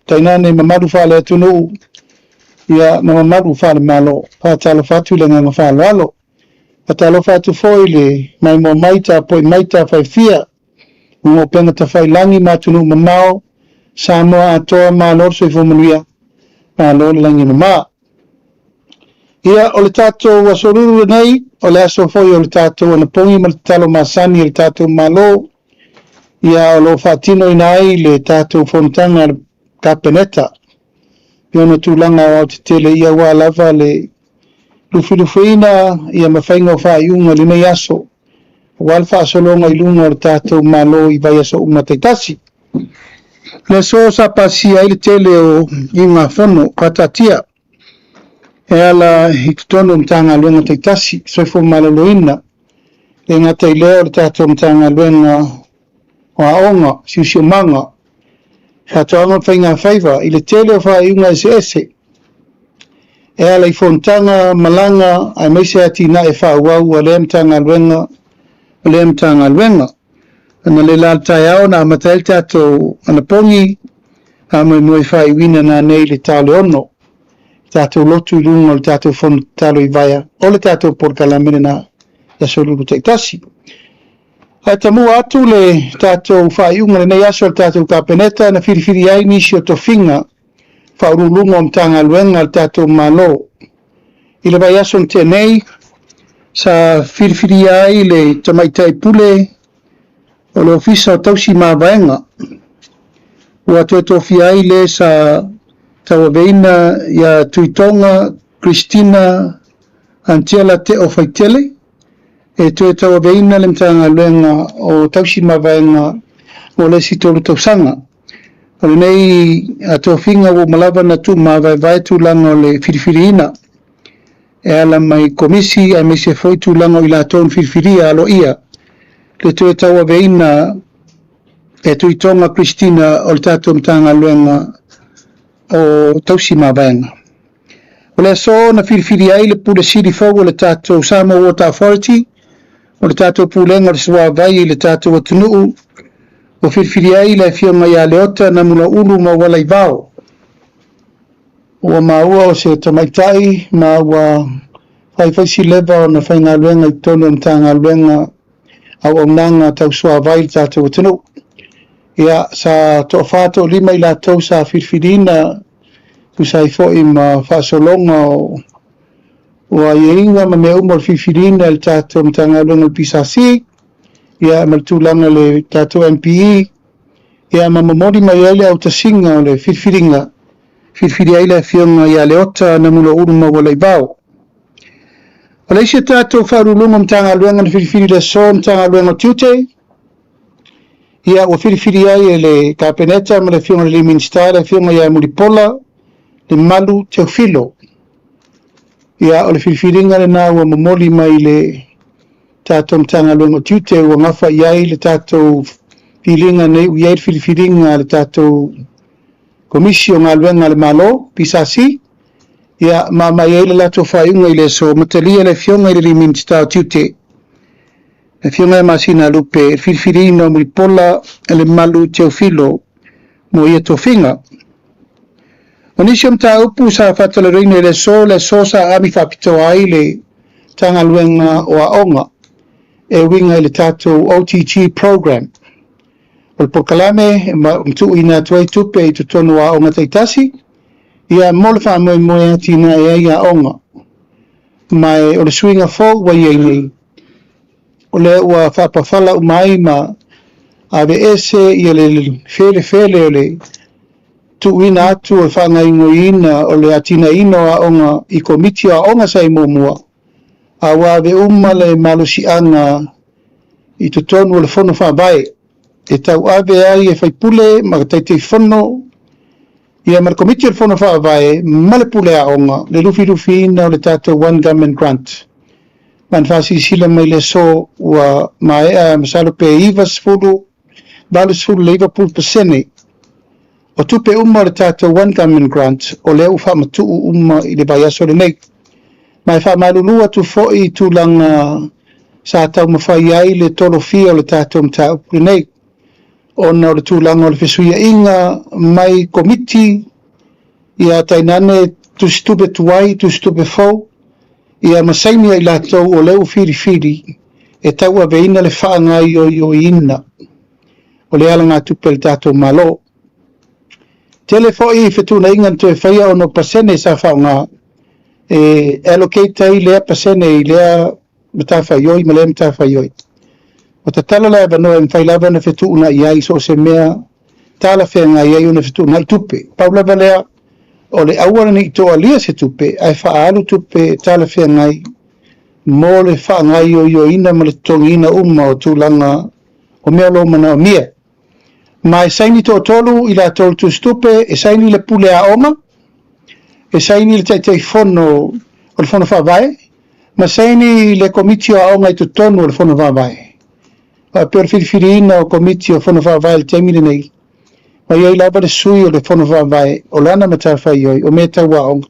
Tainane mamalu faale-atunuu ia ma mamalu faale-Malo. Faatalofa atu i le agaga faaaloalo. Faatalofa atu foi i le maimoa mai tapuai mai tafaifia o upega tafailagi ma atunuu mamao, Samoa atoa, malo le soifua manuia, malo le lagi e mama. Ia, o le tatou aso lulu lenei, o le aso foi o le tatou anapogi ma le tatalo masani a le tatou Malo, ia o lo o faatinoina ai le tatou fonotaga a le Kapeneta i ona tulaga aoaotetele ia aua lava le lufilufiina ia ma faiga o faaiuga i lenei aso, aua le faasologa i luga o le tatou Malo i vaiaso uma taitasi. Le aso sa pasia ai le tele o iugafono faataatia e ala i totonu o Matagaluega taitasi, Soifua Maloloina, le gata i lea o le tatou Matagaluega o Aoga, Siosiomaga, Faatoaga ma Faiga Faiva i le tele o faaiuga eseese e ala i fonotaga, malaga aemaise atinae faaauau a lea Matagaluega ma lea Matagaluega. Ana le la le taeao na amata ai le tatou anapogi, faamoemoe faaiuina nanei i le ta o le 6. Tatou lotu i luga o le tatou fono tatalo i Vaea, o le tatou polokalame lena i aso lulu taitasi. Ae tamua atu le tatou faaiuga lenei aso o le tatou Kapeneta na filifili ai nisi o tofiga faauluuluga o Matagaluega a le tatou Malo. I le vaiaso na tea nei, sa filifilia ai le Tamaitai Pule o le Ofisa o Tausi Mavaega, ua toe tofia ai le sa tauaveina ia Tuitoga Christina Antiela Teo Faitele e toe tauaveina le Matagaluega o Tausi Mavaega mo le isi 3 tausaga. O lenei tofiga ua uma lava na tuumavaevae tulaga o le filifiliina e ala mai komisi aemaise foi tulaga o i latou na filifilia aloaia le toe tauaveina e Tuitoga Christina o le tatou Matagaluega o Tausi Mavaega. O le aso na filifili ai le Pule Sili fou o le tatou Samoa Water Authority, o le tatou Pulega o le Suavai i le tatou atunuu, ua filifili ai le afioga ia Leota Namulauulu Maualaivao. Ua maua o se tamaitai ma ua faifai leva ona faigaluega i totonu o Matagaluega auaunaga tau suavai i le tatou atunuu. Ia, sa toafa toalima i latou sa filifiliina tusa ai foi ma faasologa o aiaiga ma mea uma o le filifiliina e le tatou Matagaluega o le PSC, ia ma le tulaga o le tatou MPE, ia ma momoli mai ai le autasiga o le filifiliga, filifili ai le afioga ia Leota Namulauulu Maualaivao. O le isi o tatou faauluuluga o Matagaluega na filifili le aso Matagaluega o Tiute, ia ua filifili ai e le Kapeneta ma le afioga i le Minisita le afioga ia Mulipola Lemalu Teofilo. Ia o le filifiliga lena ua momoli mai le tatou Matagaluega o Tiute ua gafa i ai le tatou filiga nei ua i ai le filifiliga a le tatou Komisi o Galuega a le Malo, PSC, ia ma aumai ai le latou faaiuga i le aso matalia le afioga i le Minisita o Tiute, le afioga ia Masina Lupe, le filifiliina o Mulipola Lemalu Teofilo mo ia tofiga. O nisi o mataupu sa faatalanoaina i le aso sa ami faapitoa ai le Matagaluega o Aoga e uiga i le tatou OTG program. O le polokalame e matuuina atu ai tupe i totonu o aoga taitasi, ia mo le faamoemoe atinae ai aoga. Ma o le suiga fou ua i ai nei, o lea ua faapafala uma ai ma aveese ia le felefele o le tuuina atu o le faagaoioiina o le atinaeina o aoga i komiti o aoga sa i muamua, a ua ave uma le malosiaga i totonu o le fono faavae e tauave ai e faipule ma taitaifono ia ma le komiti o le fono faavae ma le pule aoga le lufilufiina o le tatou One Government Grant. Ma na faasilasila mai le aso ua maea masalo pe 90, 89% o tupe uma o le tatou One Government Grant o lea ua faamatuu uma i le vaiaso lenei. Ma e faamalulu atu foi i tulaga sa taumafai ai le tolofia o le tatou mataupu lenei. ona o le tulaga o le fesuiaiga mai Komiti, ia tainane tusitupe tuai, tusitupe fou, ia ma saini ai latou o lea ua filifili e tauaveina le faagaoioiina o le alagatupe a le tatou Malo. Tele foi fetuunaiga na toe faia ona o pasene sa faaaoga e allocate ai lea pasene i lea matafaioi ma lea matafaioi. Ua tatala le avanoa e mafai lava ona fetuunai ai so o se mea talafeagai ai ona fetuunai tupe. Pau lava lea o le aua ne i toalia se tupe ae faaalu tupe talafeagai mo le faagaoioiina ma le totogiina uma o tulaga o mea o lo o manaomia. Ma e saini toatolu i latou le tusitupe, e saini le pule aoga, e saini le Taitaifono o le Fono Faavae, ma saini le Komiti o Aoga i totonu o le Fono Faavae. Faapea o le filifiliina o Komiti o Fono Faavae i le taimi lenei, ma i ai lava le sui o le Fono Faavae o lana matafaioi o mea tau aoga,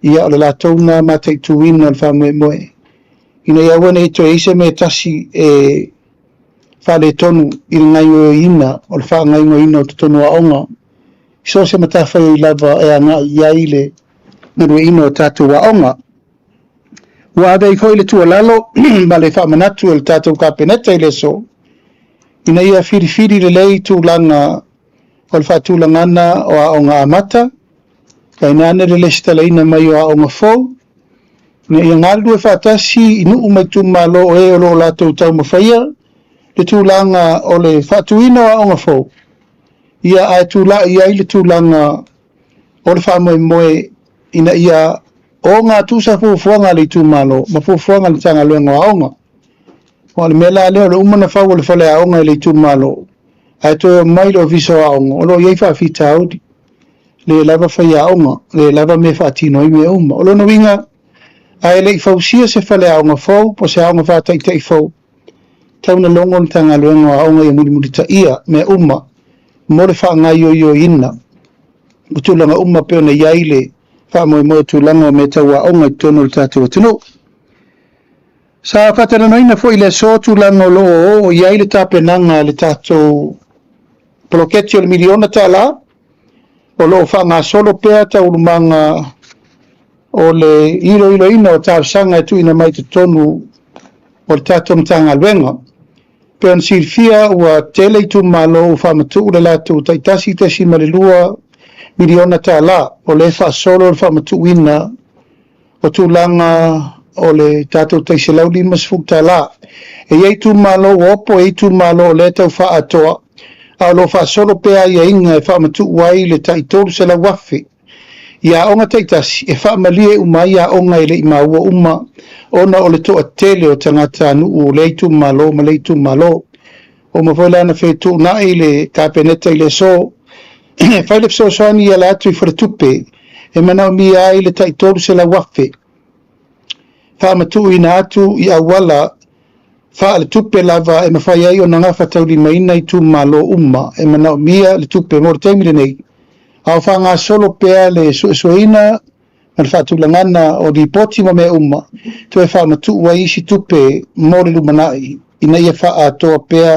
ia o le latou na mataituina o le faamoemoe, ina ia aua ne i toe i ai se mea e tasi e faaletonu i le gaoioiina o le faagaoioiina o totonu o aoga, i so o se matafaioi lava e agai i ai le galueaiina o tatou aoga. Ua ave ai foi le tuualalo ma le faamanatu e le tatou Kapeneta i le aso, ina ia filifili lelei tulaga o le faatulagana o aoga amata, tainane le lesitalaina mai o aoga fou, ina ia galulue faatasi i nuu ma itumalo o e o lo o latou taumafaia le tulaga o le faatuina o aoga fou, ia ae tulai ai le tulaga o le faamoemoe ina ia ogatusa fuafuaga a le itumalo ma fuafuaga a le Matagaluega o Aoga. O le mea la lea o le uma ona fau o le faleaoga i le itumalo, ae toe omai le Ofisa o Aoga, o lo o i ai faafitauli, le lava faiaoga, le lava mea e faatino ai mea uma. O lona uiga, a e le i fausia se faleaoga fou po o se aoga faataitai fou, tau na logo le Matagaluega o Aoga ia mulimulitaia mea uma mo le faagaoioiina o tulaga uma pei ona i ai le faamoemoe o tulaga o mea tau aoga i totonu o le tatou atunuu. Sa faatalanoaina foi i le aso tulaga o lo o oo i ai le tapenaga a le tatou poloketi o le miliona tala, o lo o faagasolo pea taualumaga o le iloiloina o talosaga e tuuina mai totonu o le tatou Matagaluega. Pei ona silafia ua tele itumalo ua faamatuu le latou tai $1.2 miliona o lea e faasolo le faamatuuina o tulaga o le tatou tai $150. E i ai itumalo ua opo, e i ai itumalo o lea e tau faaatoa, a o lo o faasolo pea aiaiga e faamatuu ai le tai $300,000 i aoga taitasi e faamalie uma ai aoga e le i maua uma ona o le toatele o tagatanuu o lea itumalo ma lea itumalo. Ua uma foi la ona fetuunai le Kapeneta i le aso e fai le fesoasoani i ala atu i faletupe e manaomia ai le tai $300,000 faamatuuina atu i auala faaletupe lava e mafai ai ona gafataulimaina itumalo uma e manaomia le tupe mo le taimi lenei, a o faagasolo pea le suesueina ma le faatulagana o lipoti ma mea uma, toe faamatuu ai isi tupe mo le lumanai ina ia faaatoa pea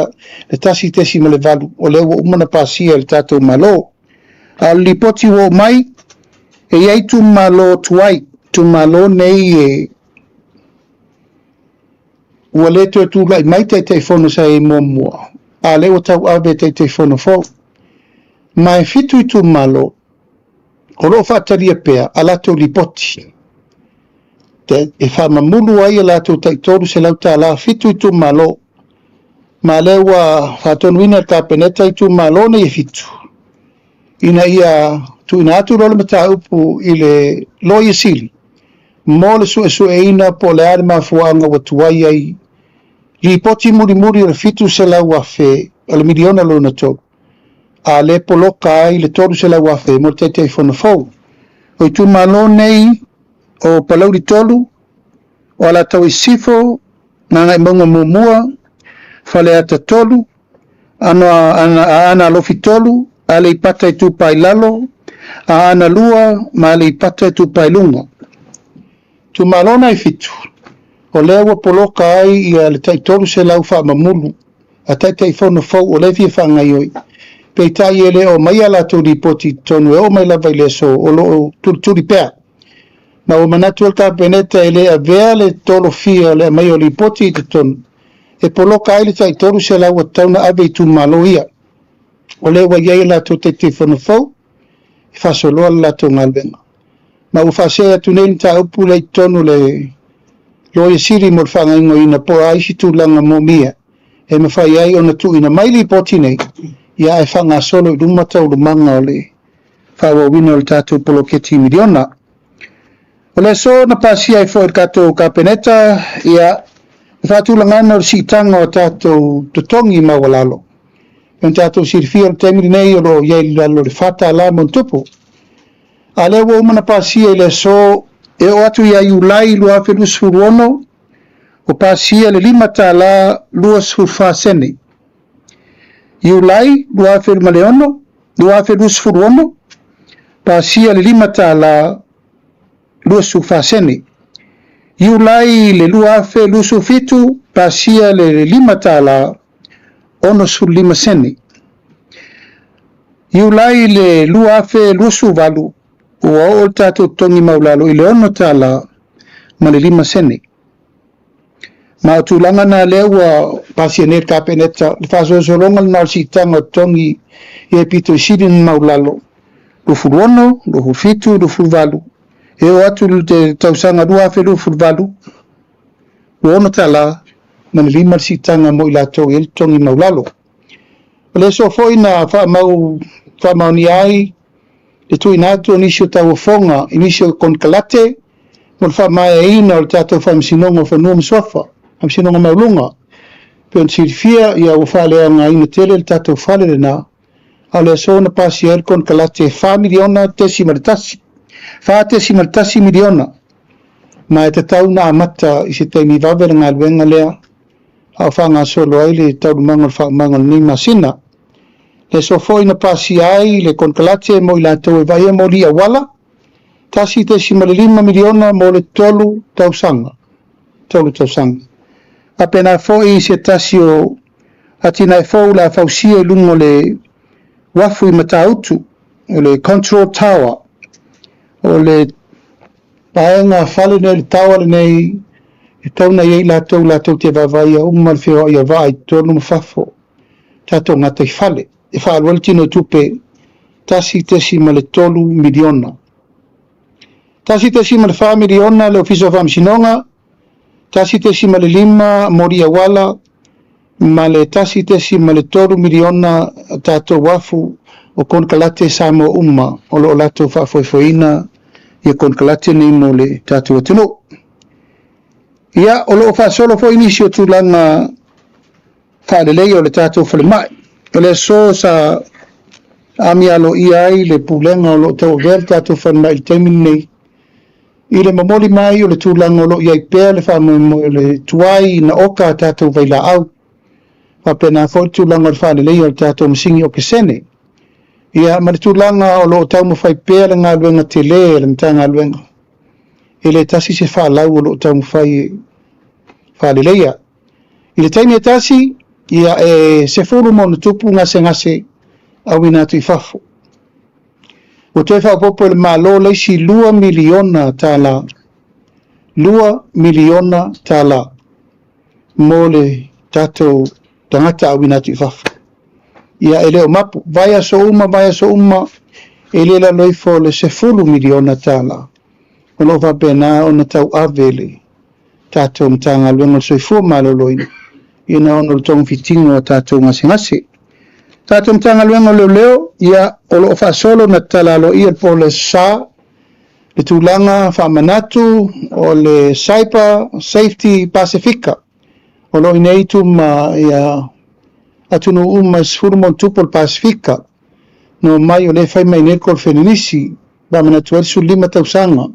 le 1.8 o lea ua uma ona pasia e le tatou Malo. A o le lipoti ua oo mai, e i ai itumalo tuai, itumalo nei e ua le toe tulai mai Taitaifono sa i ai muamua, a o lea ua tauave Taitaifono fou. Ma e 7 itumalo o lo o faatalia pea a latou lipoti e faamamulu ai a latou tai $300, 7 itumalo. Ma lea ua faatonuina le Kapeneta itumalo nei e 7 ina ia tuuina atu loa le mataupu i le Loia Sili mo le suesueina po o le a le mafuaaga ua tuai ai lipoti mulimuli o le 700,000 o le miliona lona tolu, a lea poloka ai le 300,000 mo le Taitaifono fou. O itumalo nei o Palauli 3, o Alataua i Sisifo, Gagaemauga 1, Faleata 3, Aana Alofi 3, Aleipata Itupa i Lalo, Aana 2 ma Aleipata Itupa i Luga. Itumalo na e 7, o lea ua poloka ai ia le tai 300 faamamulu a Taitaifono fou o lea e fia faagaoioi. Peitai e le o aumaia a latou lipoti i totonu e oo mai lava i le aso o lo o tulituli pea. Ma ua manatu ai le Kapeneta e le avea le tolofia o le aumaia o lipoti i totonu e poloka ai le tai 300 ua tatau ona ave i itumalo ia. O lea ua i ai a latou Taitaifono fou e faasoloa le latou galuega. Ma ua faasee atu nei le mataupu lea i totonu o le Loia Sili mo le faagaoioiga po o a isi tulaga moomia e mafai ai ona tuuina mai lipoti nei, ia ae faagasolo i luma taualumaga o le faaauauina o le tatou poloketi miliona. O le aso na pasia ai foi e le tatou Kapeneta, ia, le faatulagaga o le siitaga o tatou totogi maualalo. E pei ona tatou silafia o le taimi lenei o lo o i ai i lalo o le $4 ma ona tupu. A lea ua uma ona pasia i le aso e oo atu ia Iulai 2026, ua pasia le $5.24. Iulai 2006, 2026, pasia le $5.24. Iulai le 2027, pasia le $5.65. Iulai le 2028, ua oo le tatou totogi maualalo i le $6.05. Ma o tulaga na lea ua pasia nei e le Kapeneta, le faasolosologa lena o le siitaga o totogi ia e pito i sili ona maualalo, 26, 27, 28, e oo atu i le tausaga 2028, ua $6.05 le siitaga mo i latou e i ai le totogi maualalo. O le aso foi na faamau faamaonia ai le tuuina atu o nisi o tauofoga i nisi o konekarate mo le faamaeaina o le tatou Faamasinoga o Fanua ma Suafa, Faamasinoga Maualuga. E pei ona silafia, ia ua faaleaogaina tele le tatou fale lena, a o le aso na pasia ai le konekarate e $4 miliona .1, $4.1 miliona, ma e tatau ona amata i se taimi vave le galuega lea, a o faagasolo ai le taualumaga o le faaumaga o lenei masina. Le aso foi na pasia ai le konekarate mo i latou e vaaia moli auala, $1.5 miliona mo le 3 tausaga. 3 tausaga. Faapena foi se tasi o atinae fou o le a fausia i luga o le uafu i Matautu, o le Control Tower, o le vaega fale lenei, le tower lenei, e tatau ona i ai latou latou te vaavaaia uma le feoai o vaa i totonu ma fafo, tatou gataifale, e faaalu ai le tino tupe $1.3 miliona. $1.4 miliona le Ofisa o Faamasinoga, 1.5 moli auala, ma le $1.3 miliona tatou uafu o konekarate Samoa uma o lo o latou faafoefoeina ia konekarate nei mo le tatou atunuu. Ia, o lo o faasolo foi nisi o tulaga faaleleia o le tatou falemai. O le aso sa amia aloaia ai le pulega o lo o tauavea le tatou falemai i le taimi lenei, i le momoli mai o le tulaga o lo o i ai pea le faamoemoe o le tuai ina oka a tatou vailaau. Faapena foi le tulaga o le faaleleia o le tatou masini okesene. Ia, ma le tulaga o lo o taumafai pea le galuega tele a le Matagaluega. E le tasi se faalau o lo o taumafai e faaleleia. I le taimi e tasi, ia e 10+ gasegase auina atu i fafo. Ua toe faaopoopo e le Malo le isi $2 miliona $2 miliona mo le tatou tagata auina atu i fafo. Ia e le o mapu, vaiaso uma, vaiaso uma, e le lalo ifo o le $10 miliona o lo o faapena ona tauave le tatou Matagaluega o le Soifua Maloloina ina ona o le togafitiga o tatou gasegase. Tatou Matagaluega o Leoleo, ia, o lo o faasolo na tatala aloaia le po le sa, le tulaga faamanatu o le Cyber Safety Pasifika, o lo o i nei tuma ia atunuu uma e 10+ o le Pasifika, no mai o lea e fai mai nei le Kolofenenisi, faamanatu ai le 15 tausaga.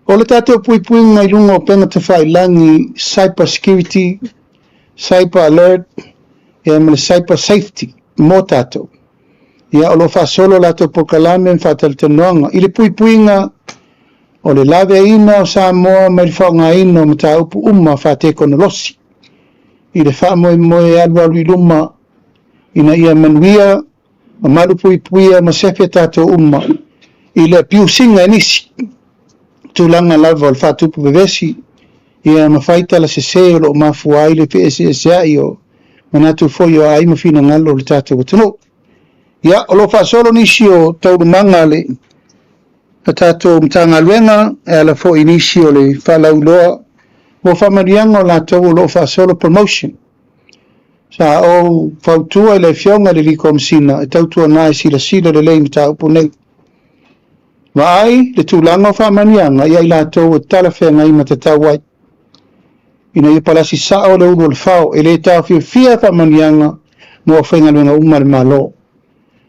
O le tatou puipuiga i luga o upega tafailagi, cyber security, cyber alert, ia ma le cyber safety mo tatou. Ia o lo o faasolo latou polokalame ma faatalatalanoaga i le puipuiga o le laveaiina o Samoa mai le faaaogaina o mataupu uma faatekonolosi. i le faamoemoe e alualu i luma ina ia manuia ma malupuipuia ma sefe tatou uma i le abuse ina e nisi tulaga lava o le faatupu vevesi ia ma fai tala sese o lo o mafua ai le feeseeseai o manatu foi o aai ma finagalo o le tatou atunuu. Ia, o lo o faasolo nisi o taualumaga a le a tatou Matagaluega e ala foi i nisi o le faalauiloa mo faamanuiaga o latou o lo o faasolo promotion. Sa ou fautua i le Afioga i le Alii Komesina e tautuana e silasila lelei i mataupu nei. Vaai le tulaga o faamanuiaga ia i latou e talafeagai ma tatau ai, ina ia palasi sao le ulu o le fao, e le taofiofia faamanuiaga mo aufaigaluega uma a le Malo,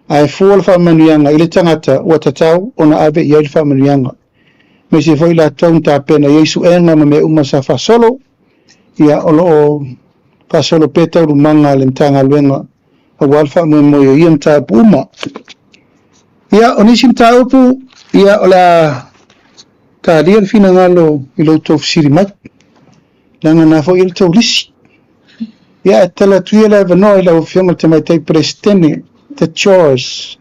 ae fua le faamanuiaga i le tagata ua tatau ona ave i ai le faamanuiaga, aemaise foi i latou na tapena i ai suega ma mea uma sa faasolo, ia o lo o faasolo pea taualumaga a le Matagaluega aua le faamoemoe o ia mataupu uma. Ia, o nisi mataupu, ia o le a talia le finagalo i lo outou fesili mai, leaga na foi e le tou lisi. Ia, e tatala atu ia le avanoa i lau Afioga i le Tamaitai Peresetene, the Chores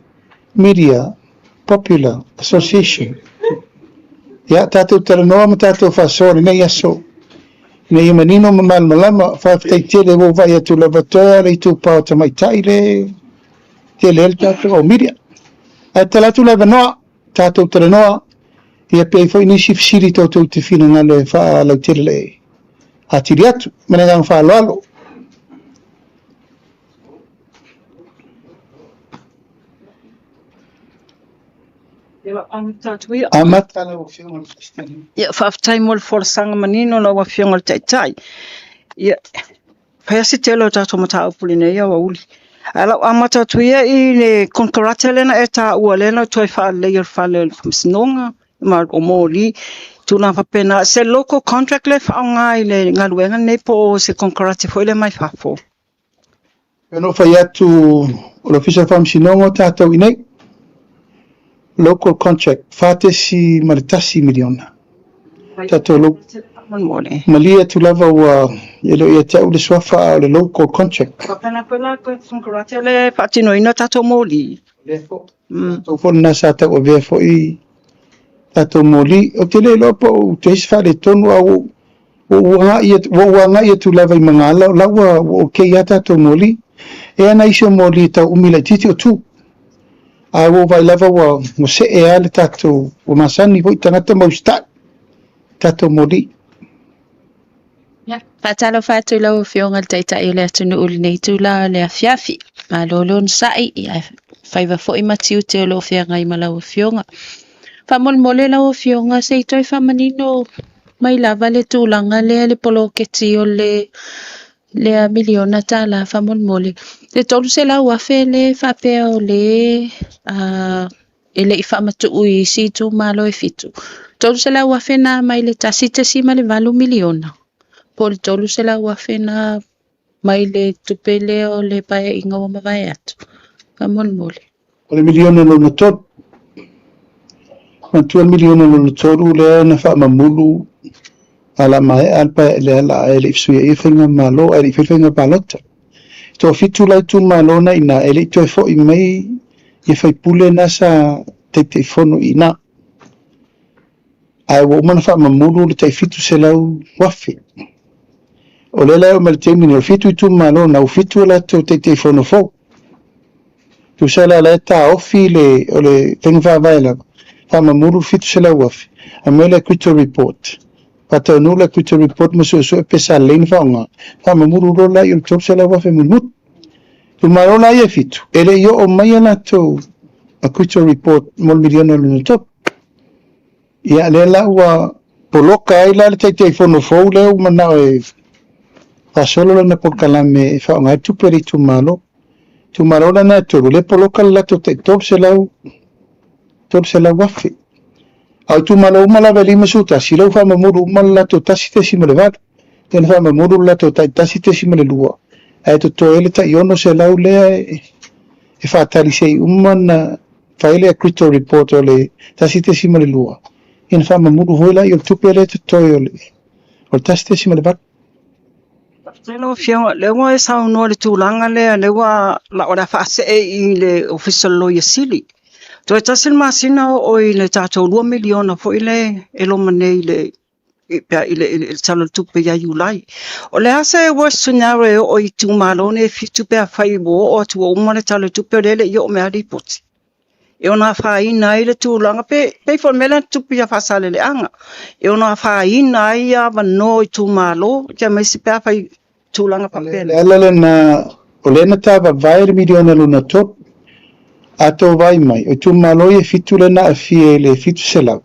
Media Popular Association. Ia, tatou talanoa ma tatou faasoa lenei aso ina ia manino ma malamalama. Faafetai tele ua ou vaai atu lava toe lava le itupa o tamaitai le tele ai le tatou au media. Ae tatala atu le avanoa, tatou talanoa, ia pe i ai foi nisi fesili tou te finagalo e faalautele atili atu. Ma le agaga faaaloalo. Amata lau Afioga i le Peresetene. Ia, faafetai mo le folasaga manino lau Afioga i le Taitai. Ia, fai lava se tele o tatou mataupu i lenei aoauli. Ae o le a ou amata atu ia i le konekarate lea na e taua lea na toe faaleleia o le fale o le Faamasinoga ma o moli, tulaga faapena. Se local contract lea e faaaoga i le galuega lenei po o se konekarate foi lea mai fafo? Pei ona ou fai atu, o le Ofisa o Faamasinoga o tatou i inei, local contract, $4.1 miliona. Tatou lo... Malie atu lava ua e le o ia te au le suafa a o le local contract. Faapena foi la konekarate lea e faatinoina tatou moli. Lea foi. Tatou foi lena sa tauavea foi tatou moli. Ou te le iloa po o i ai se faaletonu a ua ou agai atu lava i Magaala o la ua okay lava tatou moli. E ana isi o moli e tau umi laitiiti o tu. Ae ua ou vaai lava ua see lava le tatou, ua masani foi tagata ma usitai tatou moli. Faatalofa atu i lau Afioga i le Taitai o le atunuu i lenei itula o le afiafi. Malo le onosai, ia faiva foi ma tiute o lo o feagai ma lau Afioga. Faamolemole lau Afioga se i toe faamanino mai lava le tulaga lea i le poloketi o le lea miliona tala faamolemole. Le $300,000 lea faapea o le e le i faamatuu i isi itumalo e fitu. $300,000 na mai le $1.8 miliona, po o le $300,000 na mai le tupe lea o le paeaiga ua mavae atu. Faamolemole. O le miliona lona tolu. Manatua le miliona lona tolu lea na faamamulu a la maea le paeaiga lea la e le i fesuiaia faigamalo ae le i faia le faiga palota. Toafitu la itumalo na i ina e le i toe foi mai ia faipule na sa Taitaifono i ina. Ae ua uma ona faamamulu le tai 700,000. O lea la e oo mai le taimi nei, o le fitu itumalo na, ua fitu a latou Taitaifono fou. Tusa la la e taofi le, o le faiga faavae lava, faamamulu le 700,000, aumai le acquittal report. Faataunuu le acquittal report ma suesue pe sa lelei ona faaaoga, faamamulu loa la i o le $300,000 mulimuli. Itumalo la ia e fitu, e le i oo mai a latou acquittal report mo le miliona lona tolu. Ia, lea la ua poloka ai la le Taitaifono fou lea ua manao e faasolo lana polokalame e faaaoga ai tupe a le itumalo. Itumalo la na e tolu, lea e poloka le latou tai 300, 300,000. A o itumalo uma lava e 51, lea ua faamamulu uma le latou 1.8. Lea na faamamulu le latou tai 1.2, ae totoe ai le tai 600 lea e faatali se i uma ona fai le acquittal report o le 1.2, ia ona faamamulu foi lea o le tupe lea e totoe o le 1.8. Faafetai lau Afioga, lea ua e saunoa i le tulaga lea, lea ua o le a faasee i le Ofisa o le Loia Sili. Toe tasi le masina oo i le tatou $2 miliona foi lea e loma nei i le i le Tala o le Tupe ia Iulai. O le a se worst scenario e oo i itumalo nei e 7 pe afai ua oo atu ua uma le Tala o le Tupe o lea e le i oo mai lava lipoti? E ono afaina ai le tulaga, pe pei foi o le mea lea na tupu ia Faasaleleaga, e ono afaina ai avanoa o itumalo, aemaise pe afai tulaga faapena. O le ala lena, o lea na tavavae le miliona lona tolu. A tou vaai mai, o itumalo ia e fitu lea na aafia i le 700,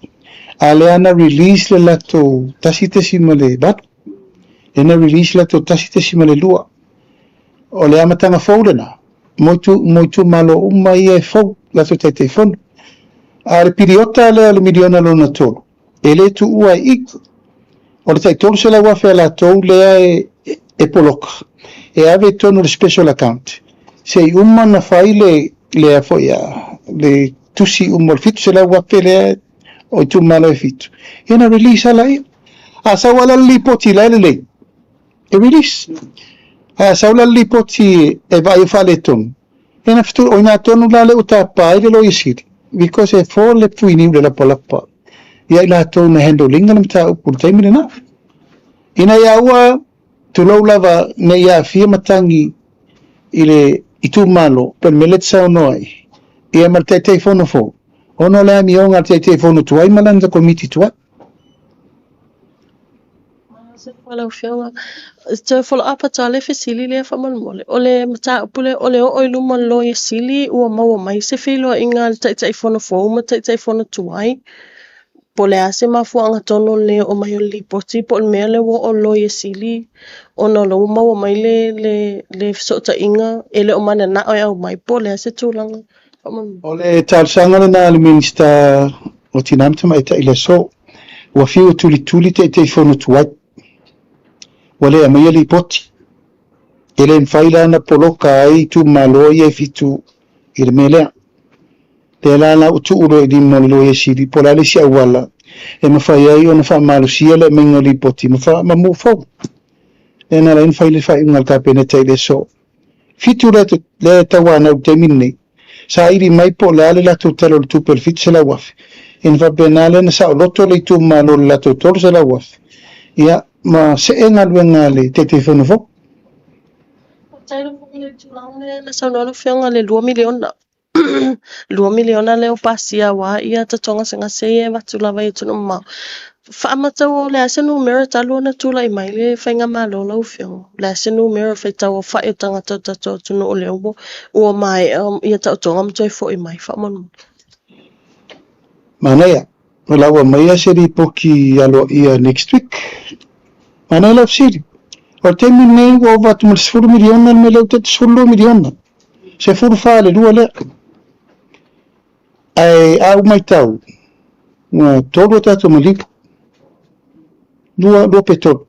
a o lea na release le latou 1.8, lea na release le latou 1.2. O le amataga fou lena mo itumalo uma ia e fou latou Taitaifono. A o le piliota lea o le miliona lona tolu, e le tuua i i. O le tai $300,000 a latou lea e poloka, e ave i totonu o le special account, se i uma ona fai le, le, foi a, le tusi uma o le $700,000 lea o itumalo e fitu, ia ona release lea. A sau lava le lipoti la e lelei, e release. Ae a sau la le lipoti e vaai o faaletonu, ia na fetu, o ina tonu la lea ua tapa ai le Loia Sili, because e fo le fuiniu le lapalapa ia i latou na handle ina le mataupu i le taimi lena. Ina ia aua, tulou lava, ne i aafia matagi i le itumalo, pe o le mea lea e te saunoa ai, ia ma le Taitaifono fou, ona o le amioga a le Taitaifono tuai ma lana Komiti tuai. Lau Afioga, toe follow up atu lava le fesili lea faamolemole. O le mataupu lea, o le oo i luma o le Loia Sili ua maua mai se feiloaiga a le Taitaifono fou ma le Taitaifono tuai, po o le a se mafuaaga tonu o le le oo mai o le lipoti, po o le mea lea ua oo i le Loia Sili ona o lea ua maua mai le fesootaiga e le o mananao e aumai, po o le a se tulaga faamolemole. O le talosaga lena a le Minisita o Tina ma Tamaitai i le aso. Ua fiu e tulituli Taitaifono tuai. Ua le aumaia lipoti. E le mafai la ona poloka ai itumalo ia e fitu i le mea lea. Lea la la ua tuu loa i lima o le Loia Sili po o le a le isi auala e mafai ai ona faamalosia le aumaiga o lipoti ma move forward. Lea na ala ai ona fai le faaiuga a le Kapeneta i le aso. Fitu lea, lea e tauanau i le taimi lenei. Saili mai po o le a le latou Tala o le Tupe o le $700,000. Ia ona faapena lea ona saoloto le itumalo i le latou $300,000, ia ma see galuega a le Taitaifono fou. Faafetai lau Afioga i le tulaga lea na saunoa lau Afioga i le $2 miliona. $2 miliona lea ua pasia aua ia tatou gasegase ia e avatu lava i atunuu mamao. Faamatau o le a se numera talu ona tulai mai le faigamalo lau Afioga? O le a se numera faitau aofai o tagata o tatou atunuu lea ua maea ia taotoga ma toe foi mai faamolemole? Manaia, o la ua aumaia se lipoti aloaia next week. Manaia lau fesili. O le taimi lenei ua ova atu ma le $10 miliona le mea lea ua tai $12 miliona. 14 le lua lea. Ae a ou matau, ua tolu a tatou maliu. Lua, lua pe tolu.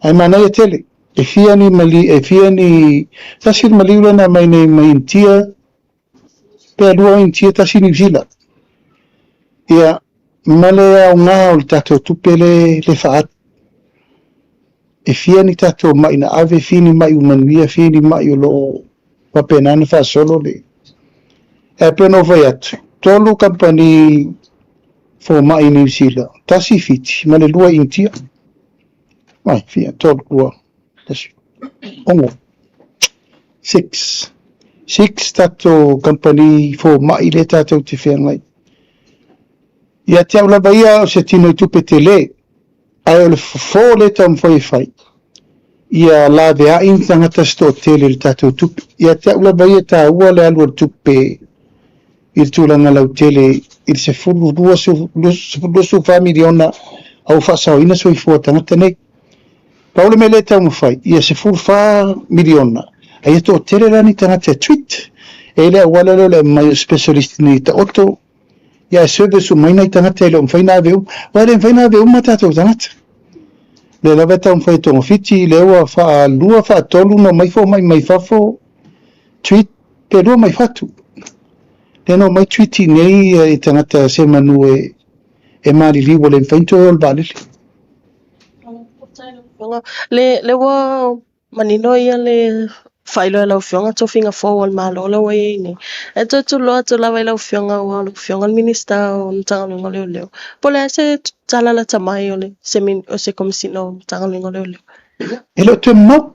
Ae manaia tele. E fia ni mali, e fia ni, tasi le maliu lea na aumai nei mai Initia, pe lua o Initia, tasi Niu Sila. Ia, ma le aoga o le tatou tupe le faaalu. E fia ni tatou mai na ave, fia ni mai ua manuia, fia ni mai o lo o faapena ona faasolo le. Ae pei ona ou fai atu, tolu kamupani fomai i Niu Sila, tasi i Fiti ma le lua i Initia. Ai, fia, tolu, lua, tasi, ono, six. Six tatou kamupani fomai lea tatou te feagai. Ia te au lava ia o se tino i tupe tele, ae o le fofo lea e taumafai e fai, ia laveai ni tagata se toatele i le tatou tupe. Ia te au lava ia e taua le alu o le tupe i le tulaga lautele i le $12, $24 miliona a ua faasaoina soifua o tagata nei. Pau le mea lea e taumafai, ia $14 miliona, a ia toatele la ni tagata e treat. E i ai le auala lea o le aumai o specialist nei e taoto, ia e service uma ai nai tagata e le o mafai ona ave uma. Aua e le mafai ona ave uma tatou tagata. O lea lava e taumafai e togafiti, lea ua faalua, faatolu ona omai fomai mai fafo, treat, pe lua mai fatu. Lea na omai treat i inei i tagata semanu e maliliu ua le mafai ona toe o i le vaalele. Le ua. Manino ia le faailoa e lau Afioga tofiga fou a le Malo la ua i ai nei. Ae toe tuloa atu lava i lau Afioga aua o lau Afioga le Minisita o Matagaluega o Leoleo. Po o le a se tala lata mai o le se, o se Komesina o Matagaluega o Leoleo? E le o toe mamao.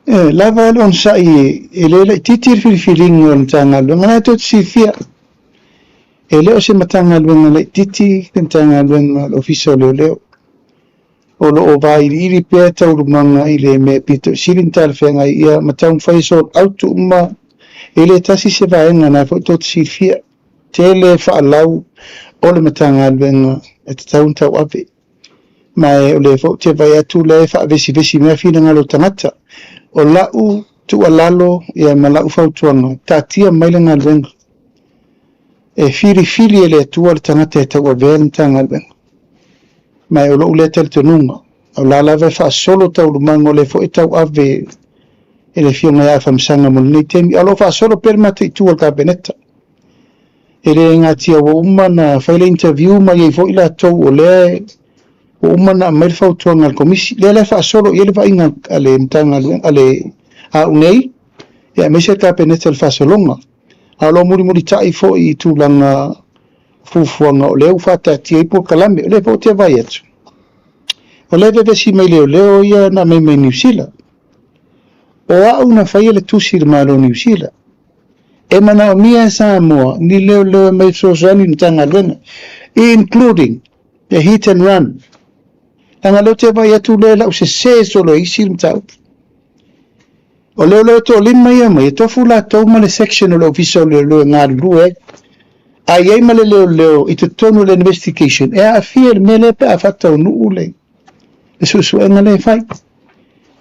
E lava le onosai e le laitiiti le filifiliga o le Matagaluega, la e tou te silafia. E le o se Matagaluega laitiiti le Matagaluega o le Ofisa o Leoleo. O lo o vailiili pea taualumaga i le mea e pito sili ona talafeagai ia ma taumafai e sort out uma. E le tasi se vaega na foi tou te silafia. Tele faalau o le Matagaluega e tatau ona tauave. Ma o lea foi ou te vaai atu lea e faavesivesi mai finagalo o tagata. O lau tuualalo ia ma lau fautuaga, taatia mai le galuega. E filifili e le Atua le tagata e tauavea le Matagaluega. Ma o lou lea talitonuga, o la lava e faasolo taualumaga o lea foi e tauave e le Afioga ia Afamasaga mo lenei taimi. A o lo o faasolo pea le mataitu a le Kapeneta. E le gatia ua uma ona fai le interview ma i ai foi latou o lea ua uma ona aumai le fautuaga a le Komisi. Lea la e faasolo i ai le vaaiga a le Matagaluega, a le au nei, ia aemaise le Kapeneta i le faasologa. A o lo o mulimulitai foi i tulaga fuafuaga o lea ua faataatia ai polokalame. O lea foi ou te vaai atu, o lea e vevesi mai leoleo ia na aumai mai Niu Sila. O au na faia le tusi i le Malo o Niu Sila, e manaomia e Samoa ni leoleo e mai fesoasoani i le Matagaluega, including the hit and run. Leaga o lea ou te vaai atu lea e lau sese solo e isi le mataupu. O leoleo e toalima ia mai, e tofu latou ma le section o le Ofisa o Leoleo e galulue ai. A i ai ma le leoleo i totonu o le investigation, e aafia i le mea lea pe a faataunuu le suesuega lea e fai.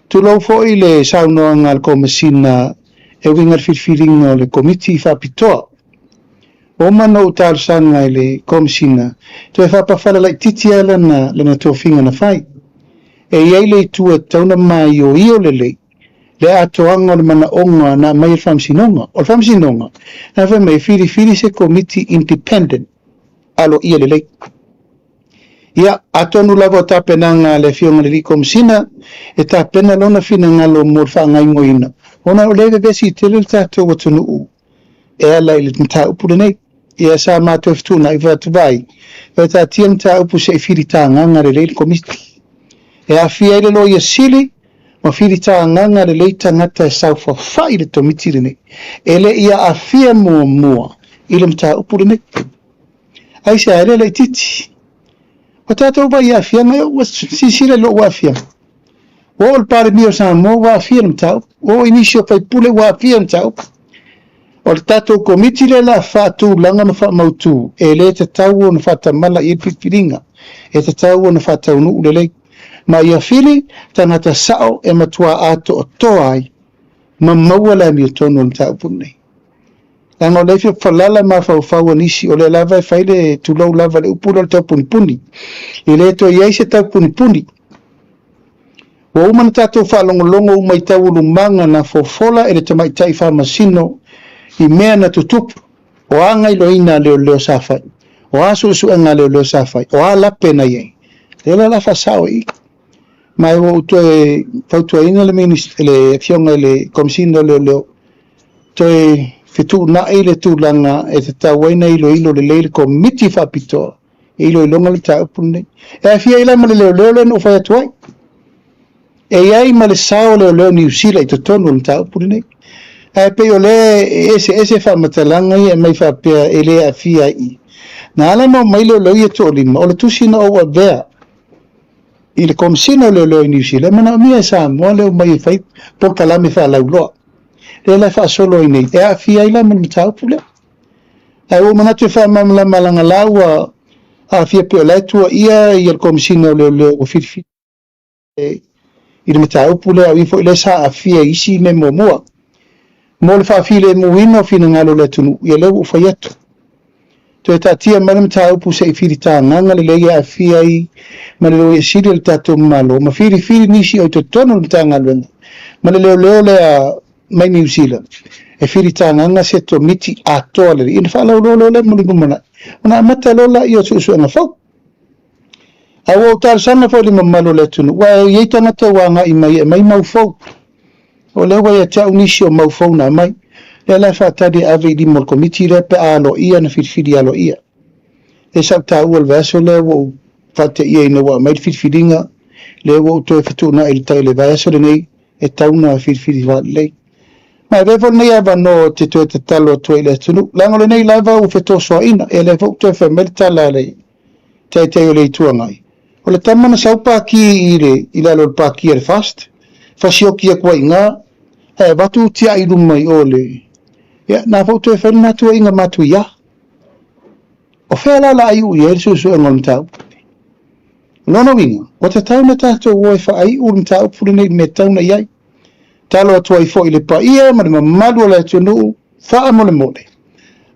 Tulou foi le saunoaga a le Komesina e uiga i le filifiliga o le Komiti Faapitoa. Ua uma ona ou talosaga i le Komesina toe faapafala laitiiti lava lana tofiga na fai. E i ai le itu e tatau ona maioio lelei le atoaga o le manaoga na aumai e le Faamasinoga. O le Faamasinoga, na fai mai e filifili se Komiti independent aloaia lelei. Ia, atonu lava o tapenaga a le Afioga i le Alii Komesina e tapena lona finagalo mo le faagaoioiina, ona o lea e vevesi tele le tatou atunuu e ala i le mataupu lenei. Ia, sa matou fetuunai fai atu, Vaai, e taatia le mataupu se i filitagaga lelei le Komiti. E aafia ai le Loia Sili ma filitagaga lelei tagata e saofafai i le Komiti lenei, e le i aafia muamua i le mataupu lenei. Aisea e le laitiiti? Ua tatou vaai i aafiaga, ua silasila i lou aafiaga. Ua oo i le Palemia o Samoa ua aafia le mataupu. Ua oo i nisi o faipule ua aafia le mataupu. O le tatou komiti lea o le a faatulaga ma faamautu, e le tatau ona faatamala i ai le filifiliga. E tatau ona faataunuu lelei. Ma ia fili tagata sao e matua atoatoa ai ma maua le amiotonu o le mataupu lenei. Leaga o lea e fia falala mafaufau o nisi, o lea lava e fai le tulou lava le upu lea o le taupunipuni. E le toe i ai se taupunipuni. Ua uma ona tatou faalogologo uma i taualumaga na fofola e le tamaitai faamasino i mea na tutupu, o a gailoina a leoleo sa fai, o a suesuega a leoleo sa fai, o a lape na i ai. Lea la o le a faasao i i. Ma ua ou toe fautuaina le le Afioga i le Komesina o Leoleo, toe fetuunai le tulaga e tatau ai ona iloilo lelei le Komiti Faapitoa e iloiloga le mataupu lenei. E aafia ai la ma le leoleo lea na ou fai atu ai. E i ai ma le sao o leoleo Niu Sila i totonu o le mataupu lenei. Ae pei o lea e eseese faamatalaga ia e aumai faapea e le aafia ai i i. Na ala ona omai leoleo ia toalima, o le tusi na ou avea i le Komesina o Leoleo i Niu Sila, e manaomia e Samoa le omai e fai polokalame faalauiloa. Lea la e faasolo ai nei, e aafia ai la ma le mataupu lea. Ae ua ou manatu e faamalamalama leaga la ua aafia pei o la e tuuaia ia le Komesina o Leoleo ua filifili i le mataupu lea, o ia foi lea sa aafia i isi mea muamua. Mo le faafilemuina o finagalo o le atunuu, ia lea ua ou fai atu. Toe taatia mai le mataupu se i filitagaga lelei e aafia ai ma le Loia Sili o le tatou Malo ma filifili nisi o i totonu o le Matagaluega ma le leoleo lea mai Niu Sila e filitagaga se Komiti atoa lelei ona faalauiloa loa lea mo le lumanai ona amata loa lea o suesuega fou. Ae ua ou talosaga foi i le mamalu o le atunuu, aua e i ai tagata ua agai mai e aumai mau fou. O lea ua ia te au nisi o mau fou na aumai. Lea la e faatali e ave i lima o le Komiti lea pe a aloaia na filifili aloaia. Lea sa ou taua i le vaiaso lea ua ou faateia ina ua aumai le filifiliga, lea ua ou toe fetuunai i le tai o le vaiaso lenei e tau na filifili faalelei. Ma e avea foi lenei avanoa ou te toe tatalo atu ai i le atunuu, leaga o lenei lava ua fetosoaina, ia lea foi ua toe fai mai le tala a le Taitai o le Itu Agai. O le tama na sau paki i le i lalo o le paki a le FAST, fasioki atu ai i ina, ae avatu tiai i luma i o le, ia, na foi ua toe fai lena tuuaiga matuia. O fea la o le a iu i ai le suesuega o le mataupu lenei? O lona uiga, ua tatau ona tatou o e faaiu le mataupu lenei i le mea e tatau ona i ai. Talo atu ai foi i le paia ma le mamalu o le atunuu, faamolemole,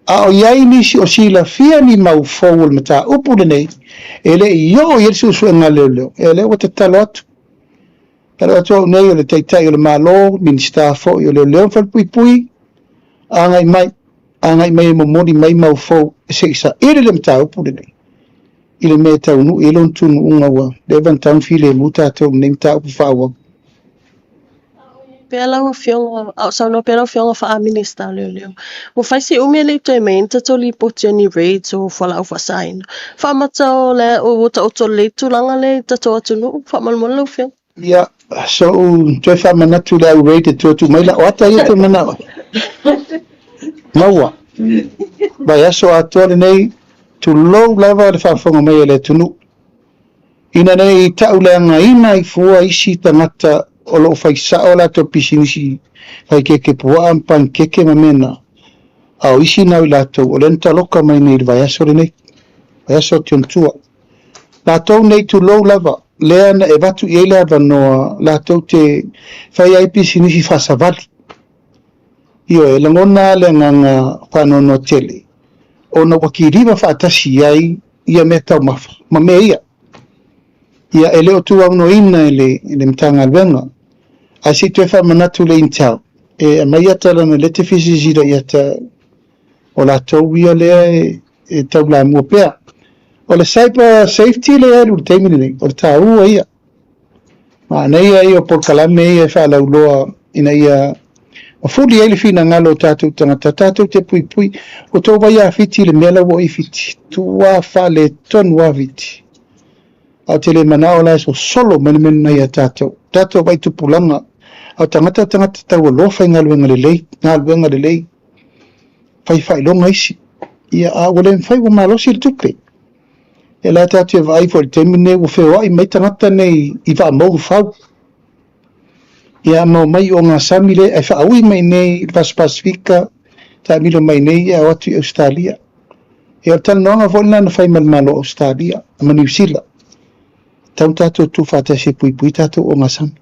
a o i ai nisi o silafia ni mau fou o le mataupu lenei e le i oo i ai le suesuega a leoleo, ia lea ua tatalo atu. Tatalo atu au nei o le Taitai o le Malo, Minisita foi o Leoleo ma Falepuipui, agai mai, agai mai e momoli mai mau fou se i saili le mataupu lenei i le mea e taunuu i ai lona tunuuga ua leva ona tatau ona filemu tatou i lenei mataupu faaauau. Pea lau Afioga, a o saunoa pea lau Afioga faa-Minista o Leoleo. Ua fai si umi e le i toe mai ai ni tatou lipoti o ni raids o fualaau faasaina. Faamata o le ua taoto lelei le tulaga lea i le tatou atunuu? Faamolemole lau Afioga. Ia, so u toe faamanatu i le au raid e toe tuu mai la o ata ia te manao. Maua. Vaiaso atoa lenei, tulou lava le faafofoga mai a le atunuu. Ina ne i tauleagaina ai fua isi tagata o lo o fai sao a latou pisinisi fai keke puaa ma panikeke ma mea na, a o isi na o i latou o lea na taloka mai nei i le vaiaso lenei, vaiaso o Tiontua. Latou nei tulou lava, lea na e avatu i ai le avanoa latou te fai ai pisinisi faasavali. Ioe, e lagona lava le agaga faanoanoa tele, ona ua kiliva faatasi ai ia mea taumafa ma mea ia. Ia, e le o tuaunoaina e le, e le Matagaluega. Ae se i toe faamanatu le Intel, e aumai ata lana lea te fia silasila i ata o latou ia lea e, e taulamua pea. O le cyber safety lea e alu i le taimi lenei, o le taua ia. Manaia ia o polokalame ia e faalauloa ina ia mafuli ai le finagalo o tatou tagata, tatou te puipui. Ua tou vai ia Fiti i le mea la ua oo i Fiti. Tua faaletonu lava Fiti. A ou te le manao la e sosolo mai le mea lena ia tatou. Tatou vai tupulaga. A o tagata o tagata taualoa faigaluega lelei, galuega lelei, fai faailoga isi. Ia, a ua le mafai ua malosi le tupe. E la tatou te vaai foi i le taimi lenei ua feoai mai tagata nei i vaa moufau. Ia ma omai i ogasami lea ae faaui mai nei i le Vasa Pasifika, taamilo mai nei ae o atu i Ausetalia. Ia o le talanoaga foi lena na fai ma le Malo o Ausetalia ma Niu Sila. Tatau tatou tuufaatasi e puipui tatou ogasami.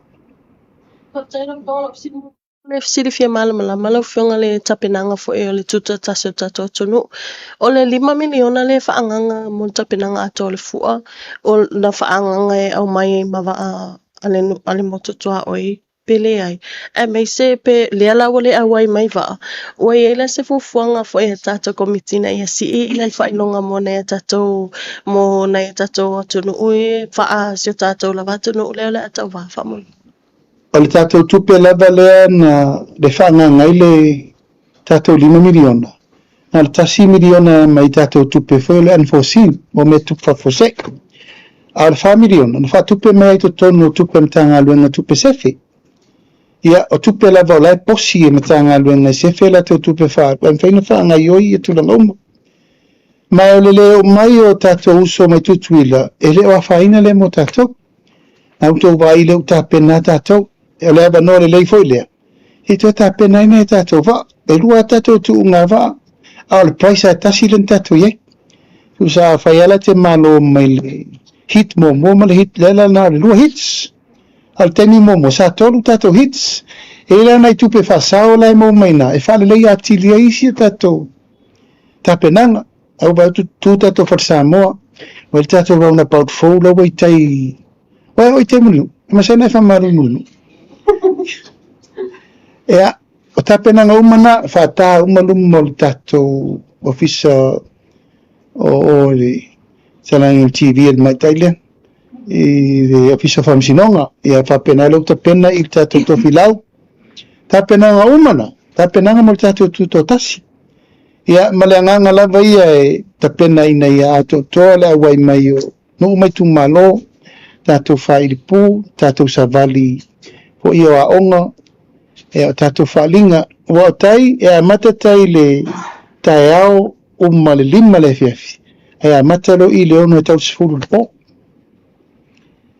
Faafetai lau Afioga, Le fesili fia malamalama lau Afioga le tapenaga foi o le tutoatasi o le tatou atunuu. O le $5 miliona lea e faaagaaga mo le tapenaga atoa o le fua, o na faaagaaga e aumai ai ma vaa a le, a le motu tuaoi pe leai. Aemaise pe lea la ua le auai mai vaa, ua i ai la se fuafuaga foi a tatou Komiti ina ia sii le faailoga mo nai a tatou, mo nai a tatou atunuu e faa si o tatou lava atunuu lea o le a tauva faamolemole. O le tatou tupe lava lea na le faaagaaga ai le tatou $5 miliona, na o le $1 miliona mai tatou tupe foi o le unforeseen, mo mea tupu faafuasei. A o le $4 miliona, na faatupe mai ai i totonu o tupe a Matagaluega tupe sefe. Ia, o tupe lava o la e posi e Matagaluega e sefe a latou tupe faaalu, ae mafai ona faagaoioi ia tulaga uma. Ma o le le oo mai o tatou uso mai Tutuila, e le o afaina lea mo tatou. Na outou vaai lea ua tapena tatou. O le avanoa lelei foi lea, e toe tapena ai nai a tatou vaa. E lua a tatou tuuga vaa, a o le price lava e tasi lea na tatou i ai. Tusa a fai lava la te malo mai le heat muamua ma le heat, lea la na o le lua heats. A o le taimi muamua, sa tolu tatou heats. E i ai la nai tupe faasao la e maua mai i ina, e faalelei atili ai isi a tatou tapenaga. Au vaai atu tu tatou fale Samoa, vai le tatou roundabout fou la ua i tai, vai o i tai Mulinuu, e masani ai faamalu i Mulinuu. Ea, o tapenaga uma na, faata uma luma o le tatou ofisa o le salani o le TV a le tamaitai lea. i le Ofisa o Faamasinoga. Ia faapena lea ua tapena i le tatou Tofilau. Tapenaga uma na, tapenaga mo le tatou tutoatasi. Ia, ma le agaga lava ia e tapena ina ia atoatoa le auai mai o nuu ma itumalo, tatou faailipu, tatou savali foi o aoga, ia, o tatou faaaliga. Ua o tai, e amata tai i le taeao uma le 5 le afiafi, ae amata loa i le 6 e tau le 10 i le po.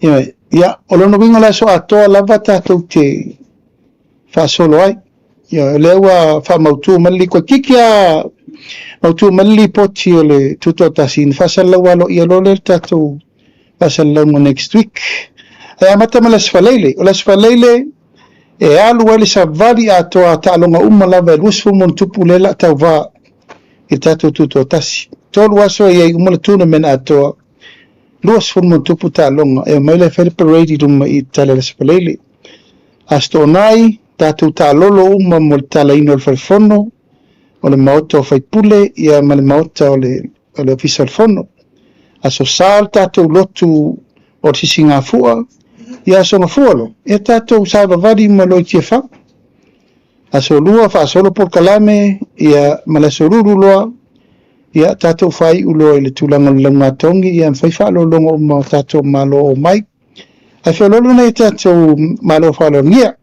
Ioe, ia, o lona uiga o le aso atoa lava tatou te faasolo ai. Ioe, o lea ua faamautu mai le likoiki lava, mautu mai le lipoti o le Tutoatasi, ona faasalalau aloaia loa lea le tatou faasalalauga next week. Ae amata mai le Aso Faraile. O le Aso Faraile e alu ai le savali atoa a taaloga uma lava e 20 ma ona tupu lea o le a tauva i le tatou Tutoatasi. 3 aso e i ai uma le tournament atoa, 20 ma ona tupu taaloga, e omai la e fai le parade i luma i tala i le Aso Faraile. Aso Toonai, tatou taalolo uma mo le talaina o le Fale Fono, o le Maota o Faipule, ia ma le Maota o le, o le Ofisa o le Fono. Aso Sa o le tatou lotu o le Sisigafua, ia Aso Gafua loa, ia tatou savavali ma loa i Tiafau. Aso Lua faasolo polokalame, ia ma le Aso Lulu loa, ia tatou faaiu loa i le tulaga o le laugatogi, ia ma fai faaaloaloga uma o tatou Malo o mai. Ae feoloolo nei tatou Malo faaaloalogia.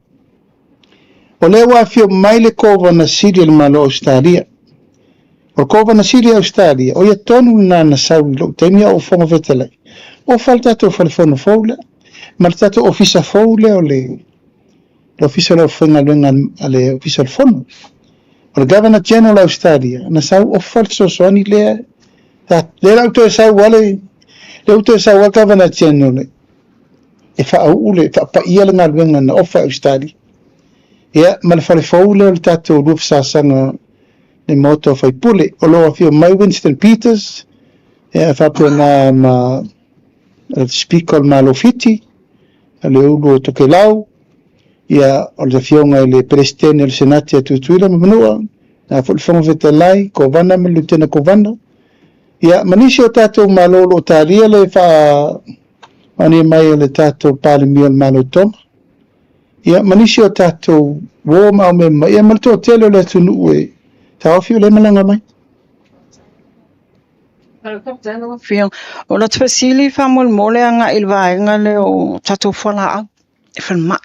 O lea ua afio mai le Kovana Sili o le Malo o Ausetalia. O le Kovana Sili o Ausetalia, o ia tonu lena na sau i lou taimi a o ou Fofoga Fetalai, ofa le tatou Fale Fono fou lea, ma le tatou Ofisa fou lea o le Ofisa o le Aufaigaluega a le Ofisa o le Fono. O le Governor General o Ausetalia, na sau ofa le fesoasoani lea, lea la ua toe sau lava le, lea ua toe sau lava le Governor General e faauu le, faapaia le galuega na ofa e Ausetalia. Ia, ma le fale fou lea o le tatou lua fesasaga le Maota o Faipule. O lo o afio mai Winston Peters, ia, faapena ma le Speaker o le Malo Fiti, le Ulu o Tokelau, ia, o le afioga i le Peresetene o le Senate a Tutuila ma Manua, na foi le Fofoga Fetalai, Kovana ma le Lutena Kovana, ia, ma nisi o tatou Malo o lo o talia le faamaonia mai o le tatou Palemia o le Malo Toma, ia, ma nisi o tatou uo ma aumema, ia, ma le toatele o le atunuu e taofi o lea e malaga mai. O lata fesili faamolemole agai i le vaega lea o tatou fualaau e falemai.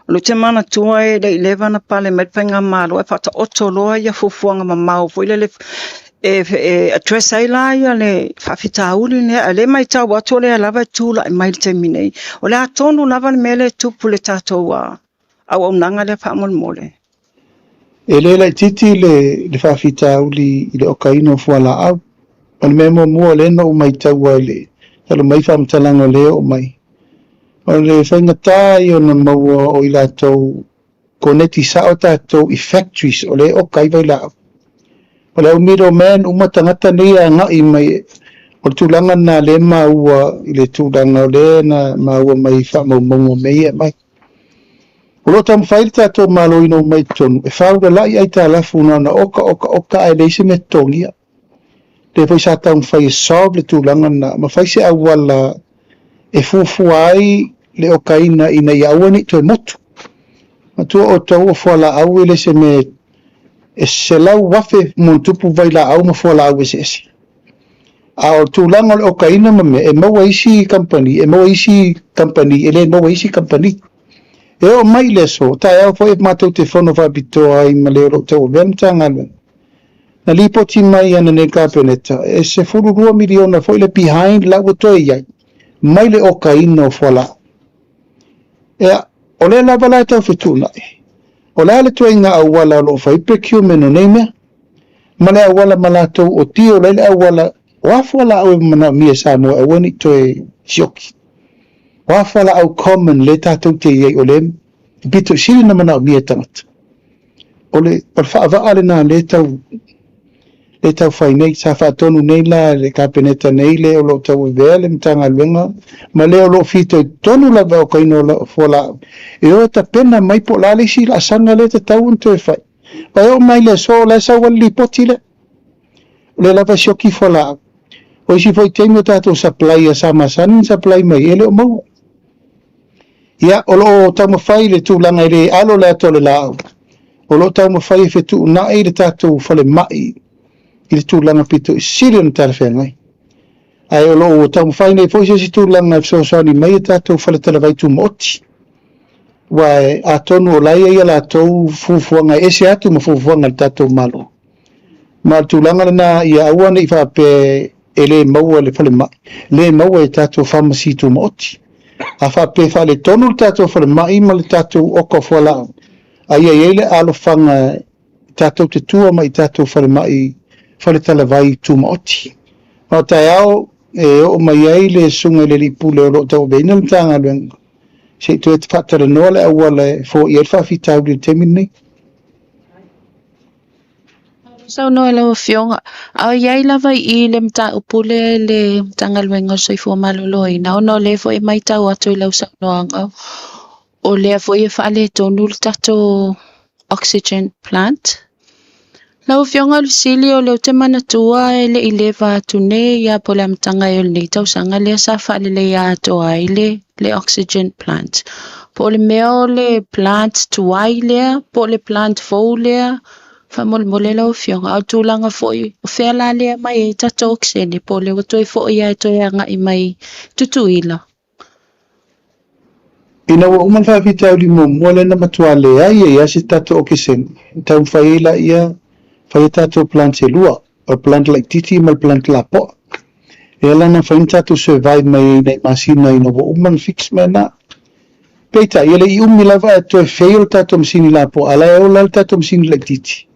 O lea ou te manatua e le i leva ona pale mai le faigamalo ae faataoto loa ia fuafuaga mamao foi lele e address ai la ia le faafitauli lea. A o lea e matau atu o lea lava e tulai mai i le taimi nei. O le a tonu lava le mea lea e tupu i le tatou auaunaga lea faamolemole? E le laitiiti le faafitauli i le okaina o fualaau. O le mea muamua o lea na ou maitaua i le talu mai faamatalaga o lea e oo mai, o le faigata ia ona maua o i latou koneti sao tatou i factories o lea e oka ai vailaau. O le au middle man uma tagata nei e agai mai, o le tulaga lena lea e maua i le tulaga o lea na maua mai i faamaumauga o mea ia e aumai. O lo o taumafai le tatou Malo ina ua mai i totonu e faaulalai aitalafu na ona oka oka oka ae leai se mea totogia. Lea foi sa taumafai e solve le tulaga lena ma fai se auala e fuafua ai le okaina ina ia aua ne i toe motu. Matua outou o fualaau e le se mea e 100,000 ma vailaau ma fualaau eseese. A o le tulaga o le okaina ma mea, e maua isi kamupani, e maua isi kamupani, e le maua isi kamupani. E oo mai i le aso, taeao foi matou te fono faapitoa ai ma le o lo o tauavea le Matagaluega. Na lipoti mai ana nei Kapeneta, e 12 miliona foi le behind la ua toe i ai, mai le okaina o fualaau. Ea, o lea lava la e tau fetuunai. O le a le tuaiga auala o lo o fai procurement o nei mea? Ma le auala ma latou o tiola ai le auala, o a fualaau e manaomia e Samoa e aua ne i toe sioki? O a fualaau common lea tatou te i ai o lea e pito i sili ona manaomia e tagata? O le, o le faavaa lena lea tau, lea tau fai nei. Sa faatonu nei la le Kapeneta nei le o lo o tauavea le Matagaluega ma le o lo o fitoitonu lava o kaina o fualaau e o e tapena mai po o le a le isi laasaga lea e tatau ona toe fai. Ae oo mai le aso o la e sau ai le lipoti lea. O lea lava e sioki fualaau. O isi foi taimi o tatou supplier sa masani ona supply mai e le o maua. Ia, o lo o taumafai le tulaga e le alo le ata o le laau. O lo o taumafai e fetuunai le tatou falemai i le tulaga pito i sili ona talafeagai. Ae o lo o taumafai nei foi se isi tulaga e fesoasoani mai a tatou faletalavai tumaoti. Aua atonu o la e i ai a latou fuafuaga e ese atu ma fuafuaga a le tatou Malo. Ma o le tulaga lena ia aua ne i faapea e le maua e le falemai, le maua e tatou pharmacy tumaoti. A faapea e faaletonu le tatou falemai ma le tatou oka o fualaau, a ia i ai le alofaga tatou te tua mai i tatou falemai faletalavai tumaoti. Ma o taeao e oo mai ai le susuga i le Alii Pule o lo o tauaveina le Matagaluega, se i toe faatalanoa le auala e foia ai le faafitauli i le taimi lenei. Saunoa lau Afioga, a o i ai lava i i le mataupu lea i le Matagaluega o le Soifua Maloloina, ona o lea foi e matau atu i lau saunoaga, o lea foi e faaletonu le tatou oxygen plant. Lau Afioga o le fesili o lea ou te manatua e le i leva atu nei ia po o le amataga ea o lenei tausaga lea sa faaleleia atoa ai le, le oxygen plant. Po o le mea o le plant tuai lea, po o le plant fou lea, faamolemole lau Afioga. A o tulaga foi, o fea la lea mai ai tatou okesene, po o lea ua toe foi lava e toe agai mai Tutuila. Ina ua uma le faafitauli muamua lea na matua leai ai lava se tatou okesene, na taumafai ai laia fai a tatou plants e lua, o le plant laitiiti ma le plant lapoa. Lea la na mafai ona tatou survive mai ai i nai masina ina ua uma ona fix mea na. Peitai, e le i umi lava ae toe fail le tatou masini lapoa, a o la e ola le tatou masini laitiiti.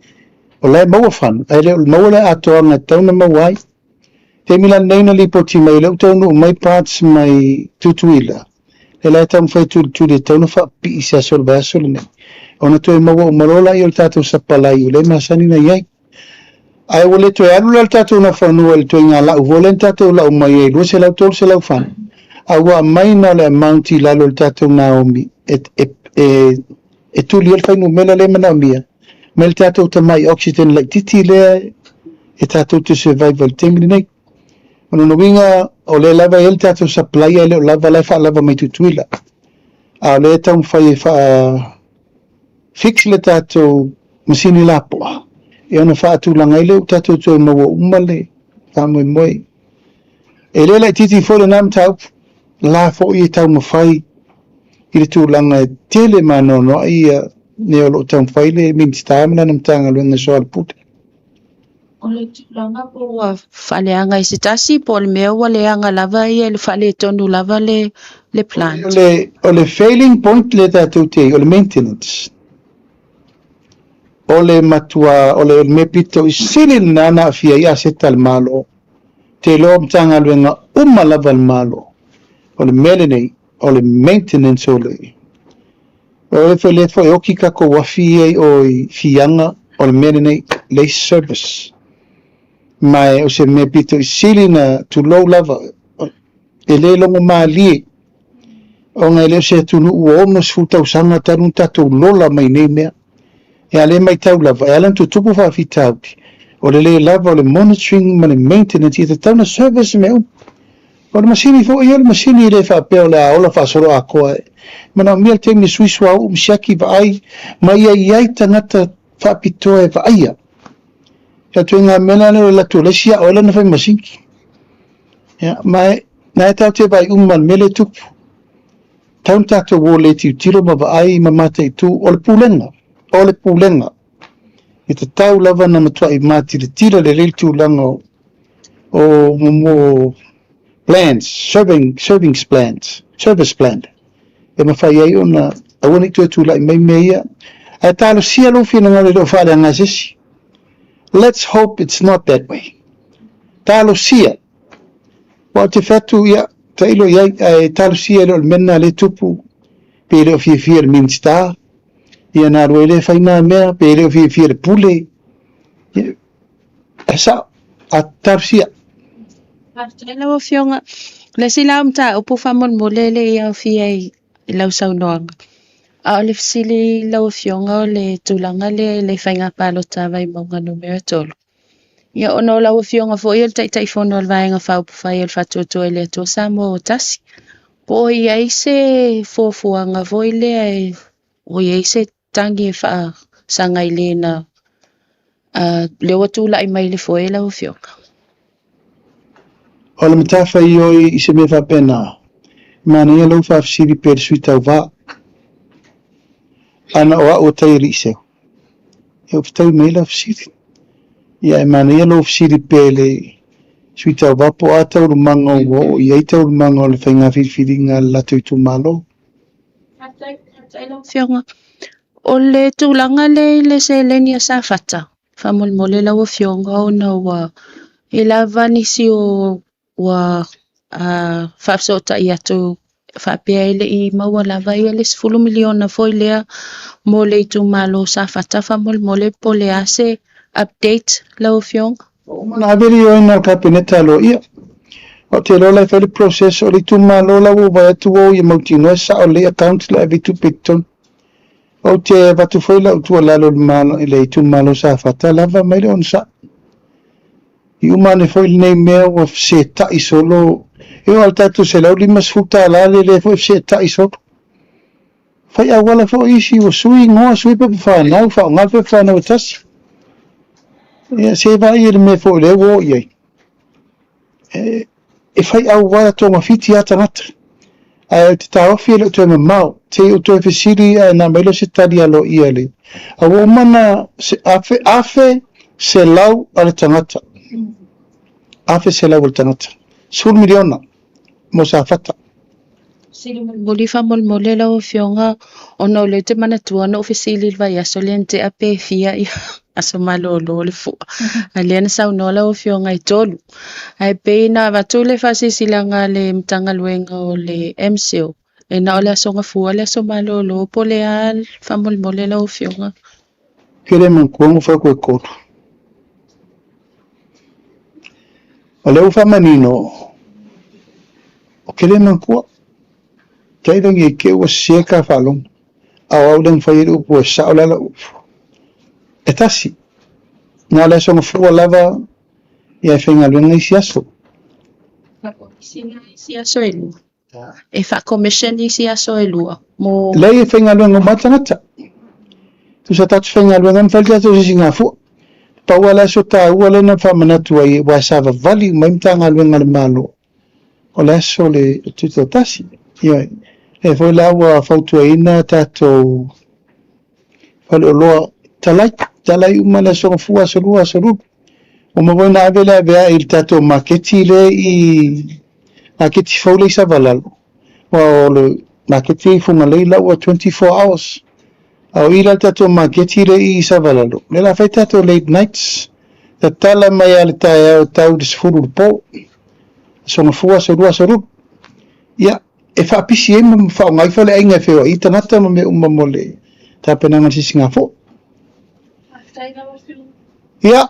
O la e maua fana, ae le o maua le atoaga e tatau ona maua ai. Taimi la lenei na lipoti mai ai lea ua taunuu mai parts mai Tutuila, lea la e taumafai e tulituli e tatau ona faapipii i se aso o le vaiaso lenei, ona toe maua uma loa lea o le tatou sapalai o lea e masani ona i ai. Ae ua le toe alu la le tatou Nafanua i le ituaiga lau foi lea na tatou lau mai ai 200, 300 fana, a ua aumai na o le amount i lalo o le tatou naomi e, e, e, e tuli ai le fuainumera lea e manaomia mai le tatou tamai oxygen laitiiti lea e tatou te survive ai i le taimi lenei. O lona uiga, o lea lava e i ai le tatou supply ae le o lava la e faalava mai Tutuila. A o lea e taumafai e faa fix le tatou masini lapoa e ono faatulaga ai lea ua tatou toe maua uma le faamoemoe. E le laitiiti foi lena mataupu, la foi e taumafai i le tulaga e tele ma anoanoai ia mea o lo o taumafai le Minisita ma lana Matagaluega e soalepule. O le tulaga po ua faaleaga i se tasi po o le mea ua leaga lava ia le faaletonu lava le, le plant. O le failing point lea tatou te i, o le maintenance. O le matua, o le mea pito i sili lena na aafia ai aseta a le Malo. Te iloa Matagaluega uma lava a le Malo. O le mea lenei, o le maintenance o le O le foi lea foi e oki tatou afi ia i o i Fiaga, o le mea lenei, leai se service. Ma o se mea pito i sili na tulou lava, e le logo malie, ona e le o se atunuu ua 60 tausaga talu ona tatou lola mai nei mea. E a le matau lava, e ala ona tutupu faafitauli, o le le lava o le monitoring ma le maintenance, ia tatau ona service mea uma. O le masini foi ia, o le masini e le faapea o le a ola faasoloatoa. E manaomia le taimi e sui suauu ma siaki vaai, ma ia i ai tagata faapitoa e vaaia. Ia ituaiga mea la lea o le alu atu o le isi ao ai lana fai masini. Ia, ma e, na e tatou te vaai uma i le mea lea e tupu. Tau na tatou o le tilotilo ma vaai ma mataitu, o le pulega, o le pulega. E tatau lava ona matuai matilatila lelei le tulaga o o mo plans, serving, servings plans, service plan, e mafai ai ona aua ne i toe tulai mai mea ia. Ae talosia lou finagalo e le o faaleaga se isi. Let's hope it's not that way. Talosia. Ua ou te fai atu, ia, tailo i ai, ae talosia e le o le mea lena lea e tupu, pe le o fiafia le Minista, ia na alu ai lea e fai na mea, pe le o fiafia le Pule. Ia, E sao, a talosia. Faafetai lau Afioga. O le isi la o mataupu faamolemole e le i aofia i lau saunoaga. A o le fesili lau Afioga o le tulaga lea i le faiga palota a Vaimauga numera 3. Ia, ona o lau Afioga foi o le Taitaifono o le Vaega Faaupufai o le Faatuatua i le Atua Samoa ua Tasi, po o i ai se fuafuaga foi lea e o i ai se tagi e faasaga i le na lea ua tulai mai i le foe lau Afioga. O le matafaioi i se mea faapena, e manaia lou faafesili pea i le sui tauva. Ana o au o Taialiiseu, e ou fetaui mai ai lau fesili. Ia, e manaia lou fesili pea i le sui tauva po o a taualumaga ua oo i ai taualumaga o le faiga filifiliga a le latou itumalo. Faafetai, faafetai lau Afioga. O le tulaga lea i le seleni a Safata, faamolemole lau Afioga ona ua i lava nisi o ua faafesootai atu faapea e le i maua lava ia le 10 miliona foi lea mo le itumalo o Safata faamolemole po o le a se update lau Afioga. Ua uma ona ave le ioega a le Kapeneta aloaia. Ou te iloa la e fai le process o le itumalo la ua ou vaai atu ua o ia mautinoa e sao lelei account la e ave ai tupe i totonu. Ou te avatu foi lau tuualalo i le malo i le itumalo o Safata lava mai le onosai. I uma ane foi lenei mea ua fesetai solo, e oo lava i le tatou $150 lea lea foi e fesetai solo. Fai auala foi isi ua sui igoa, sui pepa fanau, faaaoga le pepa fanau e tasi. Ia se vaai i le mea foi lea ua oo i ai. E, e fai auala togafiti lava tagata. Ae ou te taofi e le o toe mamao. Se i ou toe fesili ae na aumai lea o se tali aloaia i le. A ua uma na se afe, 1,100 a le tagata. 1,100 a le tagata. 10 miliona mo Safata. Sili mulimuli faamolemole lau Afioga ona o lea ou te manatua na ou fesili i le vaiaso lea na tea pe fia ia aso malolo o le fua. A lea na saunoa lau Afioga e tolu. Ae pei na avatu le faasilasilaga a le Matagaluega o le MCIL e na o le aso Gafua le aso malolo po o le a faamolemole lau Afioga. Ke le manatua na ou fai atu e tolu. O lea ua faamanino, ou te le manatua. Tailagi e te ua sese ta faalogo. A o au lea na fai ai le upu e sao le ala upu. E tasi. Na o le aso Gafua lava ia e faigaluega isi aso. Faakomesina isi aso e lua. E faakomesina isi aso e lua. Mo... Leai e faigaluega uma lava tagata. Tusa tatou faigaluega ma fai le tatou sisigafua. Pau lava le aso taua lea na faamanatu ai aua e savavali uma ai Matagaluega a le Malo, o le aso o le Tutoatasi. Ioe. Lea foi la ua fautuaina tatou faleoloa, talai, talai uma le aso Gafua, aso Lua, aso Lulu. Ua uma foi ona ave le aveae i le tatou maketi lea i maketi fou lea i Savalalo. Aua o le maketi i Fugalei la ua 24 hours. A o i la le tatou maketi lea i Savalalo, lea la fai tatou late nights. Tatala mai lava le taeao e tau i le 10 i le po. Aso Gafua, aso Lua, aso Lulu. Ia, e faapisi ai ma faaaoga ai faleaiga e feoai ai tagata ma mea uma mo le tapenaga o le sisigafo. Ia,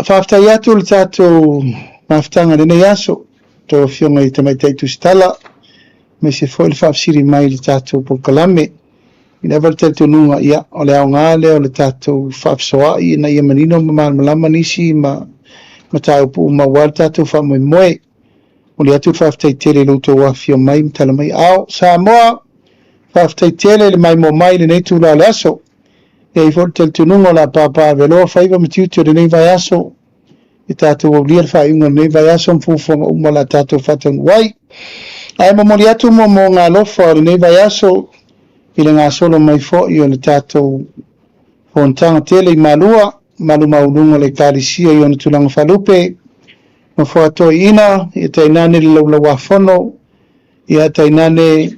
faafetai atu le tatou mafutaga i lenei aso, tou Afioga i Tamaitai Tusitala, aemaise foi le faafesili mai i le tatou polokalame. I lava le talitonuga, ia, o le aoga lea o le tatou faafesoaai ina ia manino ma malamalama nisi ma mataupu uma aua le tatou faamoemoe. Momoli atu le faafetai tele i lo outou afifio mai ma tala mai aao. Samoa, faafetai tele i le maimoa mai i lenei itula o le aso. E i ai foi le talitonuga o le a papaaveloa faiva ma tiute o lenei vaiaso e tatou aulia le faaiuga o lenei vaiaso ma fuafuaga uma o le a tatou faataunuu ai. Ae momoli atu moomooga alofa o lenei vaiaso i le gasolo mai foi o le tatou fonotaga tele i Malua, malu maualuga o le Ekalesia i ona tulaga faalupe, nofoa toeaiina, ia tainane le laulauafono, ia tainane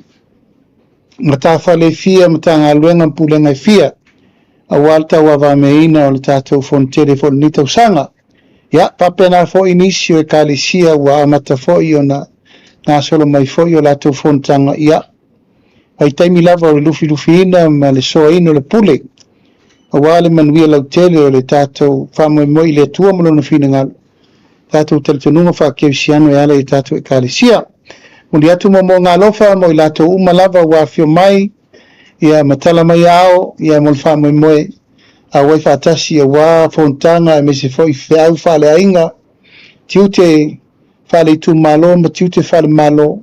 matafale e fia, Matagaluega ma Pulega e fia, aua le tauavameaina o le tatou Fonotele foi i lenei tausaga. Ia, faapena foi nisi o Ekalesia ua amata foi ona gasolo mai foi o latou fonotaga, ia, vaitaimi lava o le lufilufiina ma le soaina o le pule, aua le manuia lautele o le tatou faamoemoe i le Atua ma Lona finagalo, tatou talitonuga faakerisiano e ala i tatou Ekalesia. Momoli atu moomooga alofa mo i latou uma lava ua afio mai, ia ma tala mai aao, ia mo le faamoemoe. auai faatasi aua fonotaga aemaise foi feau faaleaiga, tiute faale-itumalo ma tiute faale-Malo.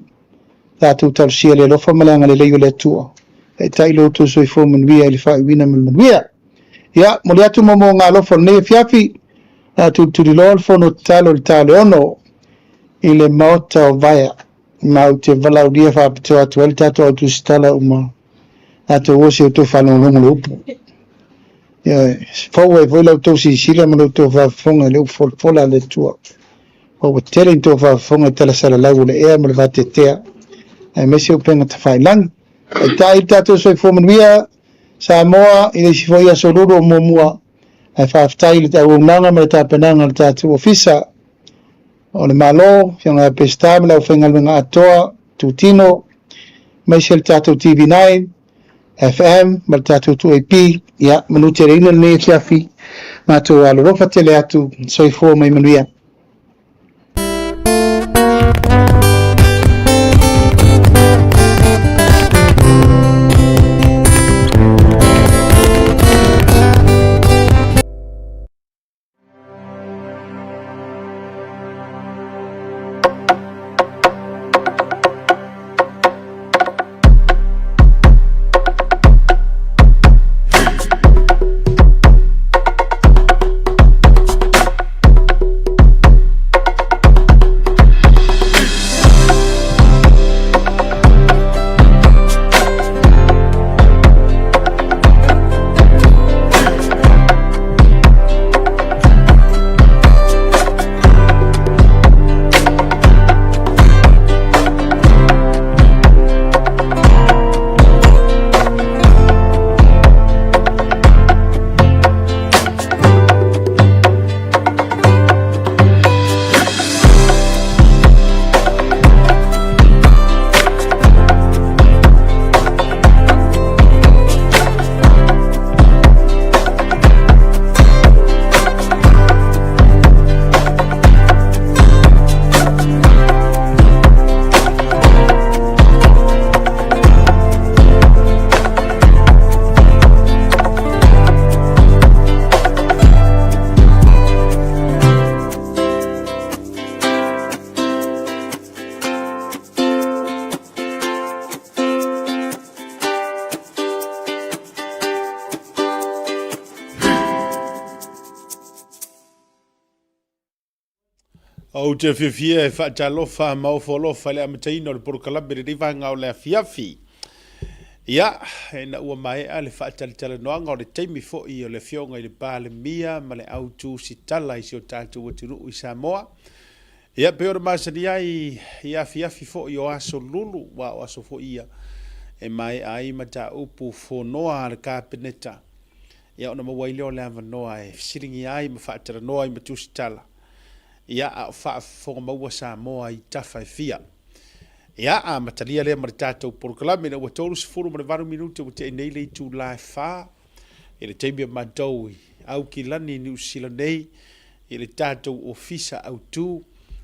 Tatou talosia le alofa ma le agalelei o le Atua. Taitai lo outou soifua manuia i le faaiuina ma le manuia. Ia, momoli atu moomooga alofa o lenei afiafi, o le a tulituliloa le fono tatalo i le ta o le 6 i le Maota o Vaea. Ma ou te valaaulia faapitoa atu ai le tatou au tusitala uma tatou o se outou faalogologo le upu. Ia, fou ai foi la outou silasila ma la outou faafofoga i le upu folafola a le Atua. Ua tele ni tou faafofoga i tala salalau o le ea ma le vateatea, aemaise upega tafailagi. Taitai le tatou soifua manuia Samoa i le isi foi aso lulu o muamua, ae faafetai i le auaunaga ma le tapenaga a le tatou Ofisa o le Malo, Afioga ia Peseta ma le aufaigaluega atoa, Tutino, aemaise le tatou TV9, FM ma le tatou 2AP. Ia, manuteleina lenei afiafi, matou alolofa tele atu, soifua mai manuia. Ou te fiafia e faatalofa ma ofo alofa i le amataina o le polokalame i lenei vaega o le afiafi. Ia, ina ua maea le faatalatalanoaga o le taimi foi o le Afioga i le Palemia ma le au tusitala i si o tatou atunuu i Samoa. Ia, pei ona masani ai i afiafi foi o aso lulu, aua o aso foi ia e maea ai mataupu fonoa a le Kapeneta. Ia, ona maua ai lea o le avanoa e fesiligia ai ma faatalanoa ai ma tusitala. Ia, a o faafofoga maua Samoa i tafa e fia. Ia, amatalia lea ma le tatou polokalame ina ua 38 minute ua tea nei le itula e 4 i le taimi a matou i Aukilani i Niu Sila nei i le tatou ofisa autu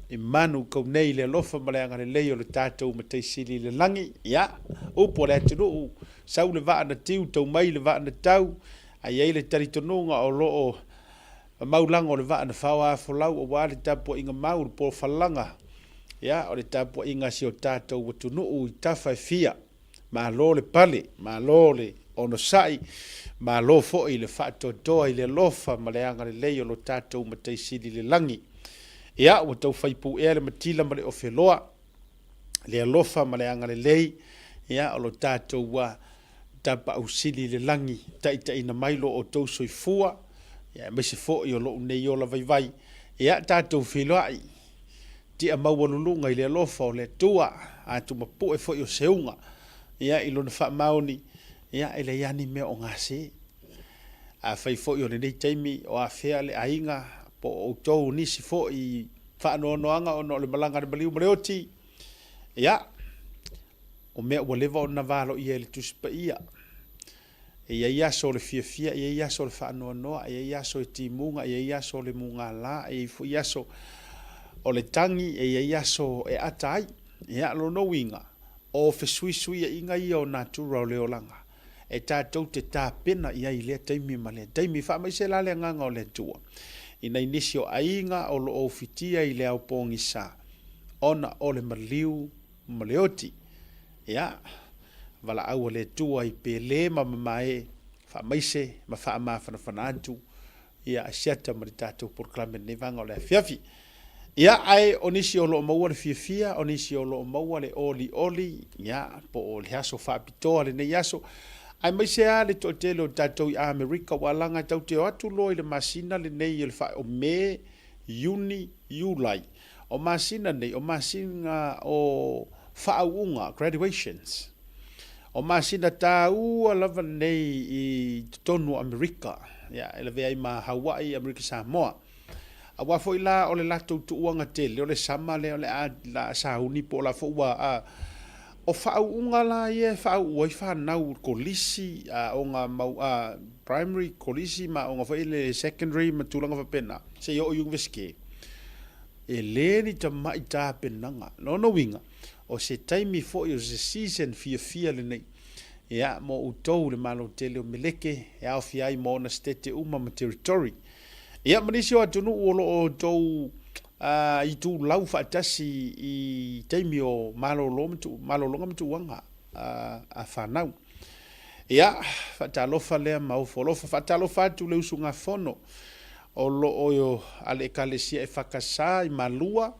i Manukau nei i le alofa ma le agalelei o le tatou Matai Sili i le lagi. Ia, upu a le atunuu, sau le vaa na tiu, tau mai le vaa na tau, a i ai le talitonuga o lo o maulaga o le vaa na faoa folau aua le tapuaiga mau, le pofalaga, ia, o le tapuaiga a si o tatou atunuu i tafa e fia. Malo le pale, malo le onosai, malo foi le faatoatoa i le alofa ma le agalelei o lo tatou Matai Sili i le lagi. Ia, ua tau fai puea le matila ma le ofeloa, le alofa ma le agalelei, ia, o lo tatou Tapaau Sili i le lagi, taitaiina mai lo outou soifua, ia, aemaise foi o lou nei ola vaivai. Ia, tatou feiloai. Tia maualuluga i le alofa o le Atua, a tumapue foi o seuga, ia, i lona faamaoni, ia, e leai lava ni mea o gase. Afai foi o lenei taimi o afea le aiga, po o outou nisi foi i faanoanoaga ona o le malaga a le maliu ma le oti, ia, o mea ua leva ona valoia e le Tusi Paia, E i ai aso o le fiafia, e i ai aso o le faanoanoa, e i ai aso e timuga, e i ai aso o le mugala, e i ai foi aso o le tagi, e i ai aso e ata ai. Ia, lona uiga, o fesuisuiaiga ia o natura o le olaga. e tatou te tapena i ai i lea taimi ma lea taimi. Faamaise la le agaga o le Atua i nai nisi o aiga o lo o ufitia i le ao pogisa ona o le maliu ma le oti. Ia, valaau a le Atua i pele ma mamae, faamaise ma faamafanafana atu ia Asiata ma le tatou polokalame i lenei vaega o le afiafi. Ia, ae o nisi o lo o maua le fiafia, o nisi o lo o maua le olioli, ia, po o le aso faapitoa lenei aso, aemaise lava le toatele o tatou i Amerika, ua alaga e tatou te o atu loa i le masina lenei o le o Me, Iuni, Iulai. O masina nei, o masina o faauuga, graduations. O masina tāua lava nei i totonu o Amerika, ia, e lavea ai ma Hawaii, Amerika Samoa. Aua foi la o le latou tuuaga tele, o le sama lea o le a la sauni po o la foi ua a, o faauuga la ia e faauu ai fanau i kolisi, aoga mau, a, primary, kolisi ma aoga foi le secondary ma tulaga faapena, seia oo i Universite. E le ni tamai tapenaga. Lona uiga, o se taimi foi, o se season fiafia lenei, ia, mo outou le Malo tele o Meleke, e aofia ai ma ona setete uma ma territory. Ia, ma nisi o atunuu o lo o outou itulau faatasi i taimi o malolo ma tu, malologa ma tuuaga a fanau. Ia, faatalofa lea ma ofo alofa. Faatalofa atu le usugafono o lo o a le Ekalesia EFKS i Malua,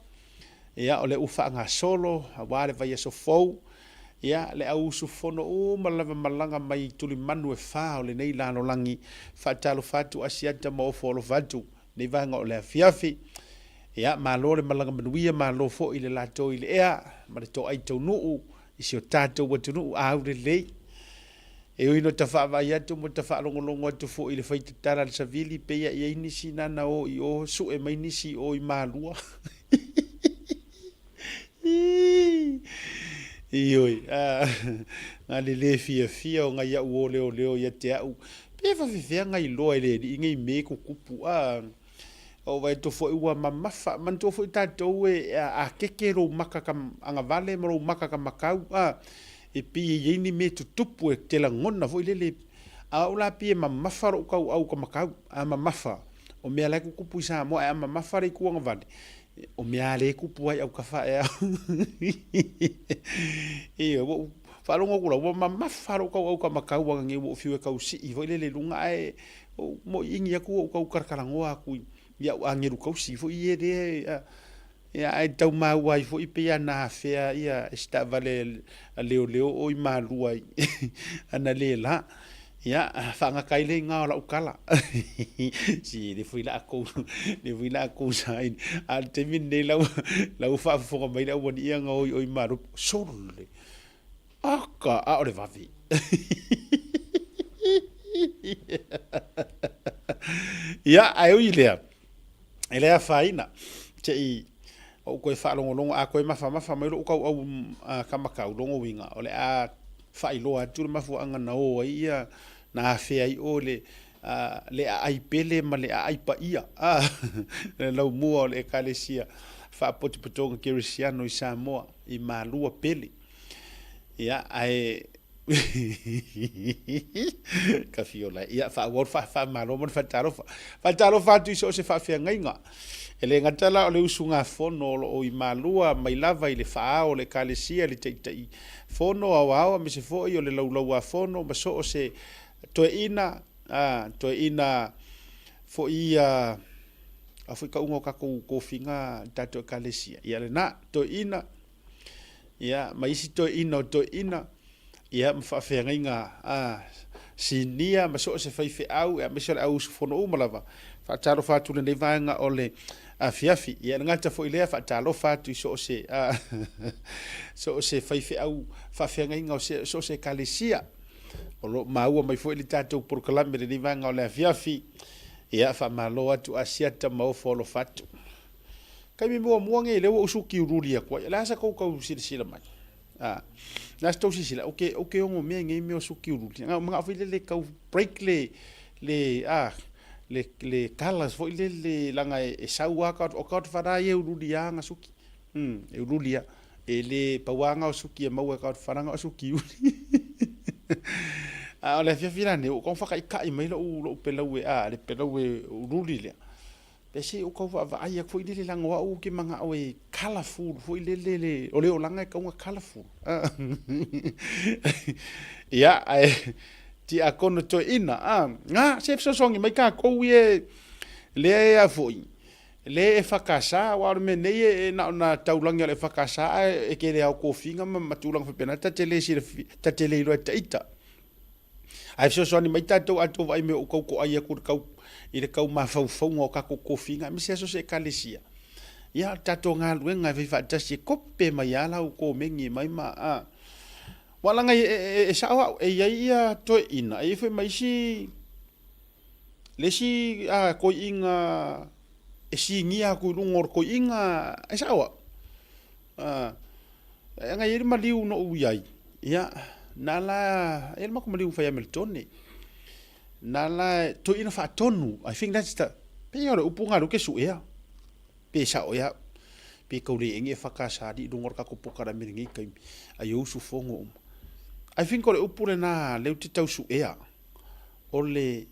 Ia, o lea ua faagasolo aua le vaiaso fou, ia, le au usufono uma lava malaga mai i tulimanu e fa o lenei lalolagi. Faatalofa atu Asiata ma ofo alofa atu lenei vaega o le afiafi. Ia, malo le malaga manuia, malo foi i le latou i le ea ma le toai taunuu i si o tatou atunuu aulelei. E ui ina ta faavaai atu ma ta faalogologo atu foi i le faitatala a le savili, pei a i ai nisi na na o i o, sue mai nisi i o i Malua. Ioe, na le le fiafia o ngai au o leoleo ia te au, pe fafefea ngai loa e le alii nei me kukupu, a. O vaai atu foi ua mamafa, manatua foi tatou e a keke lou maka ka agavale ma lou maka ka makau, a, e pei e i ai ni mea tutupu e te lagona foi lele, a o au la pei e mamafa lou kauau ka makau, a mamafa, o mea la e kukupu i Samoa, ae a mamafa le itu agavale, o mea a lea e kupu ai autafa ae ao. Ioe, ua ou faalogo atu la, ua mamafa lou kauau ka makau ana nei ua ou fiu e tausii foi lele i luga, ae Ou moiini atu ou tau talatalanoa atu i au agelu tausi foi ia lea ia ae tau maua ai foi pei ana afea ia se taavale a leoleo o i Malua ana le la. Ia faagata ai le iga o lau tala. Si le foi la kou le foi la kou saini. A o le taimi lenei la la ua faafofoga mai le aualii ia na o i Malua. Sole! Aka, a o le vave. Ia, ae ui i lea, e le afaina, se i ou toe faalogologo, a toe mafamafa mai lou tauau kamakau, lona uiga, o le a faailoa atu le mafuaaga na o ai ia, na afea ai o le, le aai pele ma le aai paia, le laumua o le Ekalesia Faapotopotoga Kerisiano i Samoa, i Malua Pele. Ia, ae ka fiola. Ia, faaauau le faamalo ma le faatalofa. Faatalofa atu i so o se faafeagaiga. E le gata la o le usugafono o lo o i Malua mai lava i le faaao o le Ekalesia, le Taitai Fono Aoao aemaise foi o le Laulauafono ma so o se toeaina, a, toeaina foi ia, a foi kauga o tatou tofiga i tatou Ekalesia. Ia lena, toeaina, ia, ma isi toeaina o toeaina, ia, ma faafeagaiga a sinia ma so o se faifeau, aemaise o le au usufono uma lava. Faatalofa atu i lenei vaega o le afiafi. Ia, e le gata foi i lea, faatalofa atu i so o se, a, so o se faifeau faafeagaiga o se, so o se ekalesia. O lo o maua mai foi le tatou polokalame i lenei vaega o le afiafi. Ia, faamalo atu Asiata ma ofo alofa atu. Taimi muamua nei lea ua ou sukiululi atu ai. O le a sa tou tau silasila mai? A, o le a sa tou silasila? Ou te, ou te ono mea i nei mea o sukiululi. Na ou manao foi lele tau break le, le, a, le, le colours foi lele leaga e, e sau lava ka, o ka fana ia e ululi lava ana suki. Mm, e ululi lava. E le, pau lava na o suki e maua e ka fana na o sukiuli. A o le afiafi la nei, ua tau whakaikai mai lou, lou pelau e, a, le pelau e ululi lea. Pe se ou tau vaavaai atu foi lele leaga o au ou te manao e colourful foi lele le, o le olaga e tatau ona colourful. Ia, ae tiakono toeaina, a, na, se fesoasoani mai tatou ia lea e a foi, lea e EFKS, aua o le mea nei e na ona taulagi o le EFKS ae e te le ao tofiga ma, ma tulaga faapena, ta te le silafia, ta te le iloa e taita. Ae fesoasoani mai tatou a tou vaai mai o ou tau toai atu i le tau i le tau mafaufauga o tatou tofiga aemaise aso se ekalesia. Ia o le tatou galuega e fai faatasi e kope mai lava lau komeni mai ma a. Ua laga e, e, e sao au e iai ia toeaina e iai foi ma isi le isi a toeaina e sinia atu i luga o le toeaina e sao au. A Leaga e i ai le maliu na ou i ai, ia, na la, e i ai le matou maliu na fai ia Melitone. Na la, toeaina faatonu, I think that's the, pei o le upu lena lea ou te suea, pe sao ea au, pe tau le ege EFKS alii i luga o le tatou polokalame i lenei taimi, ai o usufono uma. I think o le upu lena lea ou te tau suea. O le,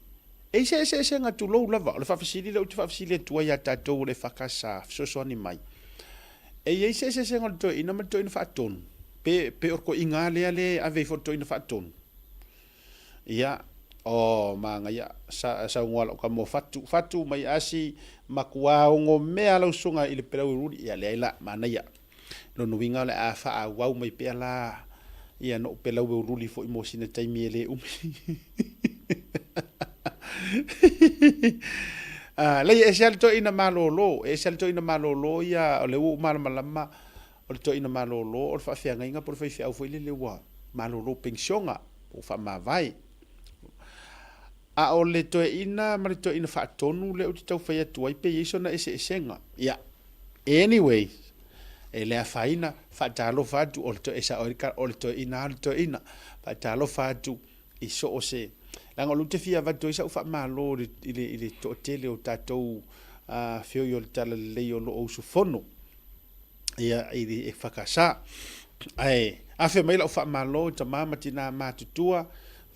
e i ai se eseesega tulou lava, o le faafesili lea ou te faafesili atu ai ia tatou o le EFKS fesoasoani mai, e i ai se eseesega o le toeaina ma le toeaina faatonu? Pe, pe o le toeaina lava lea lea e ave ifo i le toeaina faatonu? Ia, oh, manaia, sa, saunoa lau tama o Fatu, Fatu mai asi, matua onomea lau susuga i le pelau e ruli, ia leai la, manaia. Lona uiga o le a faaauau mai pea la ia noʻu pelau e ululi foi mo sina taimi e le umi. Ah, leai, e ese lava le toeaina malolo, e ese lava le toeaina malolo ia, o lea ua ou malamalama, o le toeaina malolo o le faafeagaiga po o le faifeau foi lele ua malolo penisiona, po ua faamavae. A o le toeaina ma le toeaina faatonu lea ou te tau fai atu ai pe i ai sona eseesega. Ia, anyway, e le afaina, faatalofa atu, o le toe, e sao ai le tala, o le toeaina lava o le toeaina. Faatalofa atu i so o se, leaga o lea ou te fia avatu ai sau faamalo i le, i le, i le toatele o tatou feoi o le Talalelei o lo o usufono. ia i le EFKS. Ae afe mai lau faamalo i tama ma tina matutua,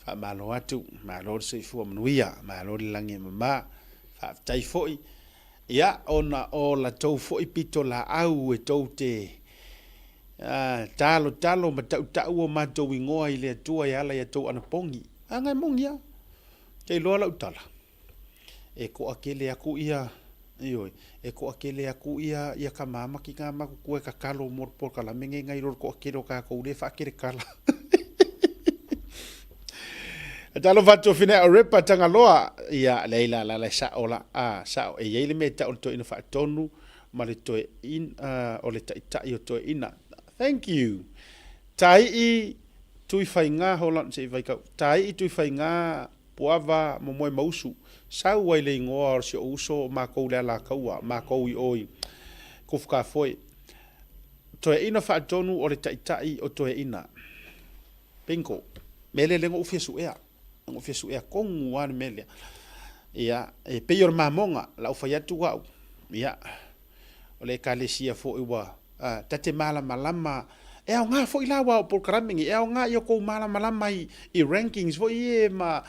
faamalo atu, malo le soifua manuia, malo le lagi e mama, faafetai foi, ia ona o la tou foi pito laau e tou te talotalo ma tautau o matou igoa i le Atua e ala i a tou anapogi. A, e moni lava, te iloa lau tala. E toatele atu ia, ioe, e toatele atu ia ia tama ma tina matutua e tatalo mo le polokalame lenei nai lo le toatele o tatou lea e faakeletala. Talofa atu o Finea o Repa Tagaloa, ia leai la la la e sao la, a sao e i ai le mea e tau o le toeaina faatonu ma le toeaina o le taitai o toeaina. Thank you. Taii Tuifaiga, hold on se i vaitau. Taii Tuifaiga Puava, momoe ma usu. Sau ai le igoa o si ou uso o makou le Alataua, makou i o i Kufukafoe. Toeaina faatonu o le taitai o toeaina. Bingo. Mea lea lea na ou fia suea. Na ou fia suea tonu lava le mea lea. Ia, e pei o le mamoga, la ou fai atu au. Ia, o le ekalesia foi ua ta te malamalama, e aoga foi la aua o polokalame nei, e aoga ia outou malamalama i, i rankings foi ia ma,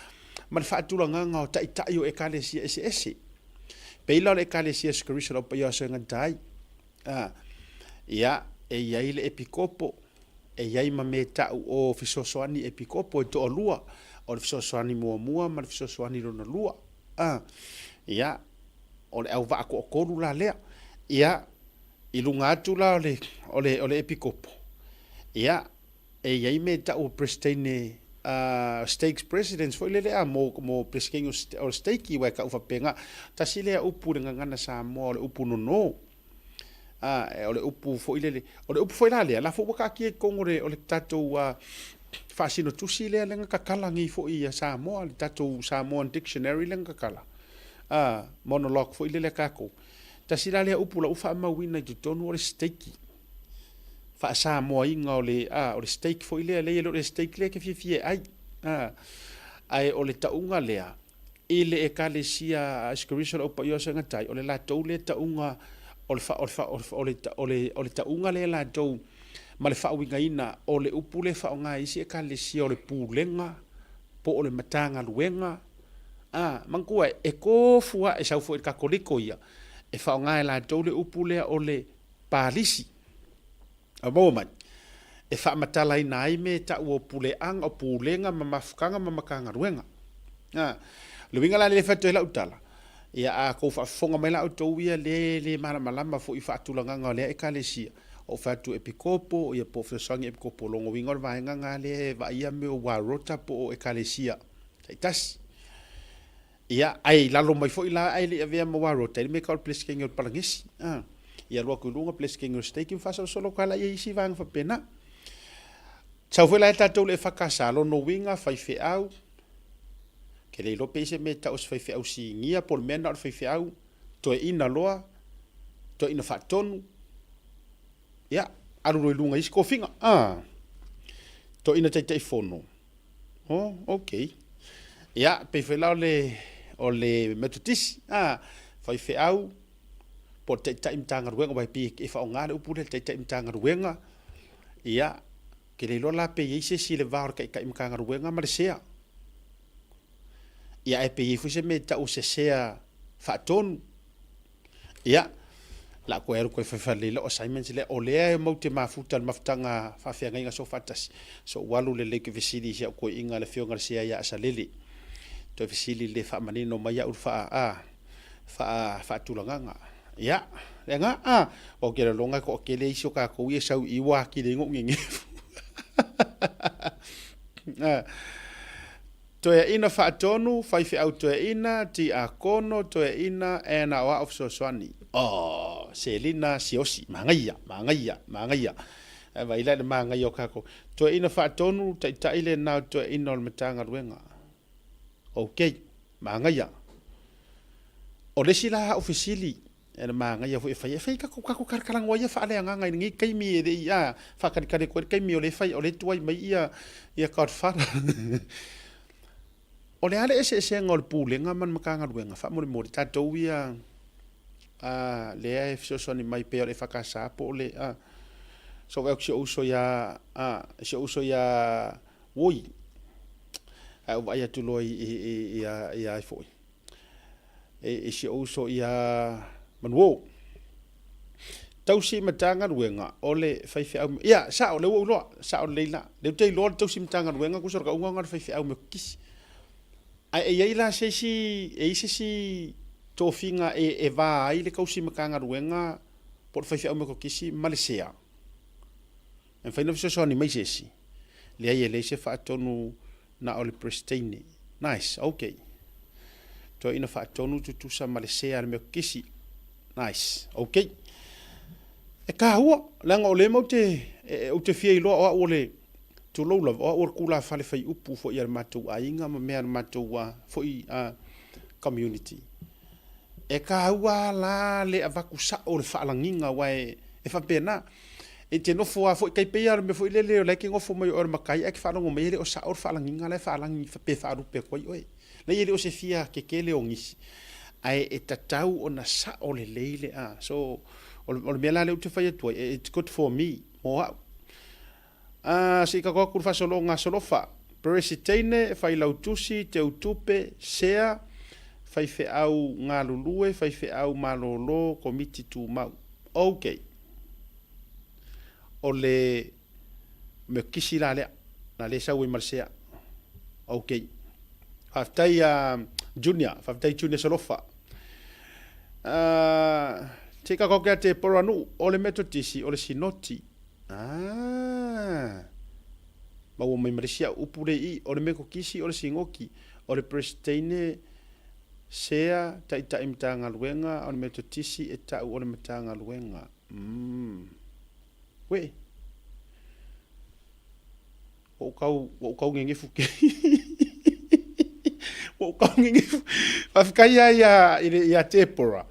ma le faatulagaga o taitai o ekalesia eseese. Pei la o le ekalesia Iesu Keriso lau paia o aso e gata ai. A, ia, e i ai le epikopo, e i ai ma me tau o fesoasoani epikopo e toalua, o le fesoasoani muamua ma le fesoasoani lona lua. A, ia, o le auvaa toatolu la lea. Ia, i luga atu la o le, o le, o le epikopo, ia, e i ai mea e tau o Peresetene, uh, Stakes Presidents foi lele a, mo, mo Peresetene o, o Stake, aua e tau faapena. Tasi lea upu i le gagana Samoa, o le upu nono. A, o le upu foi lele, o le upu foi la lea, la foi ua taatia i totonu o le, o le tatou uh, faasino tusi lea lea na tatala nei foi ia Samoa, le tatou Samoan Dictionary lea na tatala. A, monologue foi lele a tatou. Tasi la lea upu la ua faamauina i totonu o le steiki. Faasamoaina o le, a, o le steak foi lea, leai e le o le steak lea e te fiafia e ai. A, ae o le tauga lea, i le ekalesia a Iesu Keriso le Au Paia o Segatai, o le latou lea tauga, o le, o le, o le, o le, o le tauga lea latou ma le faauigaina o le upu lea e faaaoga e isi ekalesia o le pulega. Po o le Matagaluega, a, manatua e, e tofu lava, e sau foi i le Katoliko ia, e faaaoga e latou le upu lea o le palisi. A maua mai, e faamatalaina ai mea e taua o puleaga, o pulega ma mafutaga ma Matagaluega. A, o le uiga la lea e fai atu ai lau tala, ia a tou faafofoga mai la outou ia lea e le malamalama foi i faatulagaga o lea Ekalesia, ou fai atu Epikopo, ia po o fesoasoani Epikopo, o lona uiga o le vaega lena lea e vaaia mea o Warota po o Ekalesia taitasi. Ia, ae i lalo mai foi la ae le i avea ma Warota, i le mea e tau o le Peresetene o le Palanesi. A, ia alu atu i luga Peresetene o le Stake ma faasolosolo atu lava laia i isi vaega faapena. Sau foi la e tatou le EFKS, lona uiga faifeau, ke le iloa pe i ai se mea e tau o se faifeau sinia po o le mea na o le faifeau toeaina loa, toeaina faatonu, ia, alu loa i luga i isi tofiga. Ah, toeaina taitaifono. Oh, okay. Ia, pei foi la o le, o le Metotisi, ah, faifeau, po o le taitai Matagaluega, aua e pei e faaaoga le upu lea, le taitai Matagaluega, ia, ou te le iloa la pe i ai se isi i le va o le taitai Matagaluega ma le sea. Ia, ae pe i ai foi se mea e tau o se sea faatonu. Ia, o le a toe alu toe fai faalelei lau assignments lea. O lea e matou te mafuta i le mafutaga faafeagaiga soofaatasi. So ou alu lelei ou te fesili i si au toeaina le afioga i le sea ia Asalele. Toe fesili lelei faamanino mai au le faa, a, faa, faatulagaga. Ia, lea a, ou te lagona e toatele isi o tatou ia e sau i i ua atili ai ona ou nenefu. Toeaina faatonu, faifeau toeaina, tiakono toeaina and aoao fesoasoani. Oh, Selina Siosi, manaia, manaia, manaia. Ae vaai la i le manaia o tatou. Toeaina faatonu, taitai lena o toeaina o le Matagaluega. Ok, manaia. O le isi la au fesili, E le manaia foi e fai, e fai tatou, tatou talatalanoa ia faaleagaga i lenei taimi e le i, a, faatalitali atu ai le taimi o lea e fai, o lea e tuai mai ia, ia Godfather. O le a le eseesega o le Pulega ma le Matagaluega? Faamolemole, tatou ia, a, lea e fesoasoani mai pei o le EFKS po o le, a, so vaai atu si ou uso ia, a, si ou uso ia Woi, ae ou vaai atu loa i, i, i, i, i ai foi. E, e si ou uso ia Manuo. Tausi Matagaluega o le faifeau. Ia, sao, lea ua ou iloa. Sao lelei la. Lea ou te iloa le tausi Matagaluega, tusa o le tauga o le faifeau Metotisi. Ae e i ai la se isi, e i ai se isi tofiga e, e va ai le tausi Matagaluega po o le faifeau Metotisi ma le sea. E mafai ona fesoasoani mai se isi? Leai, e leai se faatonu na o le Peresiteine. Nice, ok. Toeaina faatonu tutusa ma le sea a le Metotisi. Nice, ok. E taua, leaga o lea matou te, ou te fia iloa o au o le, tulou lava, o au o le tulafale faiupu foi a le matou aiga ma mea a le matou foi community. E taua lava la le avatu sao o le faalagiga aua e faapena. E te nofo lava foi, tai pei lava o le mea foi lele o la e te nofo mai o oe o le matai ae te faalogo mai e le o sao le faalagiga la e faalagi pe faalupe atu ai oe. Leai e le o se fia tetele o nisi, ae e tatau ona sao lelei le a. So, o le mea la lea ou te fai atu ai, it's good for me, mo au. A, se i tatou atu i le faasologa solofa. Peresiteine, Failautusi, Teutupe, Sea, Faifeau Galulue, Faifeau Malolo, Komiti Tumau. Ok. O le mea kisi la lea, na le sau ai ma le sea. Ok. Faafetai ia Junior, faafetai Junior Solofa. Uh, te kakau ke te Poranuu, o le Metotisi, o le Sinoti. Ah. Maua mai ma le isi au upu le i, o le Metotisi, o le Sinoti, o le Presiteine, Sea, Taitai Matagaluega, o le Metotisi e ta'u o le Matagaluega. Umm. Uē. Ua ou tau, ua ou tau nenefu kei. Ua ou tau nenefu. Faafetai lava ia, i le, ia Deborah.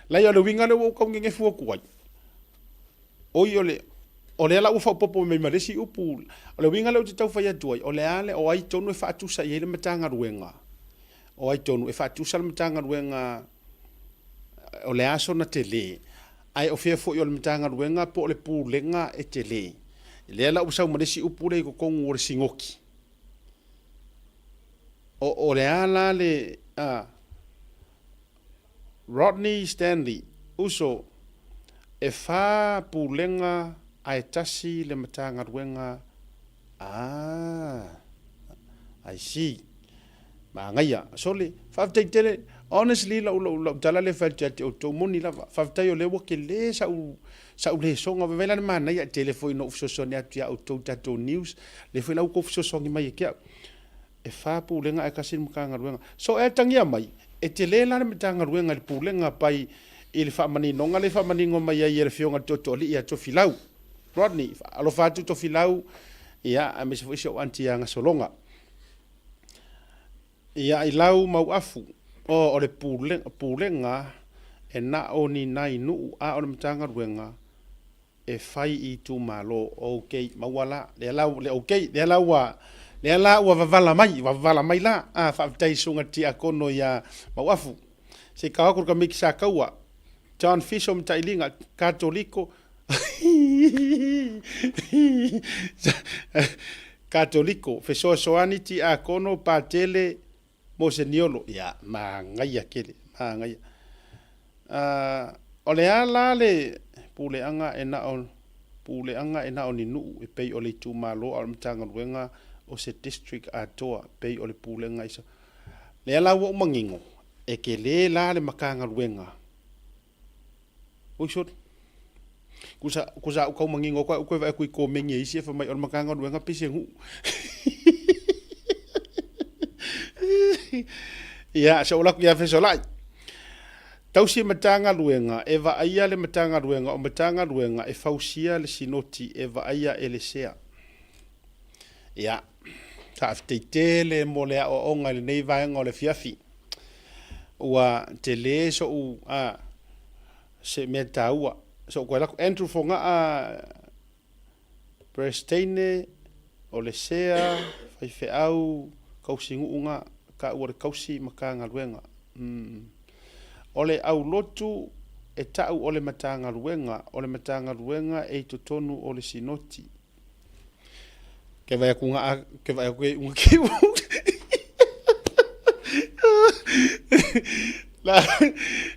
Leai, o le uiga lea ua ou tau nenefu atu ai. Oi, o le, o lea la ua faaopoopo mai ma le isi upu. O le uiga lea ou te tau fai atu ai, o le a le, o ai tonu e faatusa i ai le Matagaluega? O ai tonu e faatusa le Matagaluega o le a sona tele, ae o fea foi o le Matagaluega po o le Pulega e tele. Lea la ua sau ma le isi upu lea i totonu o le sinoti. O, o le a la le, a, Rodney Stanley, Uso, e whā pulega ae tasi le Matagaluega, ah, I see. Magaia. Sole, faafetai tele. Honestly, lau, lau, lau tala lea e fai atu ia te outou, moni lava. Faafetai o lea ua tele sa'u, sa'u lesoga. Vaivai la le manaia, e tele foi ina ou fesoasoani atu ia outou i tatou news. Lea foi la ua outou fesoasoani mai ia te au. E fa pulega ae tasi le Matagaluega. So e atagia mai, e tele la le Matagaluega i le Pulega pai i le faamaninoga lea e faamanino mai ai e le Afioga i le Tootooalii ia Tofilau. Rodney, alofa atu Tofilau, ia, aemaise foi si ou aunty ia Gasologa. Ia i lau mau afu, oh, o le pulega, pulega e na o ni nai nuu a o le Matagaluega e fai i itumalo. Ok, maua la, lea la, le, ok, lea la ua, lea la ua vavala mai, ua vavala mai la. Ah, faafetai i susuga tiakono ia Mauafu. Se i kao atu le kamiki sa kaua. John Fiso Matailiga, Katoliko. Katoliko, fesoasoani tiakono patele Moseniolo, ia, magaia kele, magaia. Uh, o le a la le puleaga e na o puleaga e na o ni nuu e pei o le itumalo a o le Matagaluega o se district atoa pei o le pulega i sa. Lea la ua ou manino, e tele la le Matagaluega. Oi sori. Kusa, kusa au kau mangingo koe, koe vae kui komengi e isi e whamai o le Matagaluega pei se nuu. Ia, se o laku ia fesolai. Tausi Matagaluega e vaaia le Matagaluega o Matagaluega e fausia le Sinoti e vaaia e le sea. Ia, faafetai tele mo le aoaoga i lenei vaega o le afiafi. Ua tele so'u a se mea taua. So'u koe lako Andrew Fogaa Peresteine o le sea faifeau kausinu'u ga taua le kausi Matagaluega. Mm. O le aulotu e ta'u o le Matagaluega, o le Matagaluega e i totonu o le Sinoti. Ke vai aku nga ke vai aku e unga ki La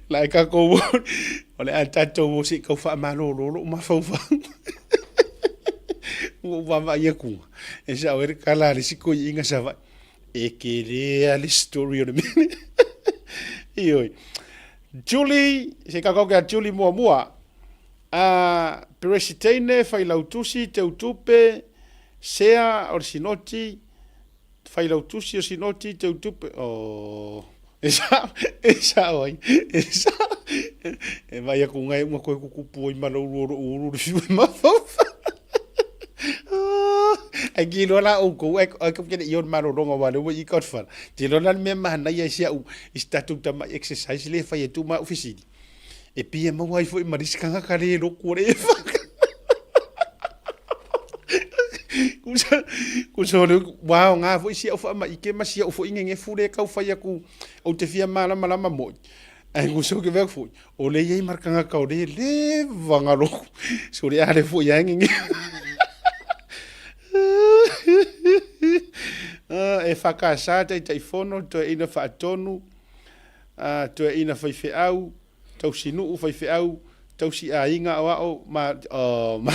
la e kākou o le a tātou o se i kau whaamalolo lo mafaufau. Ua ou vaavaai atu e sao e le kala a le isi toeaina Savaii. E tele lava le story o le mea lea. Ioe. Julie, se i kākou ke a Julie muamua. A Peresiteine, Failautusi, Teutupe, Sea o le Sinoti, Failautusi o Sinoti, Teutupe, oh, e sao, e sao ai, e sao, e vai aku ngai uma koe kukupu ai ma lou o lou ulu le fiu e mafaufau. Ai ki loa la oukou, ai ai ka kene i o malologa wa le ua i ka whala. Te loa la le mea mahanaia i si au, i si tatou tamai exercise le whai e tu ma ofisiri. E pia maua ai foi ma le isi tagata le loku o le Eva. Kusa, kusa o le ua aoga foi si au faamaite ma si au foi gegefu lea e tau fai atu ou te fia malamalama moi. Ae kusa ou te vaai atu foi, o lea e i ai ma le tagata o lea e leva ona loku. So o le a lea foi lava e gegefu. E whakasa Taitaifono, Toeaina Faatonu, a toeaina faifeau, tausinuu faifeau, tausi aiga aoao ma oh, ma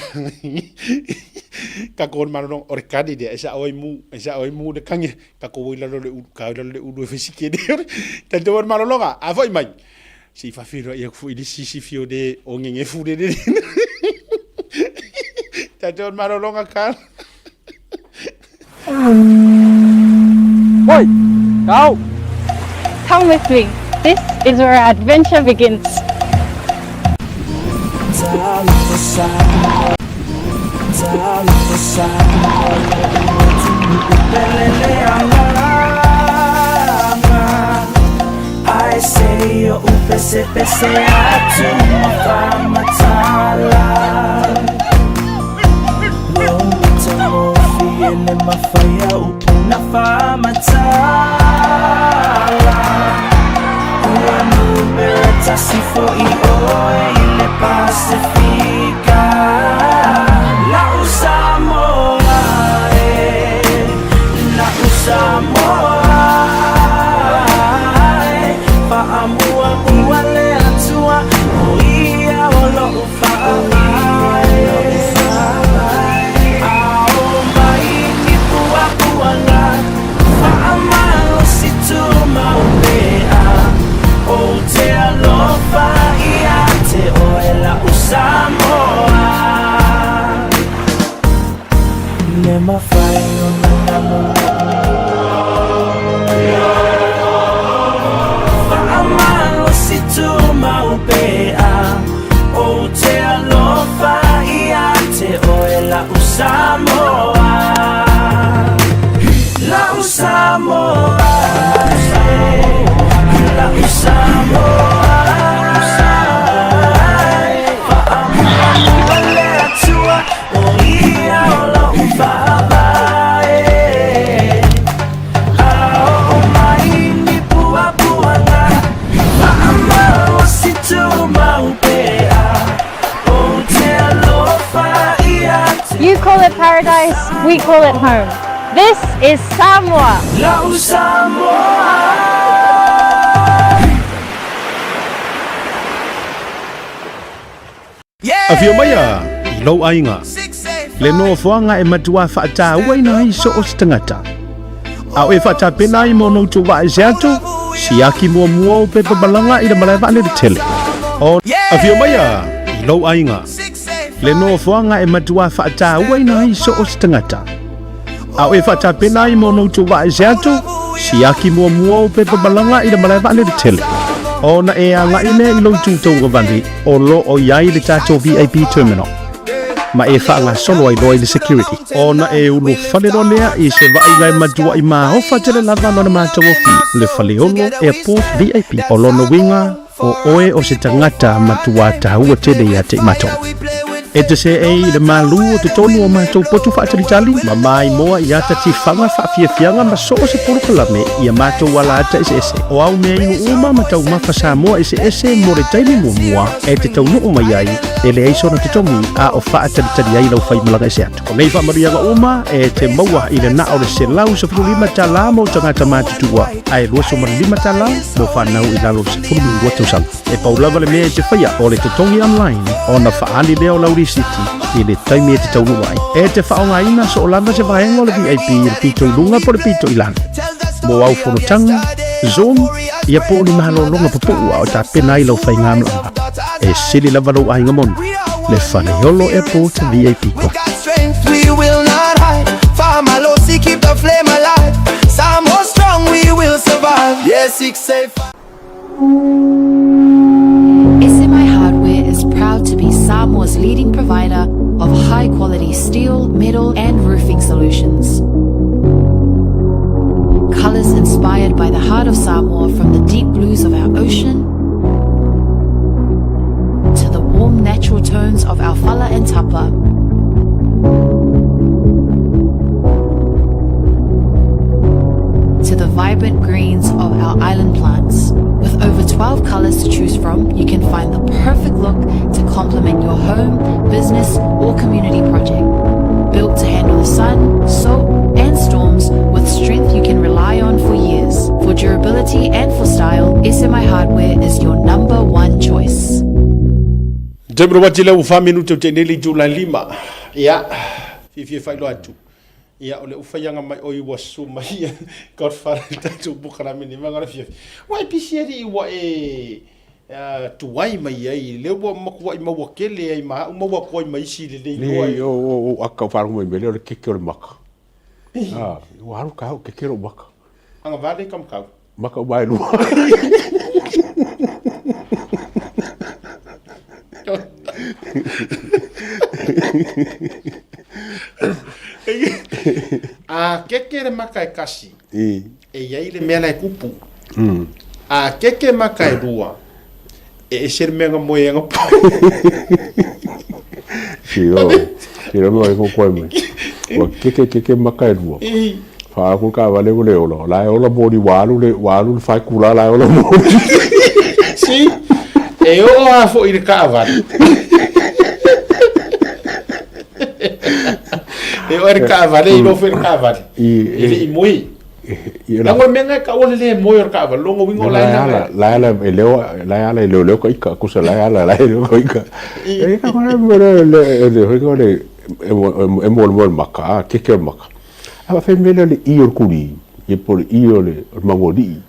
tatou o le malologa o le kani lea e sao ai mu e sao ai mu le kani tatou o i lalo le ulu ka i lalo le ulu e fai sikele tatou o le malologa a foi mai se i faafeiloai atu foi i le isi sifi o le o gegefu le le tatou o le malologa kala. Oi, go! Come with me. This is where our adventure begins. Le mafai ona nalo. Faamalosi tumau pea Ou te alofa ia te oe La'u Samoa La'u Samoa La'u Samoa Faamuamua le Atua O ia o lo'u faavae A oo mai ni puapuaga Faamalosi tumau pea Ou te alofa ia te You call it paradise, we call it home. This is Samoa. La'u Samoa. Afio maia i lou aiga, le nofoaga e matuā faatauaina ai so o se tagata. A o e faatapena ai mo nou tuvaa ese atu, siaki muamua ou pepa malaga i le malae vaalele tele. O Afio maia i lou aiga, le nofoaga e matuā faatauaina ai so o se tagata. A o e faatapena ai mo nou tuvaa ese atu, siaki muamua ou pepa malaga i le malae vaalele tele. Ona e agai lea i lou itu tauagavale o lo o i ai le tatou VIP terminal ma e faagasolo ai loa i le security. Ona e ulufale loa lea i se vaaiga e matuai maofa tele lava lona matagofie, le Faleolo Airport VIP. O lona uiga, O oe o se tagata matuā taua tele ia te i matou. E te seei i le malū o totonu o matou potu faatalitali, ma maimoa i ata tifaga faafiafiaga ma so o se polokalame i a matou alaata eseese. O au mea inu uma ma taumafa Samoa eseese mo le taimi muamua e te taunuu mai ai, e leai sona totogi a o faatalitali ai lau faimalaga ese atu. O nei faamanuiaga uma e te maua i le na o le $115 mo tagata matutua ae $25 mo fanau i lalo o le 12 tausaga. E pau lava le mea e te faia o le totogi online ona faaali lea o lau lisiti i le taimi e te taunuu ai. E te faaaogaina soo lava se vaega o le VIP i le pito i luga po o le pito i lalo. Mo au fonotaga, Zoom, ia po o ni malologa pupuu a o tapena ai lau faigamalaga. E sili lava lou aiga moni, le Faleolo Airport VIP We Club. got strength, we will not hide. Faamalosi, keep the flame alive. Samoa strong, we will survive. Yeah, 685. SMI Hardware is proud to be Samoa's leading provider of high quality steel, metal, and roofing solutions. Colors inspired by the heart of Samoa from the deep blues of our ocean to the warm natural tones of our fala and tapa. To the vibrant greens of our island plants. With over 12 colors to choose from, you can find the perfect look to complement your home, business, or community project. Built to handle the sun, salt, and storms with strength you can rely on for years. For durability and for style, SMI Hardware is your number one choice. Taimi ua tele ua fa minute o tenei le itula lima. Ia, fiafia faailoa atu. Ia, o le ufaiaga mai oi ua susu mai ia Godfather i le tatou polokalame nei ma le fiafia. Ua e pisi alii ua e tuai mai ai, lea ua matuai maua tele ai ma au maua atu ai ma isi lelei loa. Leai, o, o, o aka o faalogo mai mea lea o le keke o le maka. Ah, ua alu ka au keke lou maka. Agavale ka makau. Maka uma e lua. A keke le maka e kasi, e i ai le mea la e kupu. A keke maka e lua, e ese le mea nga moe anga po. Si o, si o mai ko koe mai. Ua keke keke maka e lua. Wha aku ka wale ua le ola. La e ola moni ua alu le, ua alu le whaikula la e ola moni. Si, e oo lava foi i le kaavale. E oo i le kaavale, e iloa foi i le kaavale. E le i moe. Leaga o le mea lena e taua le le moe o le kaavale, lona uiga o la e na. La e ala e leo, la e ala e leoleo ka ika, kusa la e ala la e leo ka ika. E ka kona mo le le le hoi le e mo le maka, a keke o le maka. A fa mea lea o le i o le kuli, ia po o le i o le maualii,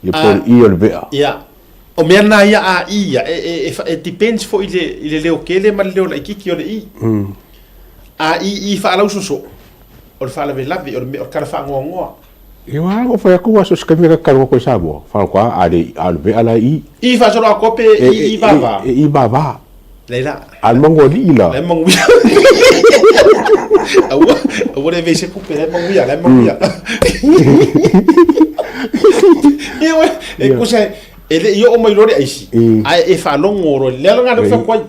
ia po o le i o le vea. Ia, o mea na ia a i ia, e depends foi i le leo kele ma le leo laitiiti o le i. A i i faalausoso. O le faalavelave, o le mea, o le tala faanoanoa. Ia aua na ou fai atu aso se taimi e talanoa atu ai Samoa, faatoa a le a o le vea la e i. I faasolo atoa pe i i vava? E i vava. Leai la. A o le manualii la. La e manuia. Aua, aua le avea i se tupe, la e manuia, la e manuia. Ia ué, e tusa e le i oo mai loa le aisi, ae e faalogo loa, le ala lena lea ou fai atu ai.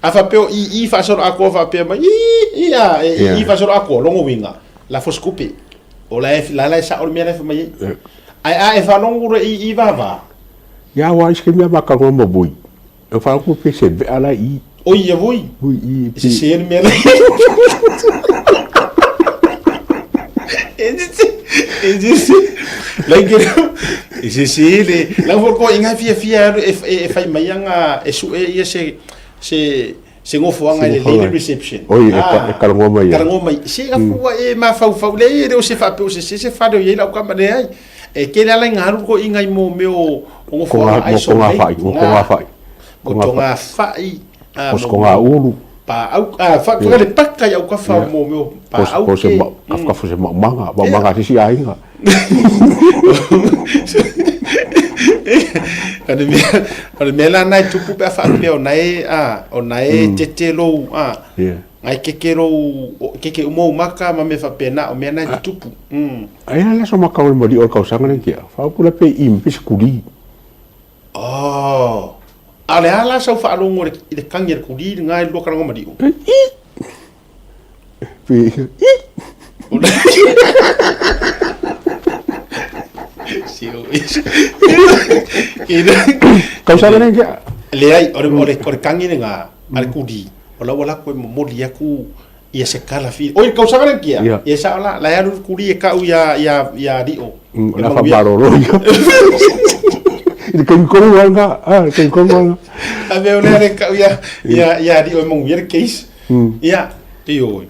A faapea o i i faasolo atoa faapea mai, ii, ii, a, e i i faasolo atoa, lona uiga, lafo se tupe. O la e, la la e sao le mea la e fai mai ai. Ae a e faalogo loa i i vava. Ia aua isi taimi a ma talanoa ma Vui, e faalogo pe se vea la i. Oi ia Vui. Vui i. E sese le mea la. E sese, e sese. La ke e sese le. La fo ko inga fia fia e e fai mai anga e su e ia se se se gofoaga i le lady reception. Oi, e, ah, e talanoa mai. Talanoa mai. Se ga fua e mafaufau le e le o se faapea o se se se fale o i ai lau kama leai. E tele ala i ngā alu ko inga i mō mea o o gofoaga ai so nei. Mo ko ngā whai. Mo to ngā whai. Mo ko ngā ulu. Pa au, ah, wha, wha le paka i au kawha mō mea o pa au ke. Se ma, kafkafu se maumanga, maumanga sisi aiga. O le mea, o le mea la na e tupu pe a faapea o na e, a, o na e tete lou, a, na e keke lou, keke uma ou maka ma mea faapena, o mea na e tutupu. Ai la so maka o le maliʻi o le tausaga lenei tia, faaupu la pe i pe se kuli. Oh. A o le a la sau faalogo i le kagi a le kuli lena i le lua kalaga o maliʻu? I. Pe i. Tausaga lenei tia. Leai, o le, o le, o le kagi lena a le kuli, o la ua lako e momoli aku ia se kala fi. Oi, tausaga lenei tia. Ia. Ia sao la, la e alu le kuli e kau ia, ia, ia Liʻo. O le a faamalolo ia. I le taimi tonu lava lena, a, le taimi tonu lava lena. A mea o lea le kau ia, ia, ia Liʻo e manuia le case. Ia, ioe.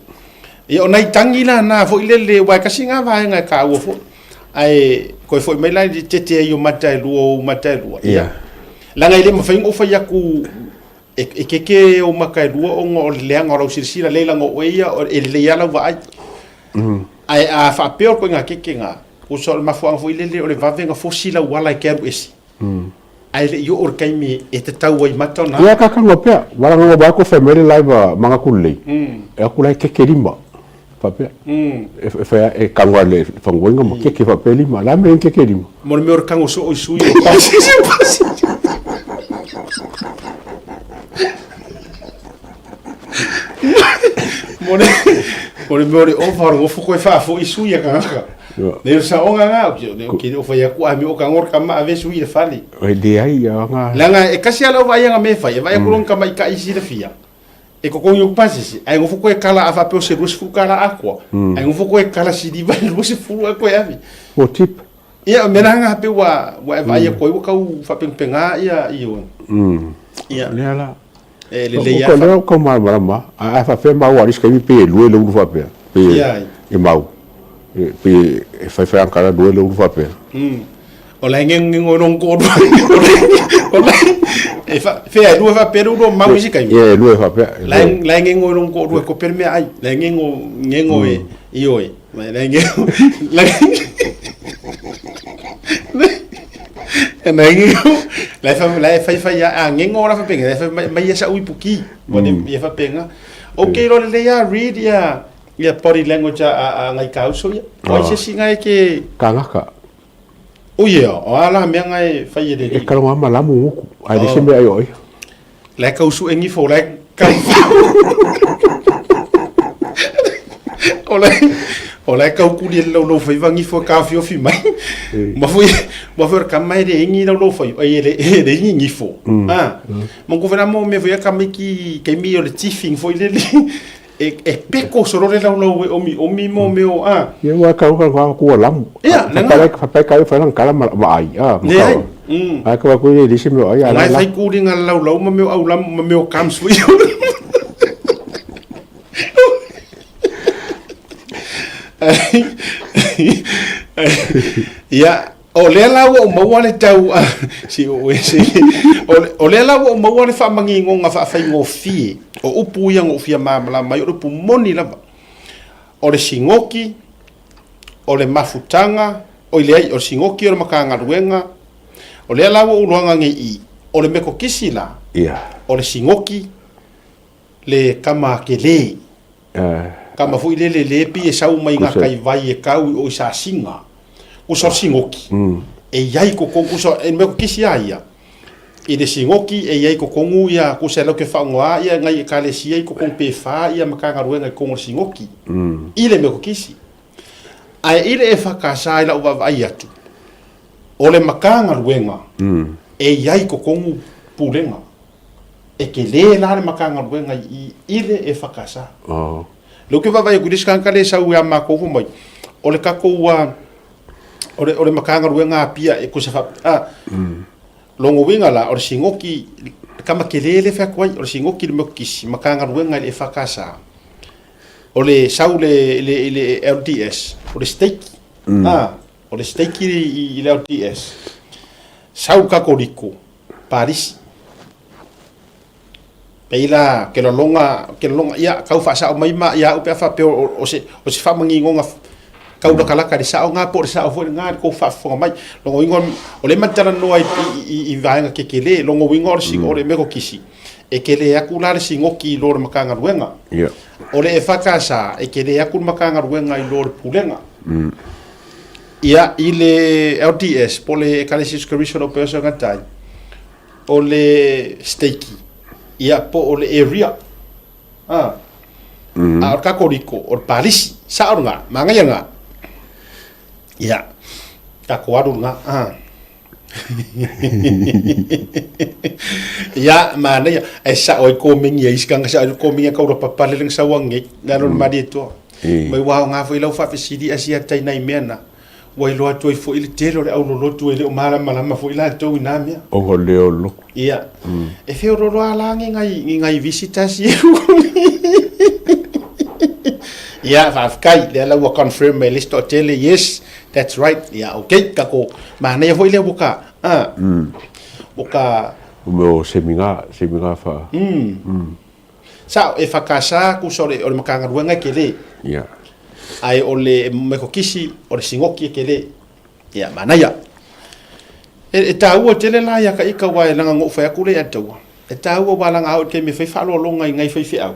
Ia, o nai tangi la na foi lele, aua e kasi ngā vaega e kāua foi. Ae, koe foi mai la i le tete ai o mata e lua, ou mata e lua. Ia. Leaga e le mafai ona ou fai atu e, e keke ou maka e lua ona o le leaga o lau silasila, leai leaga o oe ia, e lelei lava lau vaai. Ae a faapea o le ituaiga kekega, tusa o le mafuaaga foi lele o le vave ona fosi lau ala e te alu ese. Ae le i oo le taimi e tatau ai mata ona. Ia ka kanga pea, wala nga ba ko fai mai le live a manga ku lelei. E aku lai keke lima. Faapea. E fai e kanga le fangoinga ma keke faapea lima. La me keke lima. Mo le mea o le kango soo i sui o pasi se pasi. Mo le mo le mea o le ova o le gofo koe faafoi sui a kangaka. Nei o saoga nga, o ke o fai aku a me o ka ngor ka ma ave sui le fale. E leai ia nga. Leaga e kasi ala o vaai anga me fai, e vaai aku long ka mai ka isi le fia. E kokongi o pasese, ai ngofo koe kala a faapea o se 20 kala akoa. Ai ngofo koe kala siliva i 20 a koe ave. O tip. Ia, o mea nga hape ua, ua e vaai aku ai ua kau faapengapenga ia i o. Ia. Lea la. E lelei a. Lea o kau malamalama, a faapea mau a le isi taimi pe e lua le ulu faapea. Pe e mau. Pe e fai fai angkara lua le ulu faapea. O la e ngengo ngengo long ko O la e fa fea e lua faapea le ulu o mau isi taimi. Ia e lua faapea. La la e ngengo long ko lua ko pere mea ai. La e ngengo ngengo e i oe. La e ngengo la Na ngengo la e fa la e fai fai a ngengo la faapea la e fai mai ia sa ui puki. Mo ne ia faapea. Okay lo le ia read ia ia body language a a ngai kauso ia. O ai se isi ngai ke Kangaka. O ia, o a la mea ngai fai e le E kalo ma lamu nguku. Ai le se mea ai oi. La kau su engi fo la kau. O la o la kau kuli le lau fai vangi fo ka fio fi mai. Ma foi ma foi ka mai le engi lau lau fai ai le le engi ngi fo. Ah. Mo ko vera mo me foi ka mai ki ke mi o le tifing foi le E, e peko solo le laulau e omi omi mo mea o a. Ia ua kau kau kau kua lamu. Ia, le nga. Fapai kai fai lang kala ma ma ai. Ah, Le ai. Ai ka ku le lisi meo ai ala. Ngai fai ku ringa laulau ma meo au lamu ma meo kam sui. Ia, O lea la ua ou maua le tau a, si o e si, o lea la ua ou maua le faamagigoga faafaigofie o upu ia na ou fia malamalama ai, o le upu moni lava. O le sigoki, O le mafutaga, oi leai, o le sigoki o le Matagaluega, o lea la ua ou iloaga nei i i, o le Metotisi la, o le sigoki le kama kele. Kama foi lele le pei e sau mai gakai vai e kau i o i Sasiga. Kusa o le sigoki, e i ai i totonu, kusa e Metotisi a ia, i le sigoki e i ai i totonu ia, kusa e latou te faaaoga ia nai ekalesia i totonu pe fa ia Matagaluega i totonu o le sigoki, i le Metotisi. Ae i le EFKS i lau vaavaai atu, o le Matagaluega e i ai i totonu Pulega. E tele la le Matagaluega i i le EFKS. O lea ou te vaavaai atu i le isi tagata lea e sau ia matou fai mai, o le tatou o le, o le Matagaluega Apia e tusa faapea, a, lona uiga la, o le sinoti, le tama tele lea e fai atu ai, o le sinoti i le Metotisi, Matagaluega i le EFKS. O le sau le, le, le LDS, o le stake. Mm. Ah, o le stake i, i le LDS. Sau le Katoliko, Parisi. Pei la, ke lolonga, ke lolonga, ia, kau whaasao mai ma ia au pe a whaapea o, o, se, o se whamangingonga kau lakalaka le sao ngā po le sao foi ngā le kou whaafofoga mai. Longo ingo, o le matala noa i, i, i, i vaenga kekele, longo ingo o le singo, mm. o le meko kisi. E kele aku la le sigoki i lo le Matagaluega. Ia. O le EFKS, e kele aku le Matagaluega i lo le Pulega. Ia, i le LDS, po o le Ekalesia Iesu Keriso o Peoso Gatai, o le steiki, ia, po o le area. A. A o le Katoriko, o le palisi. Sao lena, manaia lena. Ia, tatou alu lena. A. Ia, manaia. Ae sao ai komeni a isi tagata, sao ai komeni a kaulapapale le na sau anei, le alo o le Malietoa. Mai ua aoga foi lau faafesili a sia tai nai mea na, ua iloa atu ai foi le tele o le aulolotu e le o malamalama foi latou i na mea. Ona le o lotu. Ia, e feoloolo lava la ni nai, ni nai visitors ia. Ia, faafetai, lea la ua confirm mai e le isi toatele, yes, That's right. Ia, okay, tatou manaia foi lea ua ka, a, ua ka... O mea o seminar, seminar wha. Sao, e whakasa kusa o le, o le Matagaluega e kele. Ia. Ae o le Mekokisi, o le Singoki e kele. Ia, manaia. E, e tāua tele la ia ka ika wa e langa ngou whai aku le ia taua. E tāua wa langa au i te taimi e whai whaaloaloga i ngai whaiwheau.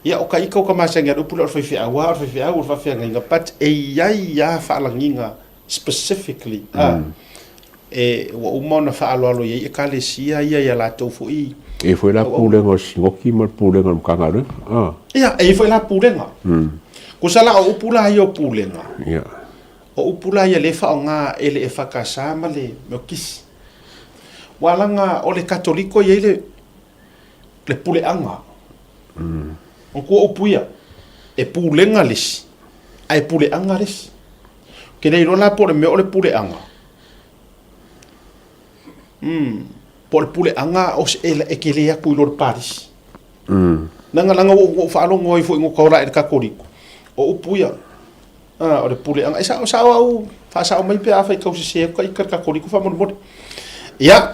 Ia, o ka ika o ka masani a le upu lea o le faifeau a, o le faifeau o le faafeagaiga, but e i ai a faalagiga specifically a, e, ua uma ona faaaloalo i ai Ekalesia ia i a latou foi. E i ai foi la pulega o le Sinoti ma le pulega o le Matagaluega, a. Ia, e i ai foi la pulega. Kusa la o upu la ia o pulega, Ia. o upu la ia lea e faaaoga e le EFKS ma le Metotisi. Ua laga o le Katoliko e i ai le le puleaga. O kua upu ia, e pulega le isi, ae puleaga le isi. Ou te le iloa la po o le mea o le puleaga, po o le puleaga o se, e tele atu i lo le palisi. Leaga, leaga ua ou faalogo ai foi ina ou la i le Katoliko, o upu ia, A, o le puleaga. E sao, sao au, faasao mai pe afai tau sese atu ka ika le Katoliko faamolemole. Ia,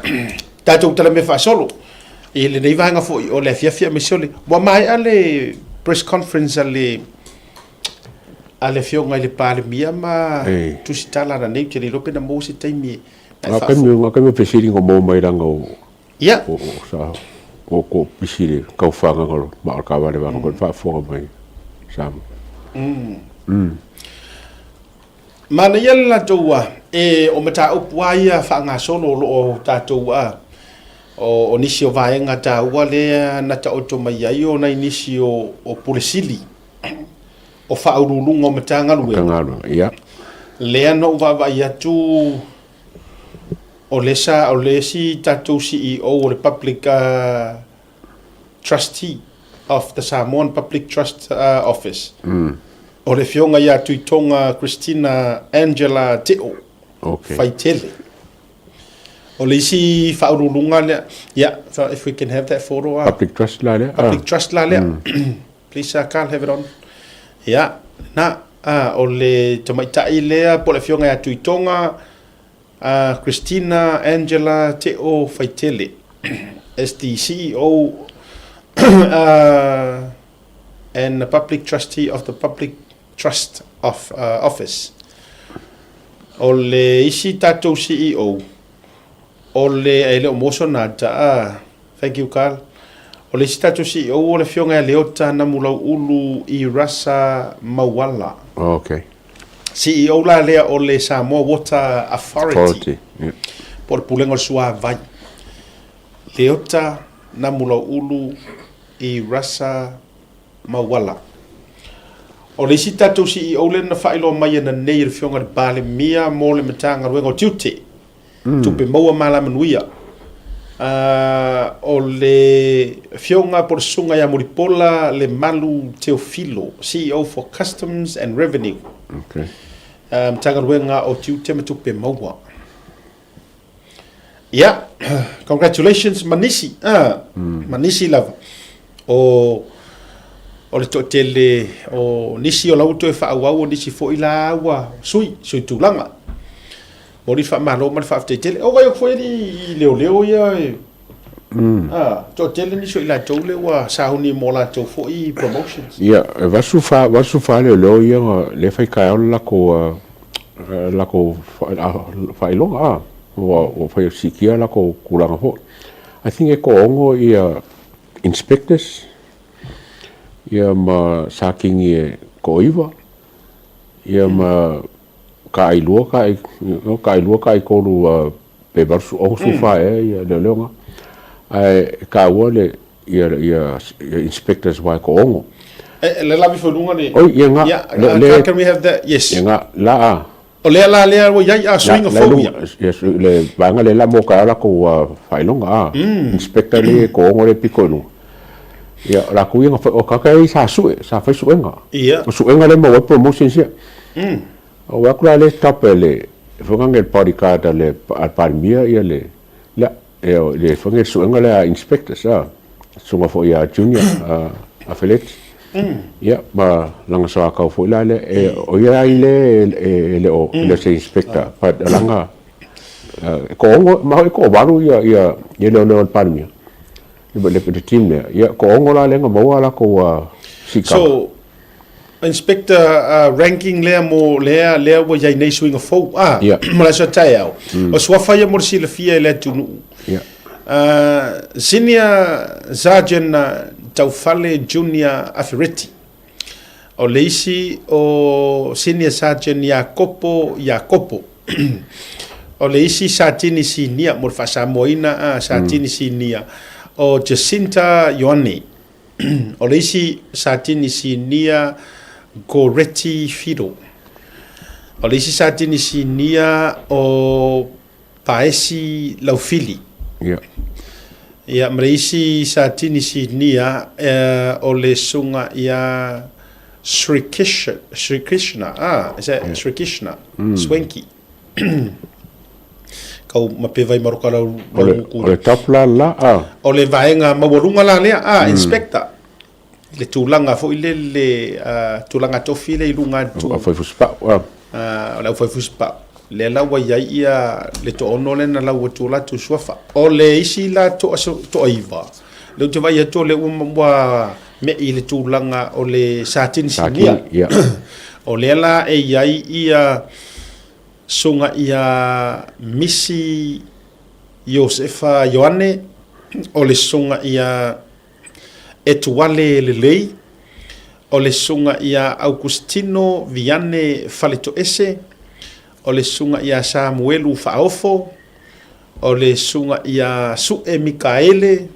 tatou tala mea faasolo i lenei vaega foi o le afiafi aemaise o le... Ua maea le press conference a le a le afioga i le Palemia ma Ei. Tusitala ananei, ou te le iloa pe na maua se taimi e Ngā taimi, ngā taimi o fesili nga maua mai langa o Ia. o, o, sa o ko pisi le kau whanganga o ma o ka wale wanga ko whaafoga mai Samoa. Manaia le latou a e o mataupu a ia faagasolo o lo o tatou a o, o nisi o vaega taua lea na taoto mai ai o nai nisi o, o Pule Sili o Faauluuluga o Matagaluega. Matagaluega, ia. Lea na ou vaavaai atu o le sa o le isi tatou CEO o le Public uh, Trustee of the Samoan Public Trust uh, Office. O le afioga ia Tuitoga Christina Angela Teo Okay. Faitele. O le isi faauluuluga lea, yeah, so if we can have that photo. Uh, Public Trust la lea. Public Trust la lea. Please, Carl, have it on. Yeah, na, ah, o le tamaitai lea po o le afioga ia Tuitoga uh, Christina Angela Teo Faitele as the CEO and the public trustee of the Public Trust of, uh, Office. O le isi tatou CEO, o le, e le o maua sona ata, ah, thank you Carl. O le isi tatou CEO o le afioga ia Leota Namulauulu Irasa Mauala. Oh, okay. CEO la lea o le Samoa Water Authority. Authority, yeah. Po o le Pulega o le Suavai. Leota Namulauulu Irasa Mauala. O le isi tatou CEO lea na faailoa mai ananei e le Afioga i le Palemia mo le Matagaluega o Tiute, Tupe Maua ma Alamanuia, o le Afioga po o le Susuga ia Mulipola Lemalu Teofilo, CEO for Customs and Revenue, Okay. Matagaluega o Tiute ma Tupe Maua. Ia, congratulations ma nisi, ma nisi lava o o le toatele o nisi o la ua toe faaauau, o nisi foi la ua sui, sui tulaga. Momoli le faamalo ma le faafetai tele. O vai atu foi alii leoleo ia e toatele nisi o i latou lea ua sauni mo latou foi promotions. Ia, e 84, 84 leoleo ia lea e fai taeao le latou latou faailoga a, ua fai siitia latou tulaga foi. I think e toaono ia inspectors ia ma Satini e toaiva ia ma kaailua kaai kaailua kaaitolu pe 84 ea ia leoleo na. Ae e taua le ia ia inspectors aua e toaono. E le lavi foi luga le. Oi ia nga le le can we have that yes. Ia nga la a. O lea la lea ua iai a suiga fou ia. Ia le vaega lea la mo ka latou faailoga a. Inspector le toaono le pito i luga. Ia o latou ia na fai o tagata ia sa sue sa fai suega. Ia. O suega lea e maua ai promotions ia. Ou vaai atu la lea tapa e le foi lea le bodyguard a le Palemia ia le la le foi lea suega lea a inspectors a suega foi a Junior a Feleti. Ia ma lana soatau foi la lea e o ia ai le e le o le se inspector but lana e toaono ma e toavalu ia ia ia leoleo a le Palemia le le team lea. Ia toaono la lea na maua latou siitaga. So Inspector ranking lea mo lea lea ua iai nei suiga fou a yeah. mo le aso taeao. O suafa ia mo le silafia e le atunuu. Yeah. Senior Sergeant Taufale Junior Afereti. O le isi o Senior Sergeant Iakopo Iakopo. O le isi Satini Sinia mo le faasamoaina a Satini Sinia o Jacinta Ioane. O le isi Satini Sinia Goretti Fido. O le isi Satini Sinia o Paesi Laufili. Yeah. Ia, ma le isi Satini Sinia o le susuga ia Sri Krishna, Sri Krishna, ah, is that yeah. Sri Krishna, Swanky. Kau mape vai maroka lau O le, o le top la la a. O le vaega maualuga la lea, ah, inspector. I le tulaga foi lele, tulaga tofi lea i luga atu. Au fai fusipau, ah. O le au fai fusipau. Lea la ua i ai ia le toaono lea na lau atu o latou suafa. O le isi la toaiva, lea ou te vaai atu o lea ua me'i i le tulaga o le Satini Sinia. O lea la e i ai ia susuga ia Misi Iosefa Ioane, o le susuga ia Etuale Lelei, o le susuga ia Augustino Viane Faletoese, o le susuga ia Samuelu Faaofo, o le susuga ia Sue Mikaele,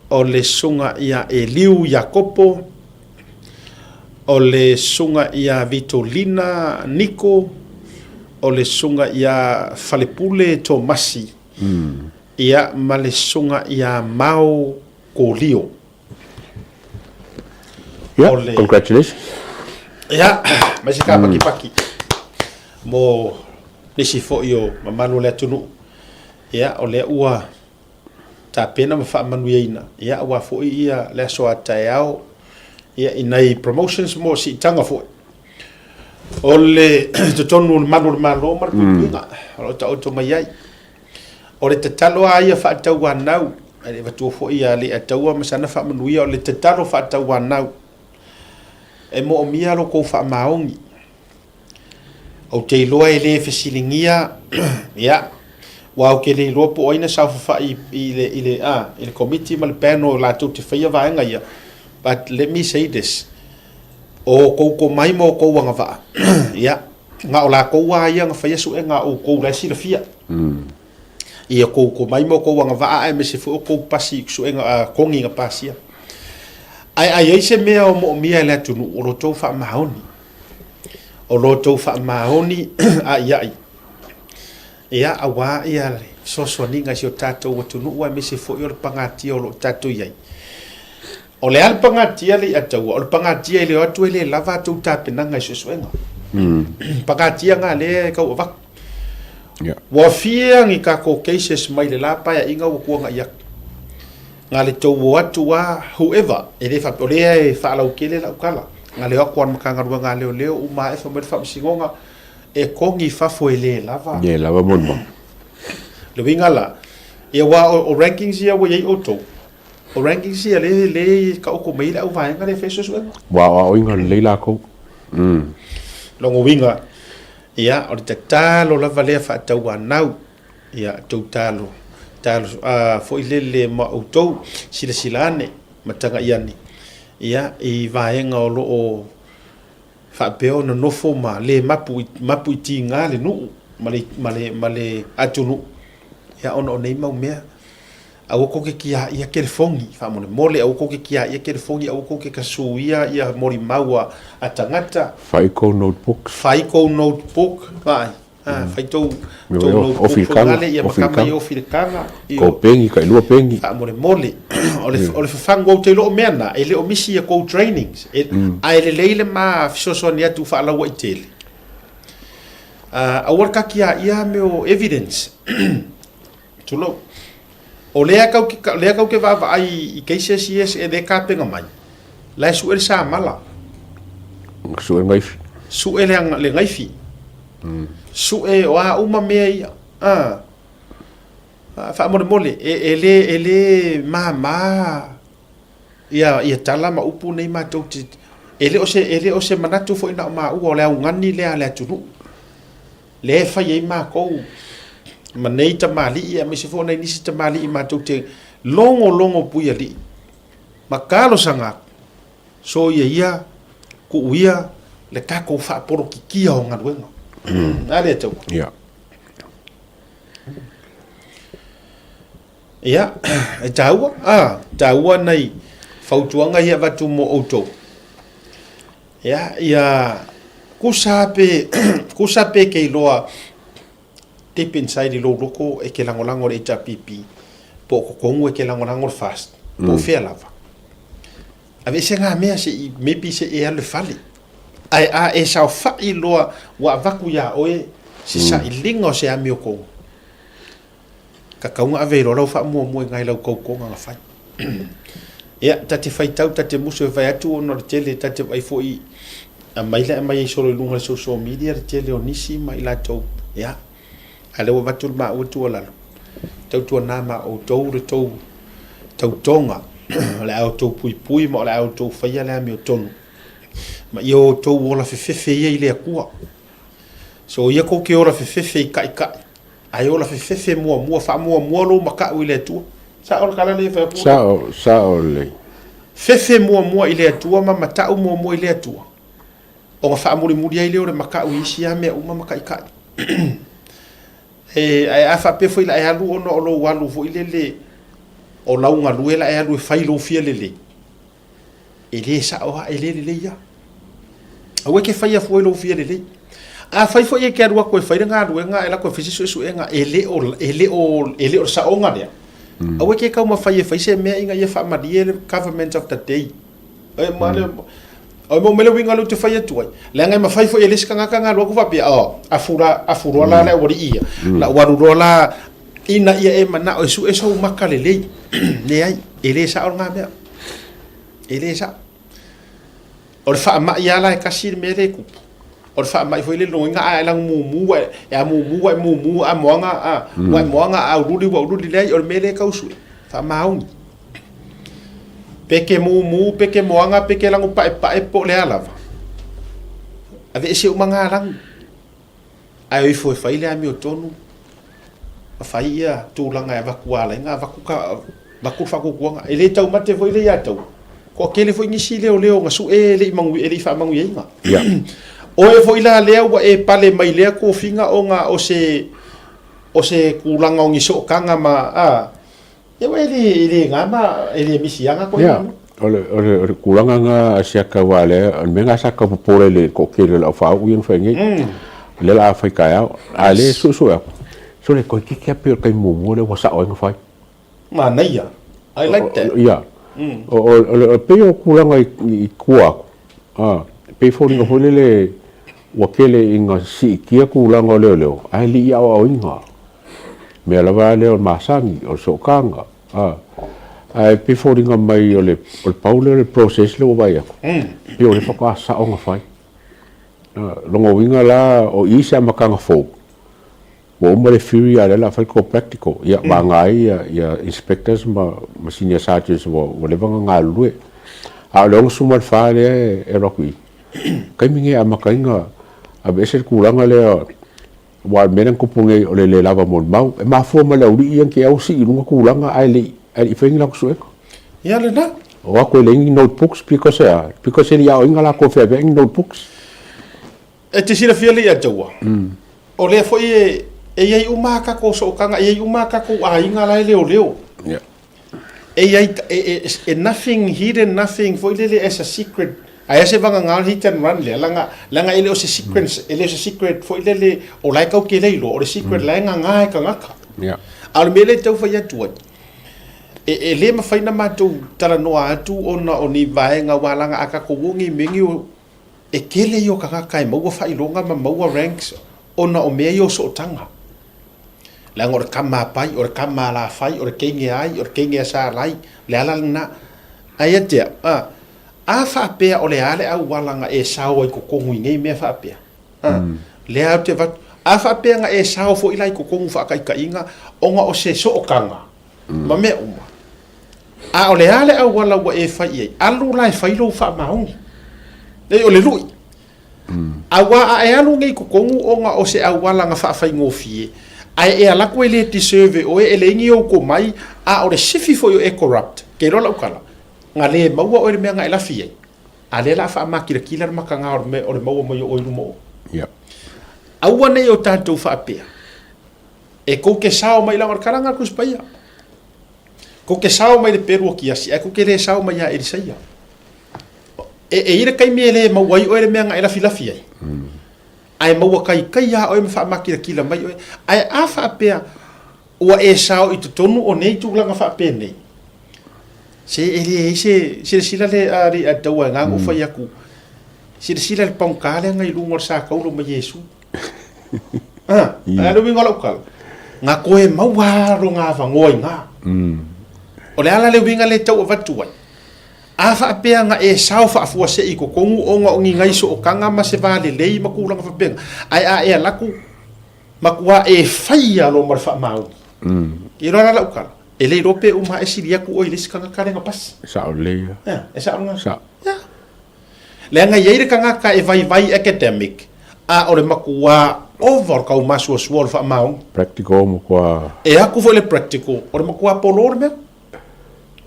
o le susuga ia Eliu Iakopo, o le susuga ia Vitolina Niko, o le susuga ia Falepule Tomasi, ia ma le susuga ia Mao Kolio. Yeah, o le... congratulations. Ia, mai se kāpakipaki mo nisi foi o mamalu o le atunuu. Ia, o lea ua tapena ma faamanuiaina, ia, aua foi ia le aso a taeao, ia, i nai promotions mo siitaga foi. O le totonu o le malu o le Malo ma le puipuiga o lo o taoto mai ai. O le tatalo lava ia faatauanau, e le avatua foi ia Leiataua ma sana faamanuia, o le tatalo faatauanau, e moomia lo outou faamaoni. Ou te iloa e le fesiligia, ia, aua ou te le iloa po o ai na saofafai i le, i le, a, i le Komiti ma le panel latou te faia vaega ia, but let me say this, o outou tomai ma outou agavaa, ia, na o latou lava ia na faia suega a outou la e silafia. I outou tomai ma outou agavaa aemaise foi outou pasi suega, a, kogi na pasia. Ae a i ai se mea o moomia e le atunuu, o lo outou faamaoni. O lo outou faamaoni aiai, ia, aua ia le fesoasoaniga i si o tatou atunuu aemaise foi o le pagatia o lo o tatou i ai. O le a le pagatia le Ataua? O le pagatia e le o atu e le lava a tou tapenaga i suesuega. Pagatia nga lea e tau avatu. Ua fia ni tatou cases mai le la paeaiga ua tuanai atu. Na le tou o atu a whoever, e le faapea, o lea e faalautele lau tala, na le o atu a le Matagaluega a Leoleo uma ae fai mai le Faamasinoga, e togi i fafo e le lava. Le lava molimau. Le uiga la, ia aua o rankings ia ua i ai outou, o rankings ia lea lea e taoto mai ai le auvaega lea e fai suesuega. Ua aoaoina lelei latou. Lona uiga, ia o le tatalo lava lea faatauanau. Ia tou talo, talo a foi lele ma outou, silasila ane ma tagai ane, ia, i vaega o lo o faapea ona nofo ma le mapu, mapu i tiga le nuu ma le, ma le, ma le atunuu, ia, ona o nei mau mea. Aua tou te tiaia telefoni, faamolemole, aua tou te tiaia telefoni, aua tou te tasuia ia molimau a tagata. Fai kou notebooks. Fai kou notebook, vaai. Ah, fai tou tou notebook foi nale ia ma kama i ofi le kaga. Ko pengi ka ilua pengi. Faamolemole. O le o le fafagu ou te iloa o mea na, e le o misi ia kou trainings. E, ae lelei le ma fesoasoani atu faalauaitele. Ah, aua le kakia ia mea o evidence. Tulou. O lea kau ke, lea kau ke vaavaai i cases ia e le kapena mai, la e sue le samala. Sue le gaifi. Sue le, le gaifi. Sue o a uma mea ia. Ah. Ah, faamolemole, e, e le, e le māmā ia, ia tala ma upu nei matou te, e le o se, e le o se manatu foi na o maua, o le augani lea a le atunuu. Lea e fai ai makou ma nei tamalii aemaise foi o nai nisi tamalii matou te logologo puialii ma talosaga atu, soia ia, tuu ia le tatou faapolokikia o galuega. A lea Taua? Ia. Ia, e taua, a, taua nai fautuaga ia e avatu mo outou. Ia, ia kusa pe, kusa pe ke iloa deep inside i lou loko e ke lagolago i le HRPP, po o totonu e ke lagolago le FAST, po o fea lava. Aveese ngā mea se i, maybe se i e alu i le fale. Ae a e saofai loa ua avatu iā oe se sailiga o se amiotonu, Tatau na ave loa lau faamuamua i nai lau tautoga na fai. Ia, ta te faitau, ta te musu e fai atu ona o le tele, ta te vaai foi aumai le aumai ai solo i luga o le social media le tele o nisi ma i latou, ia, a o lea ua avatu le maua tuualalo, tautuana ma outou le tou tautoga, o le a outou puipui ma o le a outou faia le amiotonu, ma ia outou ola fefefe ia i le Atua. So ia kou te ola fefefe i kaʻikaʻi, ae ola fefefe muamua, faamuamua lou makaʻu i le Atua. Sao le tala lea e fai atu? Sao, sao lelei. Fefe muamua i le Atua ma mataʻu muamua i le Atua, ona faamulimuli ai lea o le makaʻu i isi lava mea uma ma kaʻikaʻi. E, ae a faapea foi la e alu ona o lou alu foi lele, o lau galue la e alu e fai lou fia lelei, E le sao lava, e le lelei lava. Aua e te faia fua i lou fia lelei. Afai foi e te alu atu e fai le galuega ae alu atu e fai se suesuega e le o, e le o, e le o le saoga lea, aua e te taumafai e fai se mea ina ia faamalie le government of the day. E, ma le, o e maua mai le uiga lea ou te fai atu ai. Leaga e mafai foi e le isi tagata ona alu atu faapea, oh, afu la, afu loa la le aualii ia, la ua alu loa la ina ia e manao e sue sou maka lelei. Leai, e le sao lena mea. E le sao. O le faamai lava la e tasi le mea lea e tupu. O le faamai foi lea logoina a e lanu mumu e a mumu a e mumu a moana a ua e moana a uliuli ua uliuli leai o le mea lea e tau sue faamaoni. Pe ke mumu pe ke moana pe ke lanu paepae po o le a lava. Aveese uma ngā lanu. Ae o ifo e fai le amiotonu ma fai ia tulaga e avatu alaiga avatu ka avatu le faatuatuaga. E le taumate foi lea ia te au, toatele foi nisi leoleo na sue e le i manuia, e le i faamanuiaina. Ia. Oe foi la lea ua e pale mai lea tofiga ona o se o se tulaga o ni sootaga ma a ia ua e le e le na ma e le misi ana koe Ia, o le o le o le tulaga na a Siaka aua lea o le mea na sa tau popole i le toatele o le aufaauu ia na fai nei. O lea o le a fai taeao. A o lea e suesue atu, sole toeitiiti lava pei o le taimi muamua lea ua sao ai na fai. Manaia. I like that. Ia. O, o, o, o pei o tulaga i, i tua atu, a, pei e foliga foi lele ua tele ina siitia tulaga o leoleo, ae le i aoaoina. Mea lava lea o le masani, o le sootaga, a. Ae pei e foliga mai o le, o le pau lea o le process lea ua vaai atu, pei o lea faatoa sao ona fai. A, lona uiga la, o i se amataga fou, Ua uma le theory a o lea o le a fai le practical. Ia, vagana ai ia inspectors ma senior sergeants ua leva ona galulue. A o le 64 lea e alu atu i i, taimi lenei e amata ai ona aveese le tulaga lea aua o le mea lea na tupu nei o le le lava molimau. E mafua mai le aualii ia na te au sii i luga tulaga ae le i faia ni latou suega. Ia lena. O atu e leai ni notebooks because e a? Because e le i aoaina latou e feaveai ni notebooks. E te silafia le ia taua, o lea foi e, e i ai uma a tatou sootaga, e i ai uma a tatou aiga la e leoleo. Yeah. E i ai, e, e, e nothing hidden, nothing foi lele as a secret. Aia se vagana o le hit and run lea, leaga, leaga e le o se secret, e le o se secret foi lele o la e kau ke le iloa, o le secret la e nganga e tagata. Yeah. A o le mea lea e tau fai atu ai, e, e le mafai na matou talanoa atu ona o ni vaega aua leaga a tatou o nei mea nei o E tele ia o tagata e maua faailoga ma maua ranks ona o mea ia o sootaga. Leaga o le tama a Pai, o le tama a Lafai, o le teine a ai, o le teine a Salai, o le ala lena. Ae ia te au, a, a faapea o le a le auala na e sao ai i totonu i nei mea faapea? A, lea ou te avatu, a faapea na e sao foi la i totonu faataitaiga ona o se sootaga ma mea uma, A o le a le auala ua e fai i ai? Alu la e fai lou faamaoni. Nei, o le lui. Aua a e alu nei i totonu ona o se auala na faafaigofie, ae e alu atu e le deserve e oe, e leai ni ou komai, a o le sifi foi o e corrupt, ke iloa lau tala, na le maua oe i le mea na e lafi ai, a lea la a faamakilatila le mataga o le mea o le maua mai o oe i luma o oe. Aua nei o tatou faapea, e kou te sao mai leaga o le kalaga a le Tusi Paia. Kou te sao mai le pelu o Kiasi, ae kou te le sao mai ia Elisaia. E, e i le taimi e le maua ai oe le mea na e lafilafi ai. Ae maua kaikai lava oe ma faamakilatila mai oe. Ae a faapea ua e sao i totonu o nei tulaga faapenei, se e leai se silasila le a le a taua e na fai atu. Silasila le pagota lea na i luga o le sa taulo ma Iesu. Ah, a le uiga o lau tala, na toe maua lava lona avanoa i ina. O le a la le uiga lea e tau avatu ai? A faapea na e sao faafuasei i totonu ona o ni nai sootaga ma se va lelei ma tulaga faapena, ae a e alu atu, matua e faia loa ma le faamaoni. Iloa la lau tala, e le iloa pe uma e sili atu oe i le isi tagata lea na pasi. E sao lelei ia. Ea, e sao lena. Sao. Ea. Leaga e i ai le tagata e vaivai academic, a o le matua ova o le taumasuasua o le faamaoni. Practical matua. E aku foi le practical, o le matua polo le mea.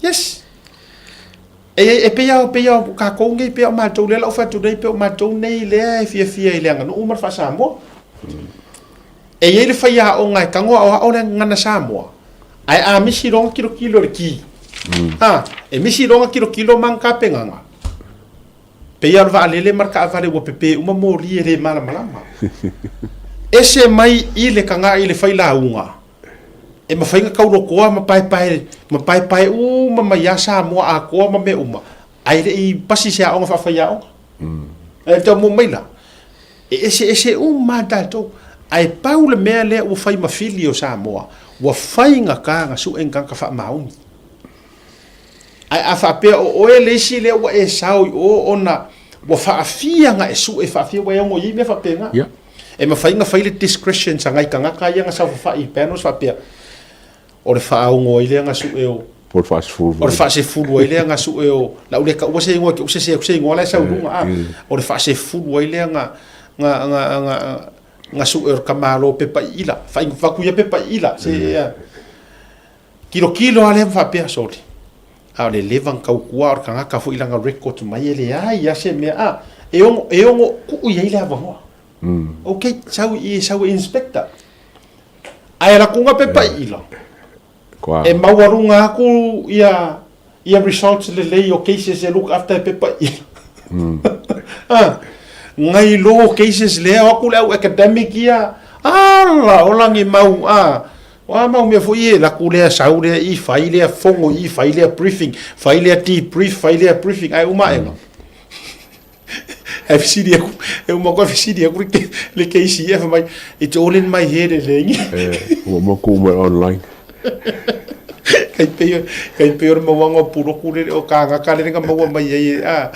Yes. E, e pei lava, pei lava o tatou nei, pei o matou lea la ou fai atu nei, pei o matou nei lea e fiafia i le aganuu ma le faa-Samoa. E i ai le faiaoga e tago aoao le gagana Samoa, ae a misi loa ona tilotilo i le ki, a, e misi loa ona tilotilo ma ana tapenaga, pei lava o le vaalele ma le taavale ua pepe uma moli e le malamalama. Ese mai i le tagata i le failauga, e mafai ona taulotoa ma paepae, ma paepae uma mai lava Samoa atoa ma mea uma, ae le i pasi i se aoga faafaiaoga. E tau mo mai la, E eseese uma lava tatou, ae pau le mea lea ua fai ma fili o Samoa, ua faigata ona sue ni tagata faamaoni. Ae a faapea o oe le isi lea ua e sao i o ona ua faafia ona e sue, faafia ua e ono i ai mea faapena. Yeah. E mafai ona fai le discretion sa nai tagata ia na saofafai i panels faapea, O le faaogo ai lea na sue o Po o le faasefulu O le faasefulu ai lea na sue o La u le taua se igoa ke u sese atu se igoa la e sau i luga a. O le faasefulu ai lea na na na na Gasuʻe o le kamalo pepa iila, faigofatu ia pepa iila, se ea. Tilotilo lava lea ma faapea, sole, a o le leva na tautua o le tagata foi lana records mai e leai lava se mea, a, e ono, e ono tuu i ai le avanoa. Ok, sau i i, sau e inspector. Ae alu atu na pepa iila, e maualuga atu ia, ia results lelei o cases e look after e pepa iila. A, ngai lo cases lea, o atu le au academic ia, ala, ola ni mau, a, O a mau mea foi e laku lea sau lea i fai lea fono i fai lea briefing, fai lea debrief, fai lea briefing, ae uma aega. Ae fesili aku, e uma aku ae fesili aku le, le KCF mai, it's all in my head e lengi. Eh, ua uma ku mai online. Kai pei, kai pei o le mauaga o puloku le o kāgaka le nga maua mai ai e, a,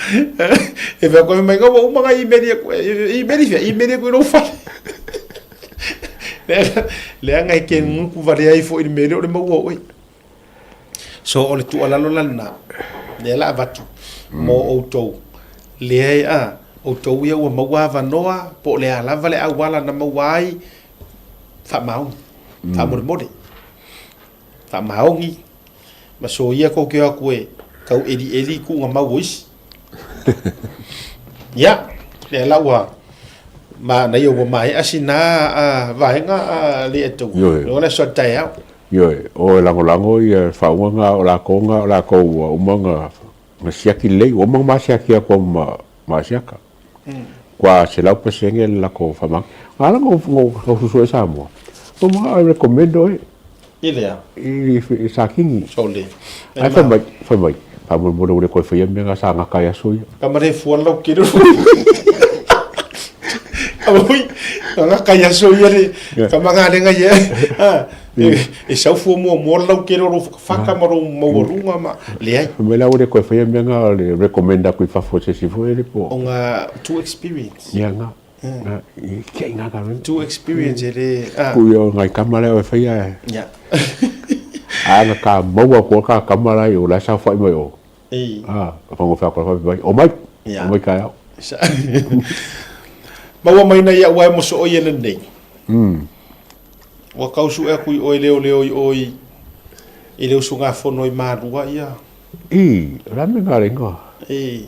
e whea koe mai, nga ua uma nga email aku, email i whia, email aku i lou fale. Leaga e ke nuku vale ai foi i le mea lea o le maua o oe. So o le tuualalo la lena, lea la avatu mo outou, lea a, outou ia ua maua avanoa, po o le a lava le auala na maua ai, faamaoni, faamolemole, faamaoni, ma soia kou ke o atu e tau elieli i tuuga mau o isi. Ia, lea la ua manaia ua maea sina vaega a le tou. Ioe. O le aso taeao. Ioe, o e lagolago ia faauga nga o lakou nga o lakou ua uma nga nga siaki lelei, ua uma nga ma siaki aku ma ma siaka. Kua 100% le lakou faamagi. Nga ala nga nga ususu ai Samoa. No ma I recommend oe. I lea. I sa kingi. Sole. Ai fai mai, fai mai. Faamolemole ua le toe faia mea nga sa gata ai aso ia. Ka mare fua lau kere. Ka hui, ka gata i aso ia le, ka magalenga ia. E sau fua muamua lau kere o lou whakawhaka ma lou maualuga ma, leai. Fai mai la ua le toe faia mea nga o le recommend aku i fafo se isi foi le po. O nga too experience. Ia nga. Nga, i kia i nga ka Too experience e le, a. Ku ia o ngai kama lea o e faia e. Ia. A na ka maua koa ka kama la i o la e saofai mai o. I. A, ka whango whea koa whai mai, o mai, Ia. o mai kai au. Maua mai nei au ae moso oi e lenei. Ua kau suʻe aku i ʻoe leoleo i ʻoe i le usugafono i Malua ia. I, o le a mea nga le ingoa? I.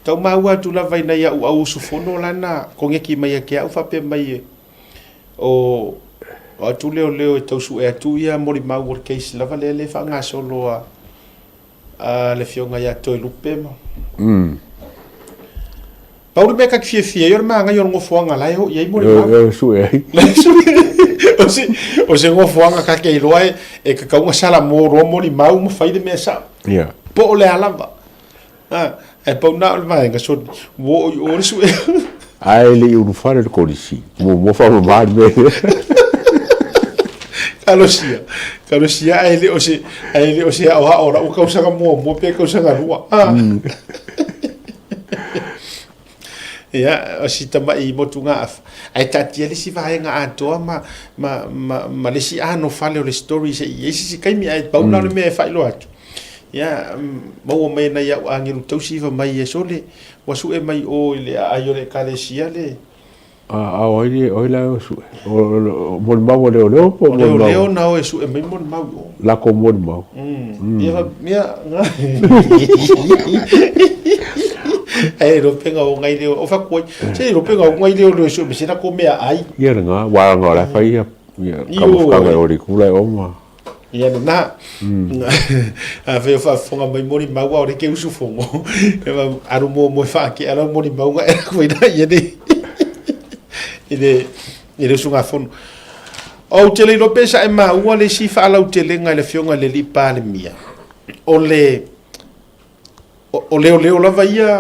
Tau maua atu lava i nai aʻu au usufono la na koneki mai ia ke aʻu faapea mai e o o atu leoleo e tau suʻe atu ia molimau o le case lava lea le faagasolo a a le afioga ia Toelupe ma. Pau le mea ka te fiafia ai o le māngai o le nofoaga la e hoʻi ai molimau. E sue ai. O se, o se nofoaga ka te iloa e, e kakau nga sala mō roa molimau ma fai le mea sao. Yeah. Po o le a lava. Ha, e pau na o le vaega, so, ua o i o le sue. Ae le i ulufale le kolisi. Muamua faamama le mea lea. Talosia, talosia ae le o se, ae le o se aoao o lau tausaga muamua pe tausaga lua. Ah. Ia, o si tamaʻi motugaafa. Ae taatia le isi vaega atoa ma, ma, ma, ma le isi anofale o le story se i ai se isi taimi, ae pau na o le mea e faailoa atu. Ia, maua mai ana i au agelu tausi iva mai e sole, ua sue mai o i le aai o le ekalesia le, A, o ai le, o ai la e sue? O, o, molimau a leoleo po o molimau? O leoleo na o e sue mai molimau i o. Lako molimau. Ia, ia, Ae lo penga o ngai leo, o whakuai, se lo penga o ngai leo leo sue me se lako mea ai. Ia le ngā, wā ngā la whai ia, ia, ka mawhakanga e ori kula e oma. Ia nana, a whai o whaafonga mai molimau a o le ke usufongo. E ma aru mo mo e whaake ala molimau nga e koe na ia nei. I le, i le usugafono. Ou te le iloa pe sa e maua le isi faalautelega i le Afioga i le Alii Palemia, o le, o, o leoleo lava ia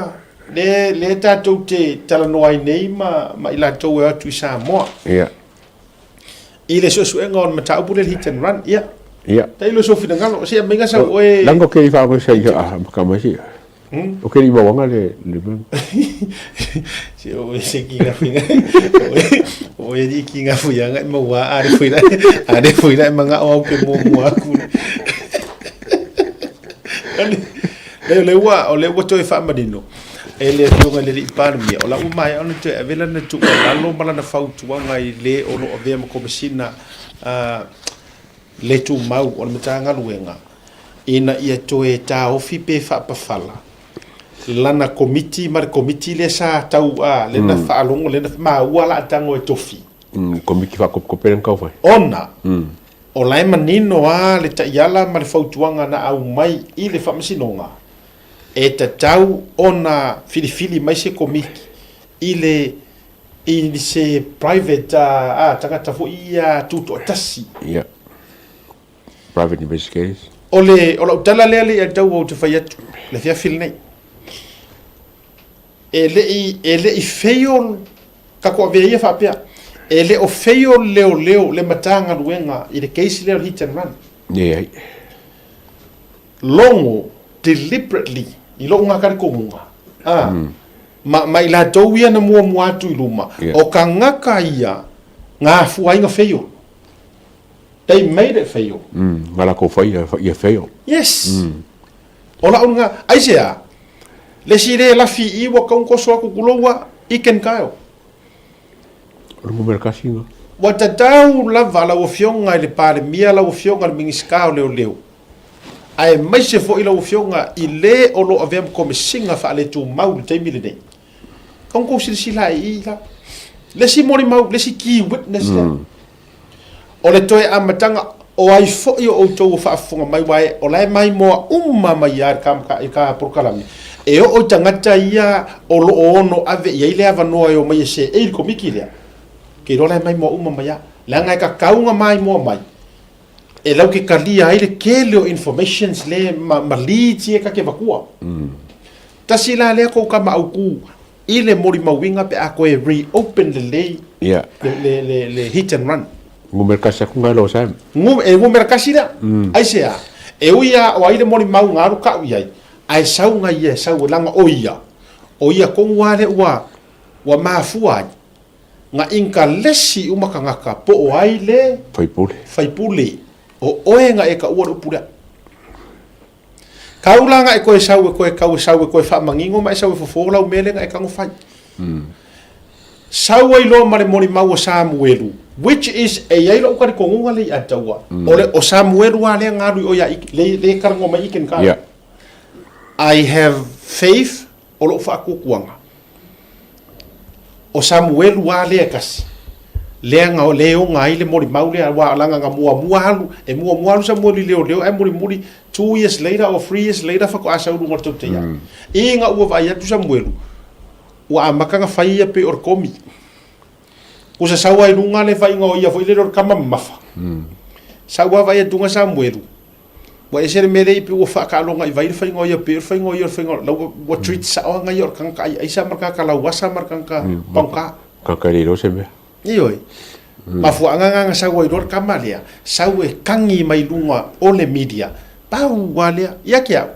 le, le tatou te talanoa ai nei ma, ma i latou e o atu i Samoa. Ia. I le suesuega o le mataupu lea le hit and run, ia. Ia. Tailo sou finagalo, se aumaiga sau oe. Langa o ke i whaangoisa i a maka mai si. O ke i mawanga le le mea. Se o se ki nga fuinga. O e di ki nga fuianga i maua a re fuila. A re fuila i manga o au ke mua mua aku. Le le ua o le ua toe whaamanino. E le Afioga i le Alii Palemia, o la ua maea ona toe ave lana tuualalo ma lana fautuaga i le o lo o avea ma Komesina le Tumau o le Matagaluega ina ia toe taofi pe faapafala lana Komiti ma le Komiti lea sa tau a, lea na faalogo, lea na maua la tago e tofi. Komiti faakopikope lea na tau fai. Ona o la e manino lava le taiala ma le fautuaga na aumai i le Faamasinoga, e tatau ona filifili mai se Komiti i le i se private a tagata foi ia tutoatasi. Ia. Private investigators. O le o lau tala lea le tau ou te fai atu le afiafi lenei. E le i e le i fail tatou avea ia faapea e le o fail leoleo le Matagaluega i le case lea o le hit and run. Leai. Logo deliberately i lou gakalikonunga a ma ma i latou ia na muamua atu i luma o kagaka ia nga afua ai nga fail. They made it fail. Nga lakou fai ia fail. Yes. O lau nga aisea le si le lafi i ua kaunkoso aku kuloua iken kaeo. O le numera kasi nga. Ua tatau lava lau Afioga i le Palemia, lau Afioga i le Minisita o Leoleo, aemaise foi lau Afioga i le o lo o avea ma Komesina Faaletumau i le taimi lenei. Kau kou silasila ai i la. Le isi molimau, le isi key witness lea. O le toe amataga, o ai foi o outou o faafofoga mai, aua o la e maimoa uma mai lava i le ka polokalame, e oo i tagata ia o lo o ono ave i ai le avanoa e omai e seei i le komiti lea, ke iloa la e maimoa uma mai lava, leaga e kakau ona maimoa mai, e lau ke kalia ai le tele o informations le ma leads ia e ta te avatua. Tasi la lea kou kama autu i le molimauina pe a koe reopen lelei le hit and run. Numera kasi aku ngai lo Sam. E numera kasi lea. Aisea? E ui a o ai le molimau nga alu kau i ai, ae sau nga ia e sau e langa o ia, o ia kogu a lea ua ua mafua ai nga inkalesi uma kangaka po o ai le Faipule. faipule o oe nga e kaua le upu lea. Kau la nga e koe sau e koe kau e sau e koe faamanino ma e sau e fofo lau mea lea nga e tago fai. Sau ai loa ma le molimau o Samuelu, which is e i ai lou talitonuga le ia taua, o le o Samuelu lava lea na alu i o ia le le talanoa mai i Kenkara. Yeah. I have faith o lou faatuatuaga. O Samuelu lava lea e tasi, lea na le oga ai le molimau lea, aua leaga na muamua alu, e muamua alu Samuelu i leoleo ae mulimuli 2 years later or 3 years later faatoa sau i luga o le tautai ae. Ina ua vaai atu Samuelu, ua amata ona fai ia pei o le komi. Kusa sau lava i luga le vaaiga o ia foi lele o le tama mamafa. Sau lava vaai atu Samuelu, Ua ese le mea lea i pei ua faataaloga i vai le faiga o ia pei o le faiga o ia o le faiga o la ua treat sao lava ia o le tagata aiaisa ma le tagata lauasa ma le tagata pagota. Tagata e le iloa se mea. Ioe. Mafuaaga na na sau ai loa le tama lea, sau e kagi mai luga o le media, pau lava lea. Ia te au,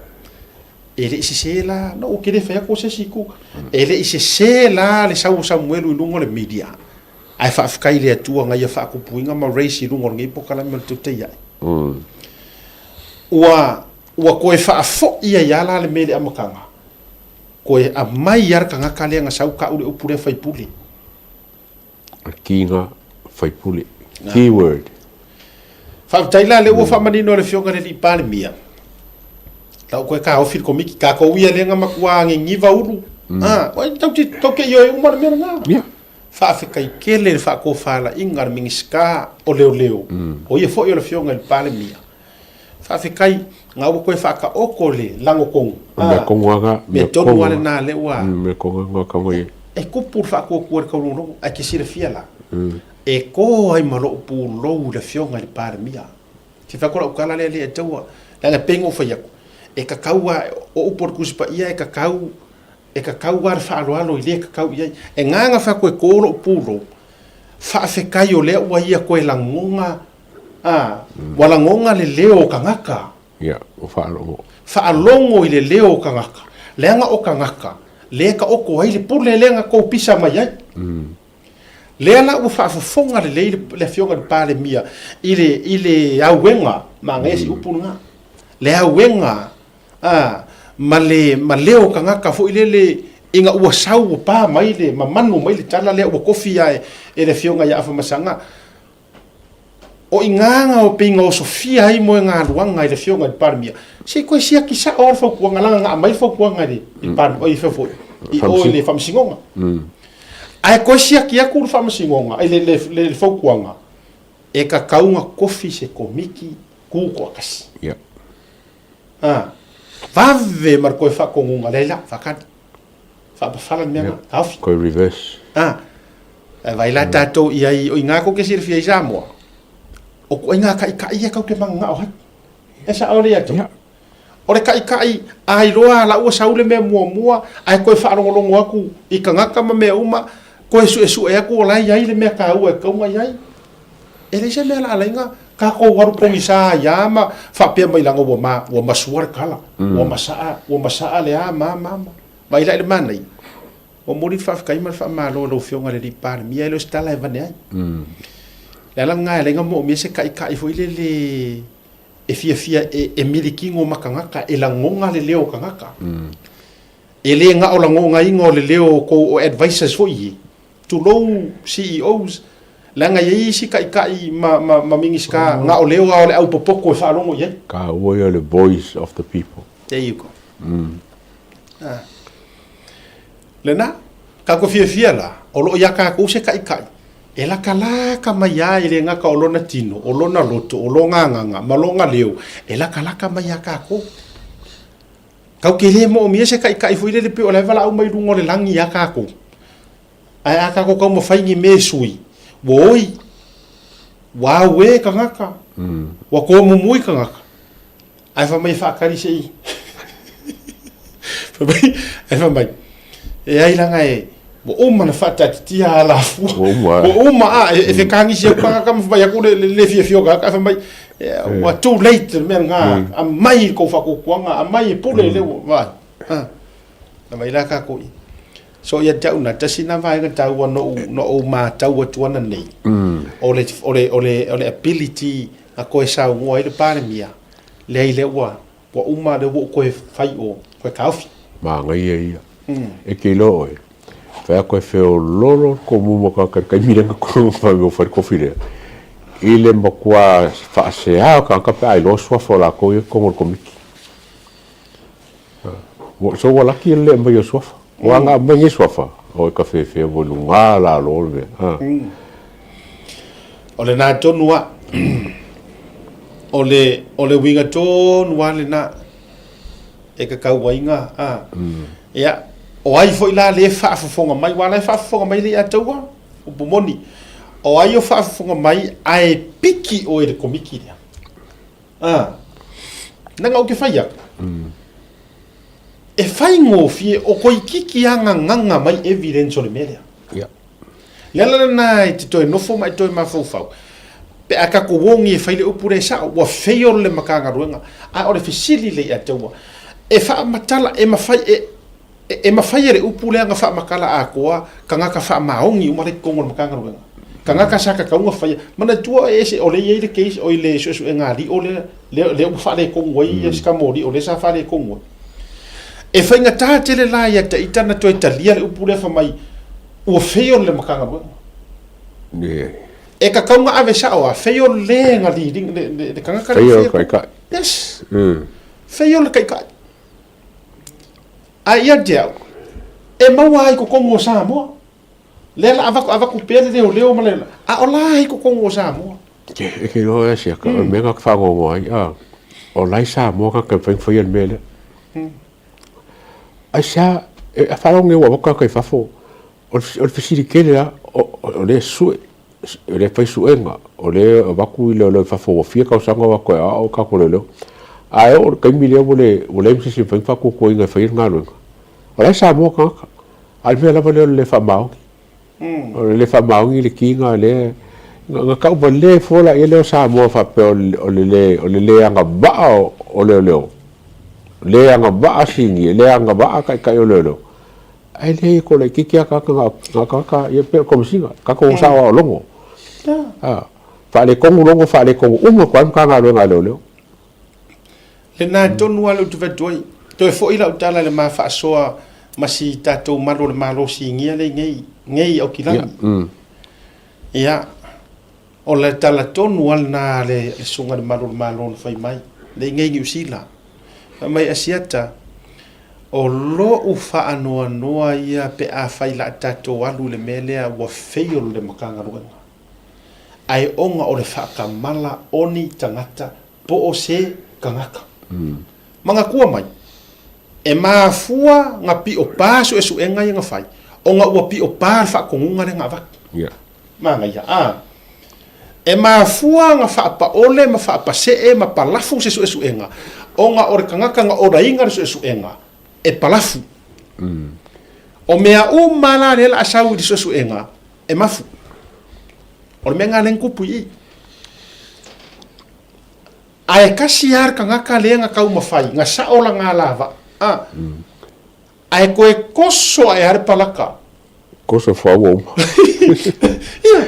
e le i sese la, no ou te le fai atu o se isi itu, e le i sese la le sau o Samuelu i luga o le media, Ae faafetai i le Atua na ia faakupuina ma raise i luga o lenei pokalame o le tautai ae. Ua, ua toe faafoi ai lava la le mea i le amataga, toe aumai lava le tagata lea na sau tau le upu lea faipule. Kiga faipule. Keyword. Faafetai la lea ua faamanino e le Afioga i le Alii Palemia, lau toe taofi le Komiti, tatou ia lea na matua agigiva ulu, a, oi, tau te ioe uma le mea lena. Yeah. Faafetai tele i le faatofalaiga a le Minisita o Leoleo, o ia foi o le Afioga i le Palemia. Faafetai, na ua toe faataoto le lagotonu. O mea tonu lava na. Mea tonu lava lena lea ua. Mea tonu lava na tau ai. E tupu le faatuatua i le taulogologo, ae te silafia la, e to ai ma lou pulou i le Afioga i le Palemia. Te fai atu lau tala lea le taua, leaga e pei ona ou fai atu, e tatau lava, o upu a le Tusi Paia e tatau E kakau lava le faaaloalo i le kakau i ai. E gaga fai atu e kō lou pulou, faafetai o lea ua ia toe lagona, a, ua lagona le leo o tagata. Ia, ua faalogo. Faalogo i le leo o tagata, leaga o tagata lea e taoto ai le pule lea na tou pisa mai ai. Lea la ua faafofoga lelei le Afioga i le Palemia i le, i le auega, manaia si upu lena, le auega A, ma le, ma leo tagata foi lele Ina ua sau ua pa mai le mamanu mai le tala lea ua kofi ia e le afioga ia Afamasaga, o igaga o pei na osofia ai moegaluaga i le afioga i le Palemia, se i toe siaki sao lava le fautuaga, leaga na aumai le fautuaga i le Palemia, oi fea foi, i o i le Faamasinoga. Ae toe siaki atu le Faamasinoga, i le fautuaga, e tatau ona tofi se Komiti Tutoatasi. A, vave ma le toe faatonuga, leai la, faatali. Faapafala le mea lena, taofi. Toe reverse. A, e vaai la tatou i ai, o i ina tou te silafia ai Samoa, o ituaiga taitai ia tatou te mananao ai. E sao lea ia te au? O le taitai, a iloa la ua sau le mea muamua, ae toe faalogologo atu i tagata ma mea uma, toe suesue atu o la e i ai le mea taua e tatau ona i ai. E leai se mea la ala ai ona tatou alu pogisa ai lava ma faapea mai leaga ua ma, ua masua le tala, ua masaa, ua masaa le a ma ma ma. Vaai la i le manaia, ua momoli le faafetai ma le faamalo i lau Afioga i le Alii Palemia, e le o se tala e avane ai. O le ala lena e ala ai ona moomia se taitai foi lele e fiafia e milikino ma tagata, e lagona le leo o tagata. E le na o lagonaina o le leo o tou o advisers foi ia, tulou CEOs, leaga e i ai isi taitai ma, ma, ma Minisita na o leo lava o le au popoto e faalogo i ai. Taua ia o le voice of the people. There you go. Ah. Lena, tatou fiafia la, o lo o iā tatou se taitai e latalata mai lava e le gata o lona tino, o lona loto, o lona agaga ma lona leo e latalata mai iā tatou. Tatou te le moomia se taitai foi lele pei o la e valaau mai luga o le lagi iā tatou. Ae a tatou taumafai ni mea e sui, ua oi, ua auē tagata, ua tomumui tagata, ae fai mai e faatali se i fai mai, ae fai mai, e ai leaga e, ua uma ona faataatitia alafua, Ua uma, ua uma a, e fekagisi atu tagata ma fai atu le le fiafia o tagata, ae fai mai, ua too late le mea lena, aumai le tou faatuatuaga, aumai e pule lea ua, vaai, a, aumai la tatou i. So ia te au na, tasi na vaega taua no ou matau atu ana nei, o le, o le, o le, o le ability na toe saunoa ai le Palemia, leai lea ua, ua uma lea ua ou toe fai o, toe taofi. Manaia ia. E te iloa oe, fai atu e feololo le tomumu o tagata i le taimi lea na fai le kofi lea, i le matua faasea o tagata pe a iloa suafa o latou ia i totonu o le Komiti. So ua laki le le aumai o suafa. Ua ana aumai nei suafa, oi ka fefe ua luga lalo le mea. O lena tonu a. O le, o le uiga tonu a lena e kakau ai nga, a. Ia, o ai foi la le faafofoga mai, aua la e faafofoga mai le ia taua, upu moni. O ai o faafofoga mai ae piki oe i le Komiti lea. A, leaga ou te fai atu, e faigofie o toeitiiti lava gagaga mai evidence o le mea lea. Ia. Le ala lena e te toe nofo ma e toe mafaufau, pe a tatou ogi e fai le upu lea e sao, ua fail le Matagaluega. A o le fesili lea ia te au, e faamatala, e mafai, e, E mafai e le upu lea ona faamatala atoa tagata faamaoni uma la i totonu o le Matagaluega. Tagata sa tatau ona faia. Manatua e ese, o lea e i ai le case, oi le suesuega a Lio lea, lea, lea ua faaletonu ai mm. si tama o Lio, lea sa faaletonu ai. E faigata tele la ia te ita na toe talia le upu lea fai mai, ua fail le Matagaluega. Yeah. E tatau ona ave sao a, fail le na leading, le, le, le tagata le fail. Fail. Yes. Fail le taitai. Ae ia te au, e maua ai i totonu o Samoa. Lea la avatu, avatu pea le leoleo ma le, a o la i totonu o Samoa. E ke iloa e siaka, o le mea na faanoanoa ai, a, o la i Samoa ka mafai ona faia le mea lea. Aisea, e faalogo nei ua avatu tagata i fafo, o le fesili tele lava, o lea e sue, o lea e fai suega, o lea e avatu i leoleo i fafo ua fia tausaga o atu e aoao tatou leoleo. Ae oo i le taimi lea ua le ua leai ma se isi e mafai ona faatuatuaina e faia le galuega. O la e Samoa tagata, a o le mea lava lea o le le faamaoni. O le le faamaoni le kiga lea, na tau valea fua laia lea o Samoa faapea o le le o le le agavaa o leoleo, le agavaa sinia, le agavaa taitai o leoleo. Ae leai e toa laitiiti lava tagata na o tagata ia pei o le Komesina, tatou sao lava o logo. Faaletonu logo, faaletonu uma atu lava le Matagaluega a Leoleo. Lena tonu lava lea ou te fai atu ai. Toe foi lau tala i le ma faasoa ma si tatou malu o le Malo sigia lea i nei, nei i Aukilani. Ia, o le tala tonu lava lena a le Susuga i le Malu o le Malo na fai mai, lea i nei Niu Sila. Fai mai, Asiata, o lou faanoanoa ia pe afai o le a tatou alu i le mea lea ua fail le Matagaluega. Ae ona o le faatamala o ni tagata po o se tagata. Manatua mai, e mafua na pio pa suesuega ia na fai, ona ua pio pa le faatonuga lea na avatu. Yeah. Manaia, a. E mafua na faapaole ma faapasee ma palafu se suesuega, ona o le tagata na olaina le suesuega, e palafu. O mea uma la lea o le a sau i le suesuega, e mafu. O le mea lena lea na tupu i i. Ae tasi lava le tagata lea na taumafai, na sao lana alavaa, a, ae toe toso ae lava le palaka. Toso fuaua uma. Ia,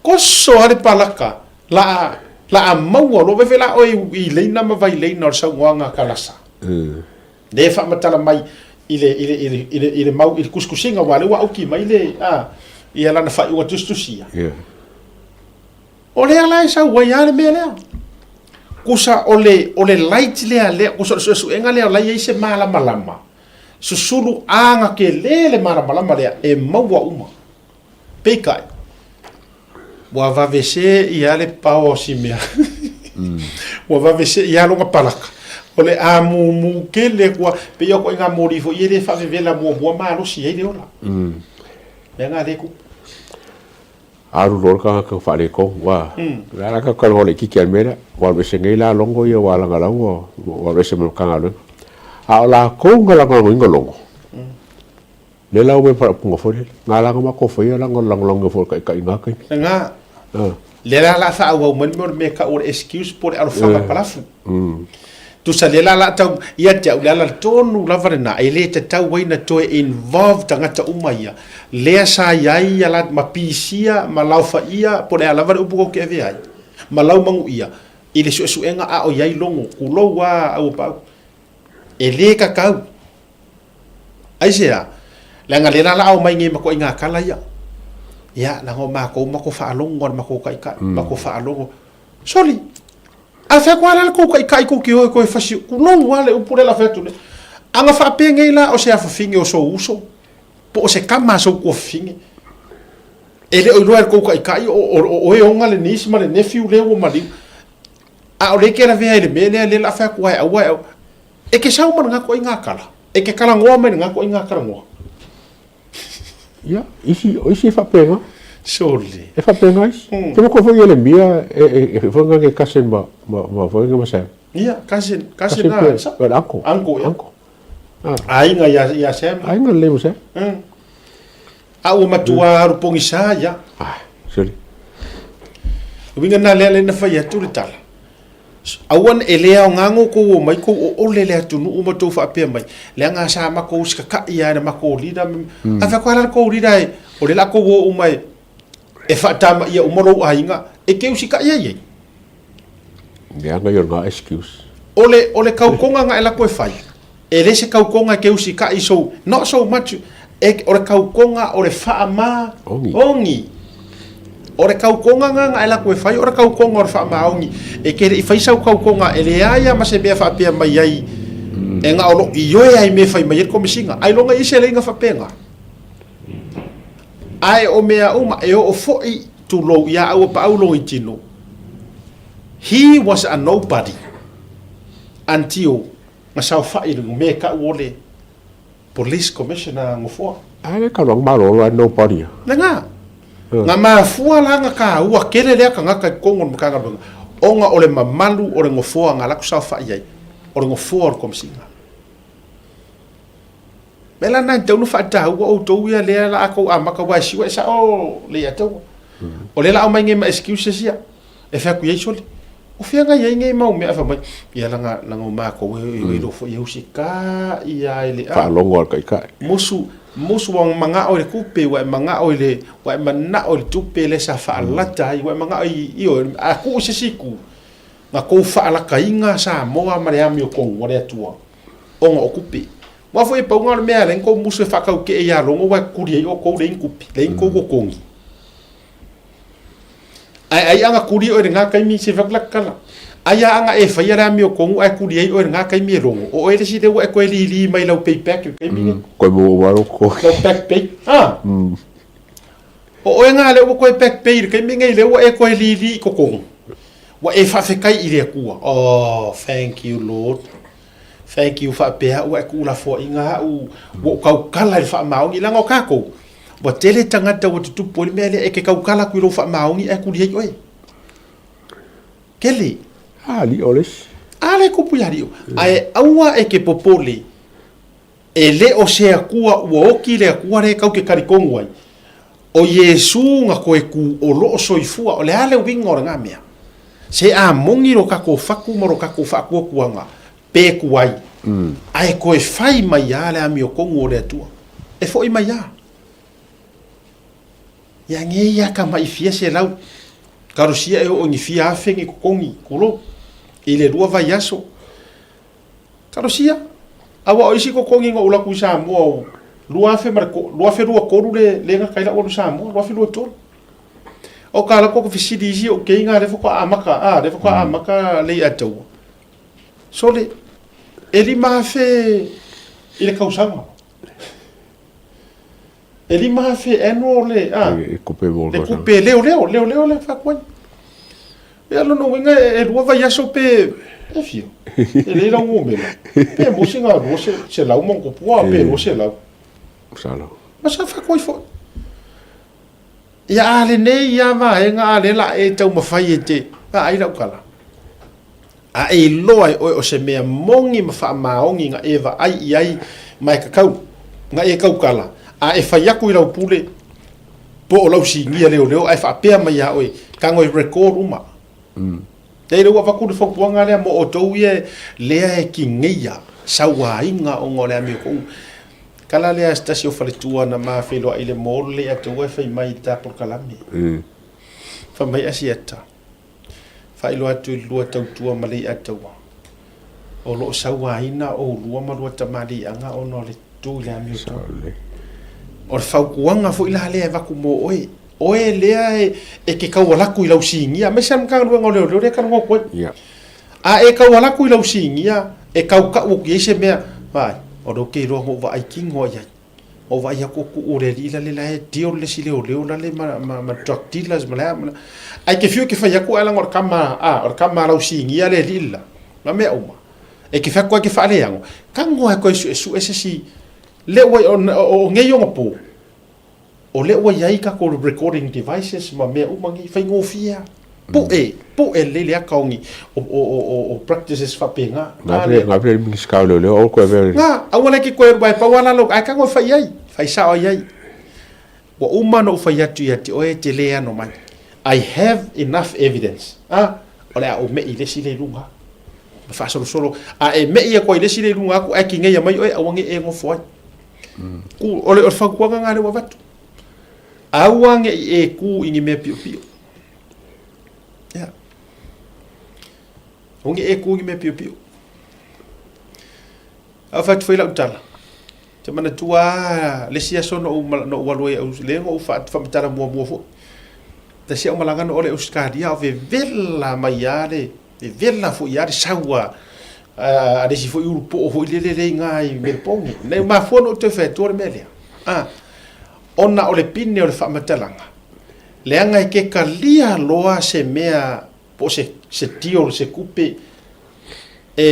toso lava le palaka, la a maua loa, vaai la oe i leina ma vaileina o le saunoaga a Kalasa. Lea e faamatala mai i le, i le, i le, i le, i le mau, i le tusitusiga, aua o lea ua auki mai le, a, ia lana faaiuga tusitusia. Yeah. O lea la e sau ai lava le mea lea. Kusa o le, o le light lea, lea, kusa o le suesuega lea o la e i ai se malamalama, susulu aga tele le malamalama lea e maua uma. Peitai, ua vave se'i lava le pao o si mea. Ua vave se'i lava lona palaka. O le a mumu tele atu lava, pei o ituaiga moli foi ia lea e faavevela muamua malosi ai le ola. Mea na lea e tupu. Alu loa le tagata ua faaletonu, ua o le a la tatou talanoa laitiiti lava i le mea lea, ua alu ese nei la Logo ia ua alaga la ua alu ese ma le Matagaluega. A o latou na lagolagoina Logo, lea la ua omai ma faaupuga foi lele, na ala ona matou faia leaga o le lagolagoina foi o le Taitai i na taimi. Lena, lea la o le a faaauau mai le mea o le mea e tau o le excuse po o le alofaga palafu. Tusa lea la la tau ia te au le ala tonu lava lena e le tatau ai na toe involve tagata uma ia lea sa i ai ia la ma pisia ma laofaia po o le a lava le upu tou te avea ai ma laumanuia i le suesuega a o i ai logo kulou a Auapaau e le tatau. Aisea? Leaga lea la la aumai nei ma ituaiga tala ia. Ia, leaga o matou matou faalogo i le matou taitai, matou faalogo. Soli! A fai atu lava la le tou taitai tou te o e toe fasi, tulou lava le upu lea o le a fai atu nei. A na faapenei la o se afafine o sou uso, po o se tama a sou tuafafine, e le o iloa e le tou taitai o oe e ona le niece ma le nephew lea ua maliu, a o lea e te lavea i le mea lea, lea o le a fai atu ai aua e aua. E te sau ma lena ituaiga tala, e te talanoa mai lena ituaiga talanoa. Ia, isi, o isi e faapena. Sole. E faapena isi. Te moko foi Ielemia e, e, e foi ngake cousin ma, ma, ma foi ma Sam. Ia, cousin, cousin na. Cousin, uncle. Uncle, ia. Uncle. Ah. Aiga ia, ia Sam. Aiga le ma Sam. A ua matua alu pogisa ia. Ah, sole. Uiga na lea le na fai atu le tala. Aua ne e le aoga ngo kou omai kou oole le atunuu ma tou faapea mai, leaga sa makou usikataʻi a e le makou leader ma, a fai atu a la le kou leader e, o lea la kou o uma e, e faatamaia uma lou aiga, e te usitaʻi ai ai. Leaga ia o lena excuse. O le, o le kaukoga na e lako e fai, E le se kaukonga e ke usikaʻi so not so much e o le kaukonga o le faama Ogi. ogi. O le kaukonga nga nga e laku e fai o le kaukonga o le faamaogi. E ke leʻi fai sau kaukonga e leai a ma se mea faapea mai ai e nga o loo ioe ai me fai mai ai le komesina. Ailoga i se leiga faapena. Ae o mea uma e oo foi tulou ia au paau Logitino. He was a nobody until Na saofai i le mea e tau o le Police Commissioner Nofoa. Ae le talu malolo ae nobody a. Lena. Na mafua la na taua tele lea tagata i totonu o le Matagaluega ona o le mamalu o le nofoa na alu atu saofai ai, o le nofoa o le Komesina. Mea la lena e tatau ona faataua outou ia lea la a tou amata aua e siua e sao Leiataua. O lea la aumai nei ma excuses ia. E fai atu i ai sole, o fea na i ai nei mau mea? Fai mai, ia leaga, leaga o matou e mm. iloa foi e usitaʻi a i le a. Faalogo a le taitai. Musu, musu ua manao i le tupe, ua e manao i le, ua e manao i le tupe lea sa faalata ai, ua e manao i, ioe, a tuu i se isi itu, na tou faalataina Samoa ma le amiotonu a le Atua, ona o tupe. Aua foi e pau lena o le mea e ala ai ona tou musu e faatautee ia Logo aua e tuli ai outou leai ni tupe, leai ni tou totogi. Ae ai ana tuli oe i lena taimi, se i fai atu la tatala. Ai a ana e faia le amiotonu ae tuli ai oe i lena taimi e Logo, o oe le isi lea ua e toe lili mai lau pay back i le taimi lenei. Koe maua uma lou totogi. Lau back pay. A! O oe lena lea ua toe back pay i le taimi lenei lea ua e toe lili i totonu. Ua e faafetai i le Atua. Oh, thank you Lord. Thank you faapea ua e tuulafoaiina au, ua ou tautala i le faamaoni, leaga o tatou, ua tele tagata ua tutupu ai le mea lea, e te tautala atu i lou faamaoni ae tuli ai oe. Tele. A alii o le isi. A lea e tupu ia alii o. Ae aua e te popole, e le o se Atua ua oti le Atua lea tatou te talitonu ai, o Iesu na toe tu o lo o soifua. O le a le uiga o lena mea? Se a moni lo tatou fatu ma lo tatou faatuatuaga, pe tuai, ae toe fai mai lava le amiotonu o le Atua. E foi mai lava. Ia nei lava tamai fia selau, talosia e oo i ni fia afe ni totogi, tulou, i le lua vaiaso. Talosia, aua o isi totogi na ou alu atu i Samoa o 2023 le le gata ai lau alu i Samoa, 2023. O ka alu atu fesili i isi ou keiga lea faatoa amata, a, lea faatoa amata le Leiataua. Sole, e 5,000 i le tausaga. E 5,000 annual le, a, Le kupe mo le kupe leoleo, leoleo le fai atu ai. Ia lona uiga e lua vaiaso pe, e fia, e lelei lau numera, pe maua sina 200 ma ona tupu a, pe 200. Masalo. Ma sa fai atu ai foi. Ia a lenei ia vaega a lea la e taumafai e te vaai lau tala. A e iloa e oe o se mea moni ma faamaoni na e vaai i ai ma e tatau na e tautala, a e fai atu i lau pule po o lau sinia leoleo ae faapea mai ia oe, tago e record uma. Leai, lea ua avatu le fautuaga lea mo outou ia lea e tineia sauaina ona o le amiotonu. Tala lea a se tasi o faletua na ma feiloai i le mall lea taua e fai mai i le ta polokalame. Fai mai Asiata, Faailoa atu i le lua tautua ma Leiataua, o lo o sauaina oulua ma lua tamaliiaga ona o le tu i le amiotonu. O le fautuaga foi la lea e avatu mo oe, oe lea e te tau alu atu i lau sinia, aemaise lava le Matagaluega o Leoleo lea e talanoa atu ai. A e tau alu atu i lau sinia, e tau tau atu i ai se mea, vaai, o lea ou te iloa na ou vaai kino i ai. O vaai atu o tuu le alii lale la e deal le isi leoleo lale ma, ma, ma drug dealers ma le a, ma le a. Ae te fiu e te fai atu ae leaga o le tama, a, o le tama a lau sinia le alii le la, ma mea uma. E te fai atu ae te faaleago, tago lava e toe suesue se isi, lea ua, o, o, o nei ona po, o lea ua i ai tatou recording devices ma mea uma nei, faigofie lava. Pue, pue lelei le aka o ni, o, o, o, o, o practices faapena. Nga vea, nga vea le Minisita o Leoleo, aua koe avea le... Nga, aua la e ke koe alu, ae pau lava la lou, ae tago e fai i ai, fai sao i ai. Ua uma ona ou fai atu ia te oe e te le ano mai. I have enough evidence. A, o le a ou me'i i le isi lea i luga aku. Ma faasolosolo, a e me'i atu ai i le isi lea i luga aku ae kigeia mai oe, aua ne i e nofo ai. Ku, o le, o le fautuaga lena lea ua avatu. Aua ne i e ku i ni mea piopio. Ia. Aua ne i e ku i ni mea piopio. A o fai atu foi lau tala, te manatua lava le isi aso na ou, na ou alu ai, lea na ou faamatala muamua foi. Tasi au malaga na oo i le Ausetalia, o vevela mai lava le, vevela foi lava le sau a, a le isi foi ulupoo foi lele lea i ina i Melbourne. Na mafua ona ou toe fai atua le mea lea. A, ona o le pine o le faamatalaga, leaga e ke talia loa se mea po o se, se deal, se tupe e,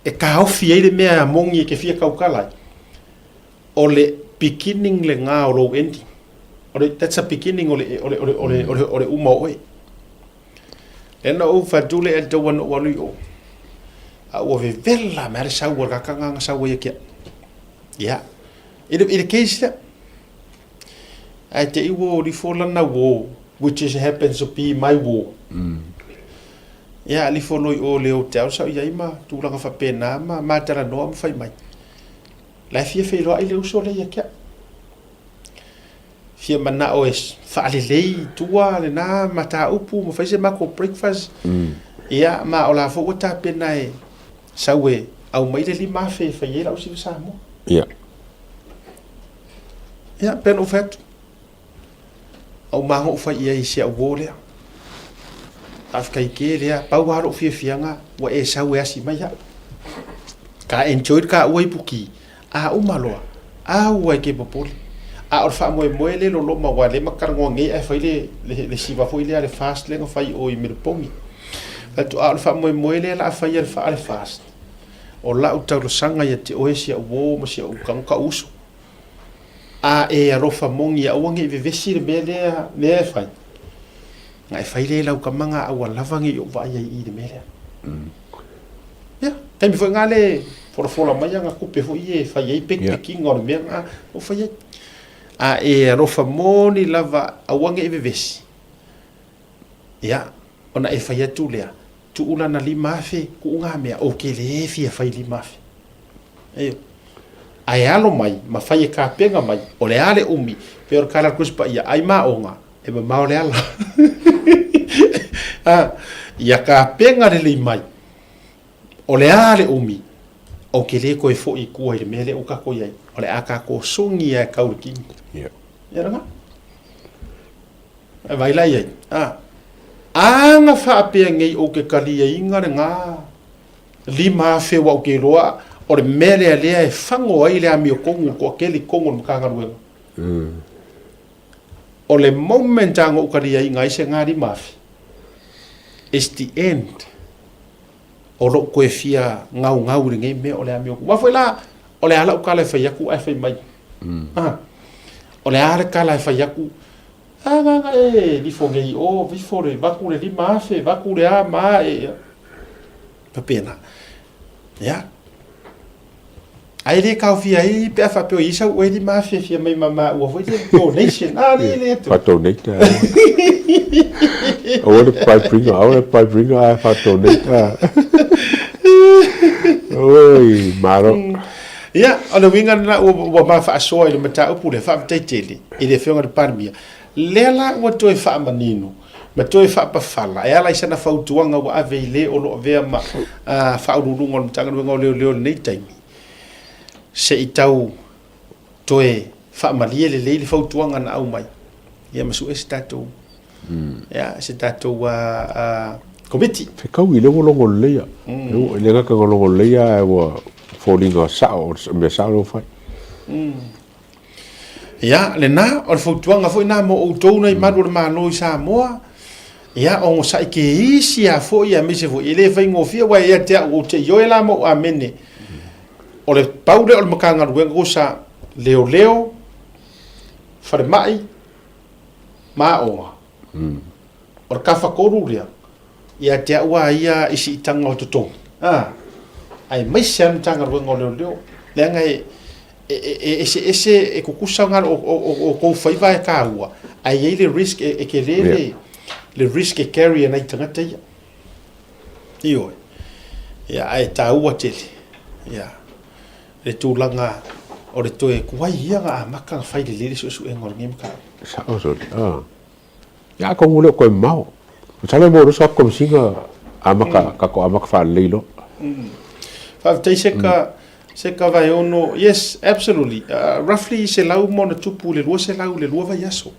e taofi ai le mea moni e te fia tautala ai, o le beginning lena o lou ending. O le, that's a beginning o le, o le, o le, o le, o le, o le uma o oe. Lea na ou fai atu le taua na ou alu i o. A ua vevela mai le sau a le kakanga na sau ai ia ke au. Ia. I le, i le case lea. Ae te i ua lifo lana uō, which is happens to be my uō. Ia, lifo loa i o le hotel sa o i ai ma tulaga faapena ma ma talanoa ma fai mai. La e fia feiloai le uso lea ia te au. Fia manao e faalelei i tua lena mataupu ma fai se matou breakfast. Ia, ma o la foi ua tapena e sau e aumai le 5,000 e fai ai lau siva Samoa. Ia. Ia, pei ona ou fai atu, au ma ou fai i ai i si au uo lea. Faafetai tele lava, pau lava lou fiafiaga ua e sau e asi mai au. Ka enjoy le kaua ipuki, a uma loa, aua e te popole. A o le faamoemoe lea e loloma aua o lea ma te talanoa nei ae fai le, le, le siva foi lea a le FAST lea na fai i o i Meleponi. Fai atu, a o le faamoemoe lea o le a faia a le FAST, o lau talosaga ia te oe si au uo ma si au tagata uso, A e alofa moni aua ne i vevesi le mea lea, lea e fai, na e fai lea i lau tama na aua lava ne i ou vaai ai i i le mea lea. Ia, taimi foi na le folafola mai ana tupe foi ia e fai ai pekipekina o le mea na o fai ai. A e alofa moni lava aua ne i vevesi, ia, ona e fai atu lea, tuu lana 5,000, tuu ngā mea, ou te le fia fai 5,000. Ioe. Ae alo mai ma fai e kapena mai, o le a le umi, pei o le tala a le Tusi Paia, ai maoga, e mamao le ala. A, ia kapena lelei mai, o le a le umi, ou te le toe foi i tua i le mea lea ua tatou i ai, o le a tatou sogi lava e tau le kini. Ia. Ia lena. E vai la i ai. A, aga faapea nei ou te taliaina lena 5,000 aua ou te iloa o le mea lea lea e fago ai le amiotonu i le toatele i totonu o le Matagaluega. O le moment lava na ou taliaina ai se na 5,000, it's the end o lou toe fia gaugau i lenei mea o le amiotonu. Aua foi la, o le a lau tala e fai atu ae fai mai. Ah, o le a le tala e fai atu, a na na e lifo nei i o, vifo le, vaku le 5,000, vaku le a ma a e, Faapena. Ia. Ae le taofia ai pe a faapea o i ai sau oe 5,000 fia mai ma maua foi le donation. Ah, le le atu. Fa-donate. Aua le bribe aua le bribe ae fa-donate. Oi, malo. Ia, o le uiga lena ua, ua ma faasoa i le mataupu lea, faafetai tele i le Afioga i le Palemia. Lea la ua toe faamanino ma toe faapafala e ala i sana fautuaga ua ave i le o lo o avea ma Faauluuluga o le Matagaluega o Leoleo i lenei taimi, se i tau toe faamalie lelei le fautuaga na aumai, ia ma sue se tatou, ia, se tatou Komiti. Fetaui lea ua logo lelei a. E le gata ina logo lelei ae ua foliga sao, o le mea sao lea ua fai. Ia, lena, o le fautuaga foi lena mo outou nai malu o le Malo i Samoa, ia, onosai ke isi a foi, aemaise foi, e le faigofie, aua ia te au, ou te ioe la ma ou amene. O le pau lea o le Matagaluega sa leoleo, falemai, ma aoga. O le tafatolu lea, ia te au a ia i siitaga o totogi, a, aemaise lava le Matagaluega o Leoleo, leaga e, e, e eseese, e tutusa o, o, o, o tou faiva e taua, ae i ai le risk, e, e tele le, yeah. le risk e carry e nai tagata ia. Ioe. Ia, ae taua tele. Ia, le tulaga o le toe tuai ia na amata na fai lelei le suesuega o lenei mataupu. Sao soli. Ah. Ia atonu e le o toe mamao. Masalo e maua loa se tatou Komesina amata, tatou amata faalelei loa. Faafetai Seka, Seka Vaeono. Yes, absolutely. Roughly 100+ i le 200 i le lua vaiaso.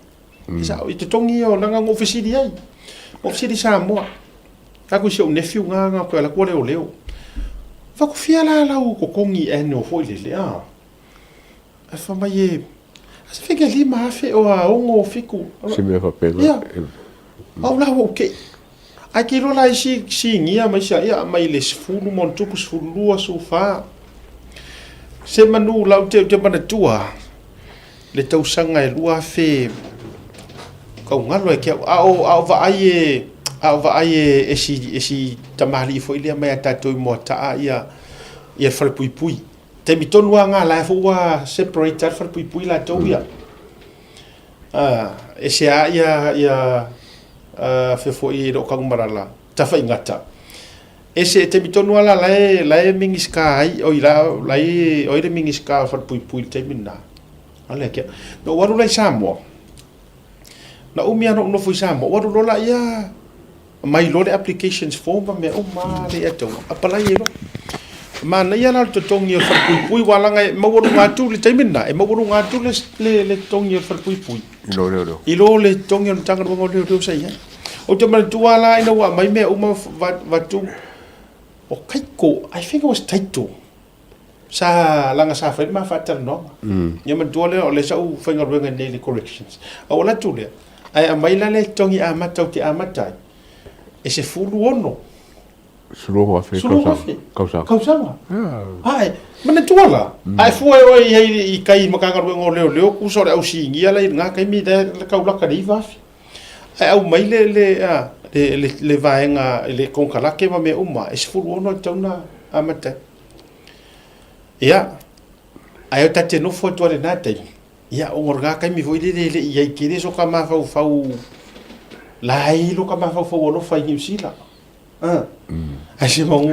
E sao, i totogi ia o leaga na ou fesili ai. Na ou fesili i Samoa. Taku i si ou nephew nga nga koe ala kua leoleo. Whakufia la lau totogi annual foi lele, ah. Ae fai mai e, a se feke 5,000 o a ono fiku. Se mea faapena. Ia. Au la ua ou kei. Ae ke iloa la isi sinia ma isi ia mai le 10 ma ona tupu 12, 14. Se manu la ou te, te manatua le tausaga e 2000 kau galo e ke au a o, a o vaai e, a o vaai e, e si, e si tamalii foi lea mai a tatou i Moataa ia, ia Falepuipui. Taimi tonu lava nga la foi ua separate lava le falepuipui latou ia. Ah, ese lava ia ia fea foi e le o Tanumalala, Tafaigata. Ese taimi tonu lava la la e la e Minisita ai, oi la la e o ai le Minisita o le falepuipui i le taimi lena. Ale ke. Na ou alu la i Samoa. Na umi lava na ou nofo i Samoa, ou alu loa laia Aumai loa le applications form ma mea uma lava lea ia te au, apalai ai loa. Manaia la le totogi o le falepuipui aua leaga e maualuga atu le taimi lena, e maualuga atu le, le, le totogi o le falepuipui I lo leoleo. I lo le totogi o le Matagaluega o Leoleo sa i ai. Ou te manatua la ina ua aumai mea uma vatu, o Kaiko, I think it was Taito, sa laga sa fai le ma faatalanoaga. Ia manatua lea o lea sa ou faigaluega i inei i le Corrections. A ou alu atu lea, ae aumai la le totogi amata ou te amata ai, e 16. 16,000 tausaga. Tausaga. Tausaga. Ae, manatua la, ae fua e oe i ai i kai i Matagaluega o Leoleo, kusa o le au sinia la i lena taimi la e tau laka i le 9,000. Ae aumai le, le, a, le, le, le vaega i le konekarate ma mea uma, e 16 e tatau ona amata ai. Ia, ae ta te nofo atu lava i lena taimi, ia, ona o lena taimi foi lele e le i i ai tele so ta mafaufau, la e i lo ta mafaufau alofa i Niu Sila. Ai se magu,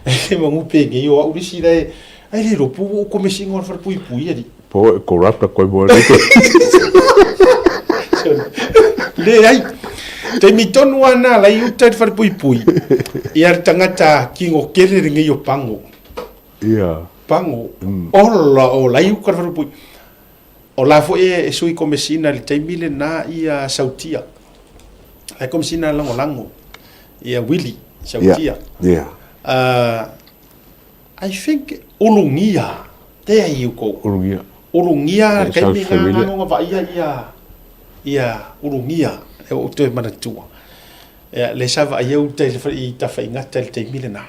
ai se magu penei o au le isi la e, ai le iloa po ua ou komesina o le falepuipui alii. Po e corrupt a koe mo le koe. Leai. Taimi tonu lava na ala i uta i le falepuipui, ia le tagata kino kele lenei o Pago. Ia. Pago. Ola o la i uka i le falepuipui. O la foi e sui komesina i le taimi lena ia Sautia. La e komesina lagolago ia Willie Sautia. Yeah. I think Ulugia. There you go. Ulugia. Ulugia le taimi lena na ona vaaia ia ia Ulugia e ou toe manatua. Ia le sa vaaia uta i Tafaigata i le taimi lena.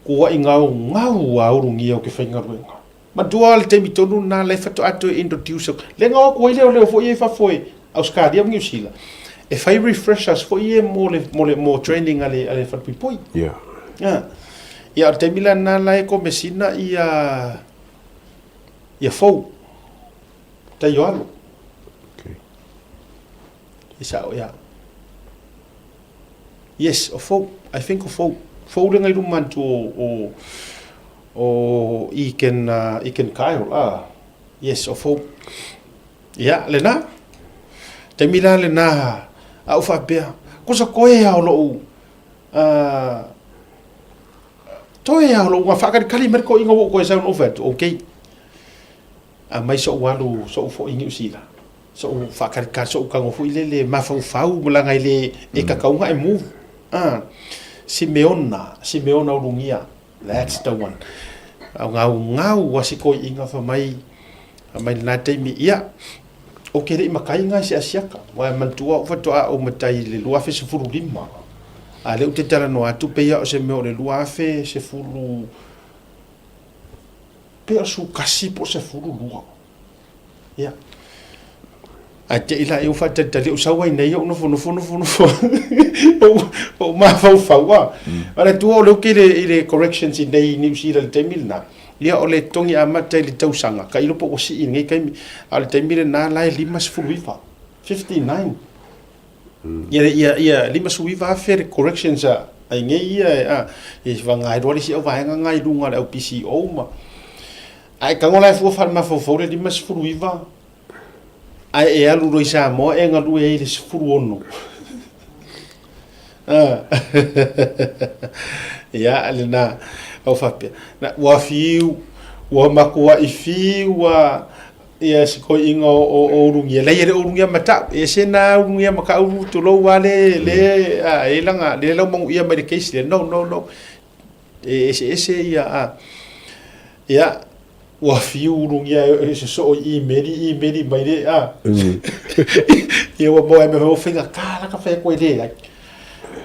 Kuai gaugau a Ulugia o ke faigaluega. Matua le taimi tonu lena lea faatoa toe introduce atu. Lea na o atu ai leoleo foi ia i fafo i Ausetalia ma Niu Sila e fai refreshers foi ia mo le mo le mo training a le a le falepuipui. Yeah. Ah. Ia o le taimi la lena la e komesina ia ia fou. Taioalo. Okay. E sao ia. Yes, o fou. I think o fou. Fou le ngai luma atu o o o Egan uh, Egan Kyle. Ah. Yes, o fou. Ia, lena. Taimi la lena a ou faapea, kosa koe a o lou uh, toe a o lou whaakalikali mai le koʻiga ua ou koe sau na ou fai atu, okay. Aumai soʻu alu, soʻu foi i Niu Sila, soʻu faakalikali, soʻu tago foi lele mafaufau ma laga e le e tatau ona e move. Ah, Simeona, Simeona Ulugia, that's the one. Gaugau a si toeaina fai mai, fai mai lena taimi, ia, ou te le i matai na i se asiata, aua e manatua au faatoa ou matai i le 2015, a o lea ou te talanoa atu pei lava o se mea o le 2010, Pe o su kasi po o 12. Ia. Ae te i la e u faatalitali ou sau ai nei ou nofo nofo nofo nofo ou ou mafaufau a. Mm. Ale tua o leu ke le i le corrections i nei New Zealand le taimi lena. Ia o le togi amata i le tausaga ka ilo po ua sii i lenei taimi. A o le taimi lena la e 59. 59. Ia, ia, ia, 59,000 le corrections a, ai nei ia e, a, e whangai roa le si au vaenga ngai lunga le au PCO ma. Ae tango la e fua whare mafaufau le 59, ae e alu roi Samoa e ngalue ai le 16. Ah. Ia, lena, au whapea. Na, ua fiu, ua makuai fiu, ua, Ia si koiʻiga o Ulugia. Leai e le o Ulugia ma ta'u. E ese na Ulugia ma ka'u tulou a le le a e laga le lau manuia mai le case lea. No no no. E eseese ia a ia ua fiu Ulugia e sosoo i imeli imeli mai le a. Ia ua maua ai mea ua faigata la ka fai atu ai leai.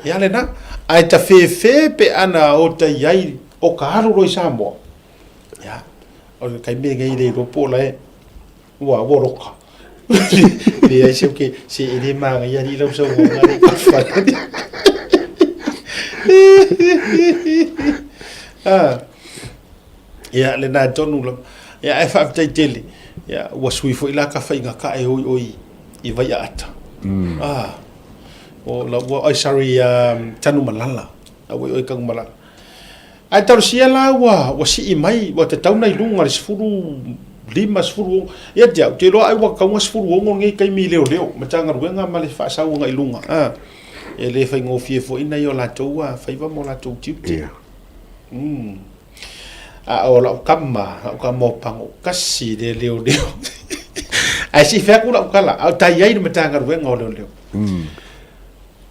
Ia lena. Ae tafefe pe ana o tai ai o ka alu loa i Samoa. Ia, o le taimi lenei le iloa po o la e ua ua loka. Leai se ke se e le manaia alii lau saunoaga le fale. Ah. Ia lena tonu lava. Ia ae faafetai tele. Ia ua sui foi la ka faigata e oi oi i Vaiaata. Ah. O la ua ai sorry um, Tanumalala. La ua i oi Tanumalala. Ae talosia la ua, ua sii mai, ua tatau na i luga le 15, 16. Ia te au, te iloa ai ua tatau na 16 lenei taimi i leoleo, Matagaluega ma le faasau agai luga. A, e le faigofie foi nai o latou faiva ma o latou tiute. Yeah. Mm. A o lau kama, lau kama o pago kasi le leoleo. Ae se i fai atu lau tala, a o tai ai le Matagaluega o Leoleo.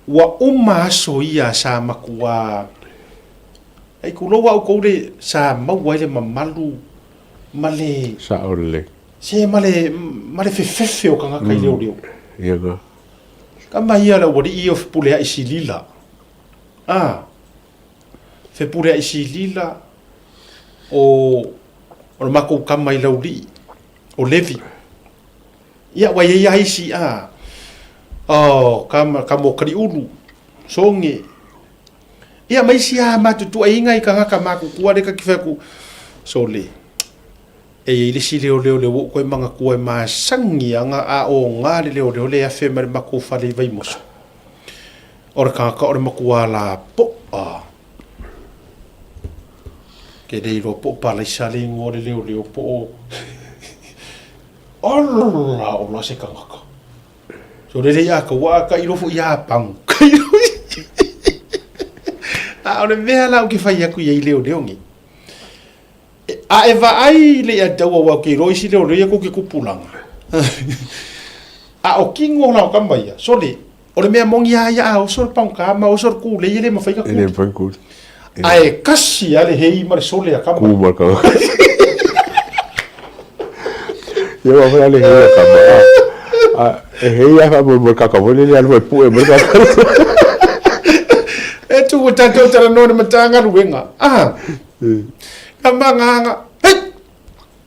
Ua uma aso ia sa matua ai tulou a outou le sa maua ai le mamalu ma le Sao lelei. Se ma le ma le fefefe o tagata i leoleo. Ia na. Kama ia le aualii ia o Fepuleai Silila. A. Fepuleai Silila o o le matou kama i Laulii, o Levi. Ia ua i ai lava isi a. Oh, kama kama o Kaliulu, Soge. Ia ma isi lava matutuaiga i tagata matutua lea ta te fai atu, sole, e i ai le isi leoleo lea ua ou toe manatua e masani lava ona a oga le leoleo lea e afe mai le matou fale i Vaimoso. O le tagata o le matua lapoa. Ke le iloa po o Palaisa le igoa o le leoleo po o... Ola, ola se tagata. So lele ia ka ua ka ilo fo ia pang. A o le mea la o ke fai aku ia i leo leo ngi. A e vaai le ia tau au ke iloa isi leoleo ia ko ke kupulaga. A o kingo la o kama ia, sole, o le mea moni a ia a oso le pangka ma oso le kule ia le mawhai ka E le mawhai kule. A e kasi a le hei ma le sole a kama. Ku ma ka. Ia wa whai le hei a kama. A e hei a wha mo kaka mo le alu e pue mo kaka. E tu o tātou tara noa ne matanga luenga. Ah. Ka manganga. Hei!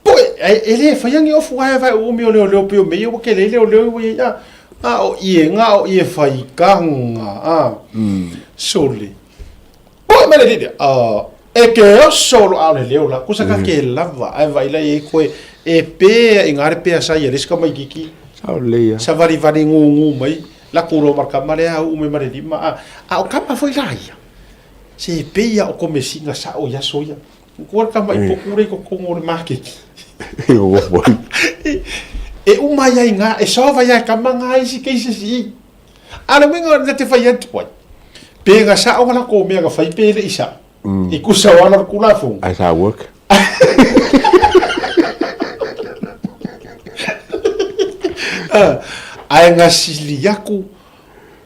Poe! E, e le whai angi ofu ae whai umi o leo leo pio me ia wake le leo leo ia ia. A o ie ngā o ie whai kanga. A. Sole. Poe mai le lile. A. E ke oso lo ao le leo la. Kusa ka ke lava. Ai vai la e koe. E pea i ngā re pea sa ia leska mai kiki. Sao le ia. Sa vari vari ngu ngu mai. La kuro marka mare a ume mare lima. A, a o kama foi la ia. Se pei ia o komesiga sa'o i aso ia. Kua le tama i poku rei ko kongo o le maketi. E o foi. E uma ai ai ngā, e solve ai ai kama ngā isi cases i. A le uiga na te whai atu ai. Pe nga sa'o nga lako mea nga whai pe le isa. I kusa o ala le kulafongo. Ai sa work. Ae nga sili aku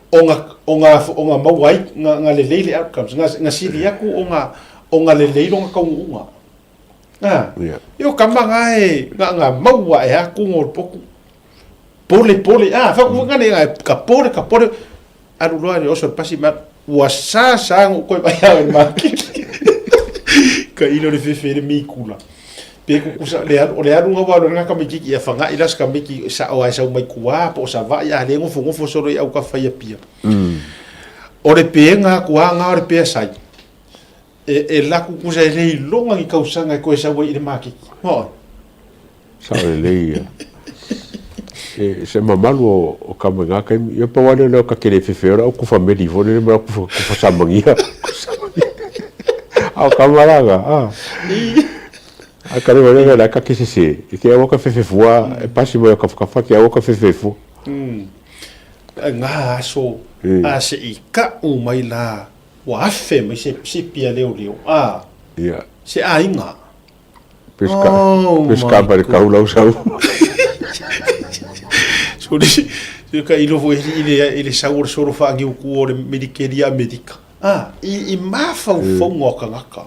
o nga o nga o nga maua ai nga nga lelei le outcomes nga nga sili aku o nga o nga lelei longa kaunuuga a Yeah. Io kama nga e nga nga maua e aku ngo poku pole pole a fa ku nga ne nga ka pole ka pole alu loa le oso le pasi ma ua sa sa ngo koe mai au e makiki ka ilo le fefe le mikula pe kukusa le alu o le aluga ua alu ai lena tamaititi ia faga'i la se tamaiti sa'o ae sau mai tuā po o Sava'i a le gofogofosolo i aukafa i Apia. O le pega atu a ga o le pea sai e e laku kusa e le iloga ni tausaga e toe sau ai i le maketi. Maoe. Sao lelei ia. E se mamalu o, o kama i ngā taimi. Ia pau lea lea o ka kele fefe ora o kufa meli fo lele ma kufa, kufa samagia. A o kama la ga, a. A ka lewa lea la ka kese se. E te awa ka fefe fua, e pasi mai o ka whakawha, te awa ka fefe fua. Ngā aso, a se i ka'u mai la, ua afe mai se, se pia leoleo, a. Ia. Se aiga. Pesca, oh pesca my kau lau sau. So le se ka ilo foi i le i le sau o le solo whaangi uku o le Medikeria Amerika. Ah, i i mafaufauga o kangaka.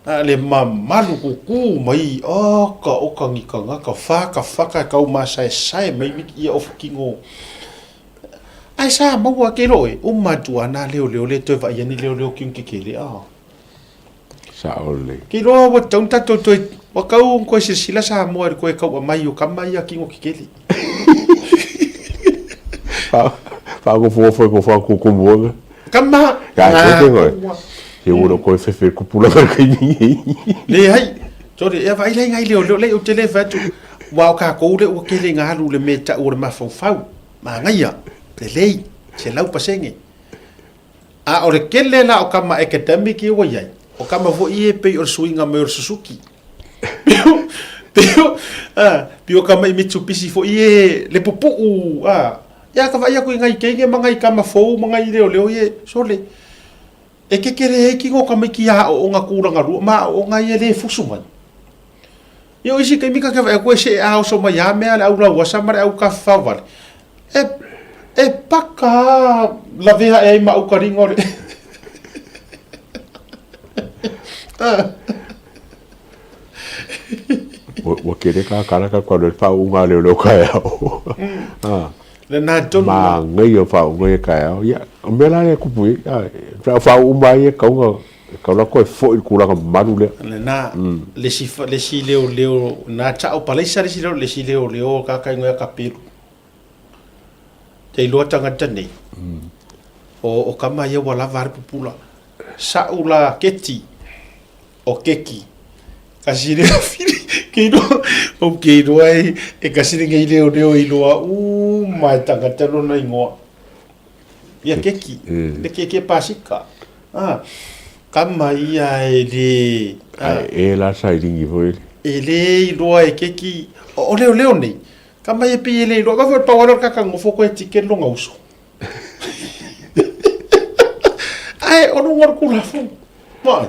Ah, le mamalu kuku mai, oh, ka oka ni kangaka, whaka whaka kau masaesae mai miki ia ofu kingo. Ai sa maua ke loe, uma atu ana leo leo le toe vai ani leo leo kiung kekele, ah. Sao lelei. Ke iloa ua tatau ona tatou toe, ua tau ona toe silasila Samoa i le toe tau'a mai o kama ia kino kekele. Faagofogofoe ko whakukumuanga. Kama! Ka koe te koe. He ua koe whewhe kupulanga kai ni. Leai. Sorry, ia vaai lai ngai leo leo lei ou te le fai atu. Ua o kākou le ua kele ngā alu le me ta'u o le mafaufau. Manaia, lelei, 100%. A o le kele la o kama academic ia ua i ai, o kama foi ia e pei o le suiga mai o le Suzuki. Pio, pio, a, pio kama i Mitsubishi foi ia e le pupuu, a, ia ka vaai aku i ngai teine ma ngai kama fou ma ngai leoleo ia, sole. E kekele ai kino o tamaiti ia aooga tulaga lua ma aooga ia le fusu mai. Ia o isi taimi ta te vaai atu e see a oso mai a mea le au lauasa ma le au tafafao vale. E, e paka a lavea ae ai ma au taliga o le Ua tele ka kanaka kua le faauuga a leoleo kaeao. Lena tonu. Manaia o faauuga ia kaeao. Ia, o mea la lea e kupu i ai, a faauu mai e kauga, e kau la koe foi i le tulaga mamalu lea. Lena, le isi, le isi leoleo, na tau palaisa le isi leo, le isi leoleo ka kai ngoe ka pelu. Te iloa tagata nei. O, o kama ia ua lava a le pupula. Sa'u la keti o keki. Kasi le fili ke iloa o ke iloa e e kasi le ngei leo leo iloa uma e tagata lona igoa. Ia keki le keke pasika. Ah, kama ia e le Ae e la sailingi foi le. E le iloa e keki o leo leo nei. Kama ia pei e le iloa ka foi pau ala kaka ngofo koe tike longa uso. Ae o luga o le Tulafono. Mai.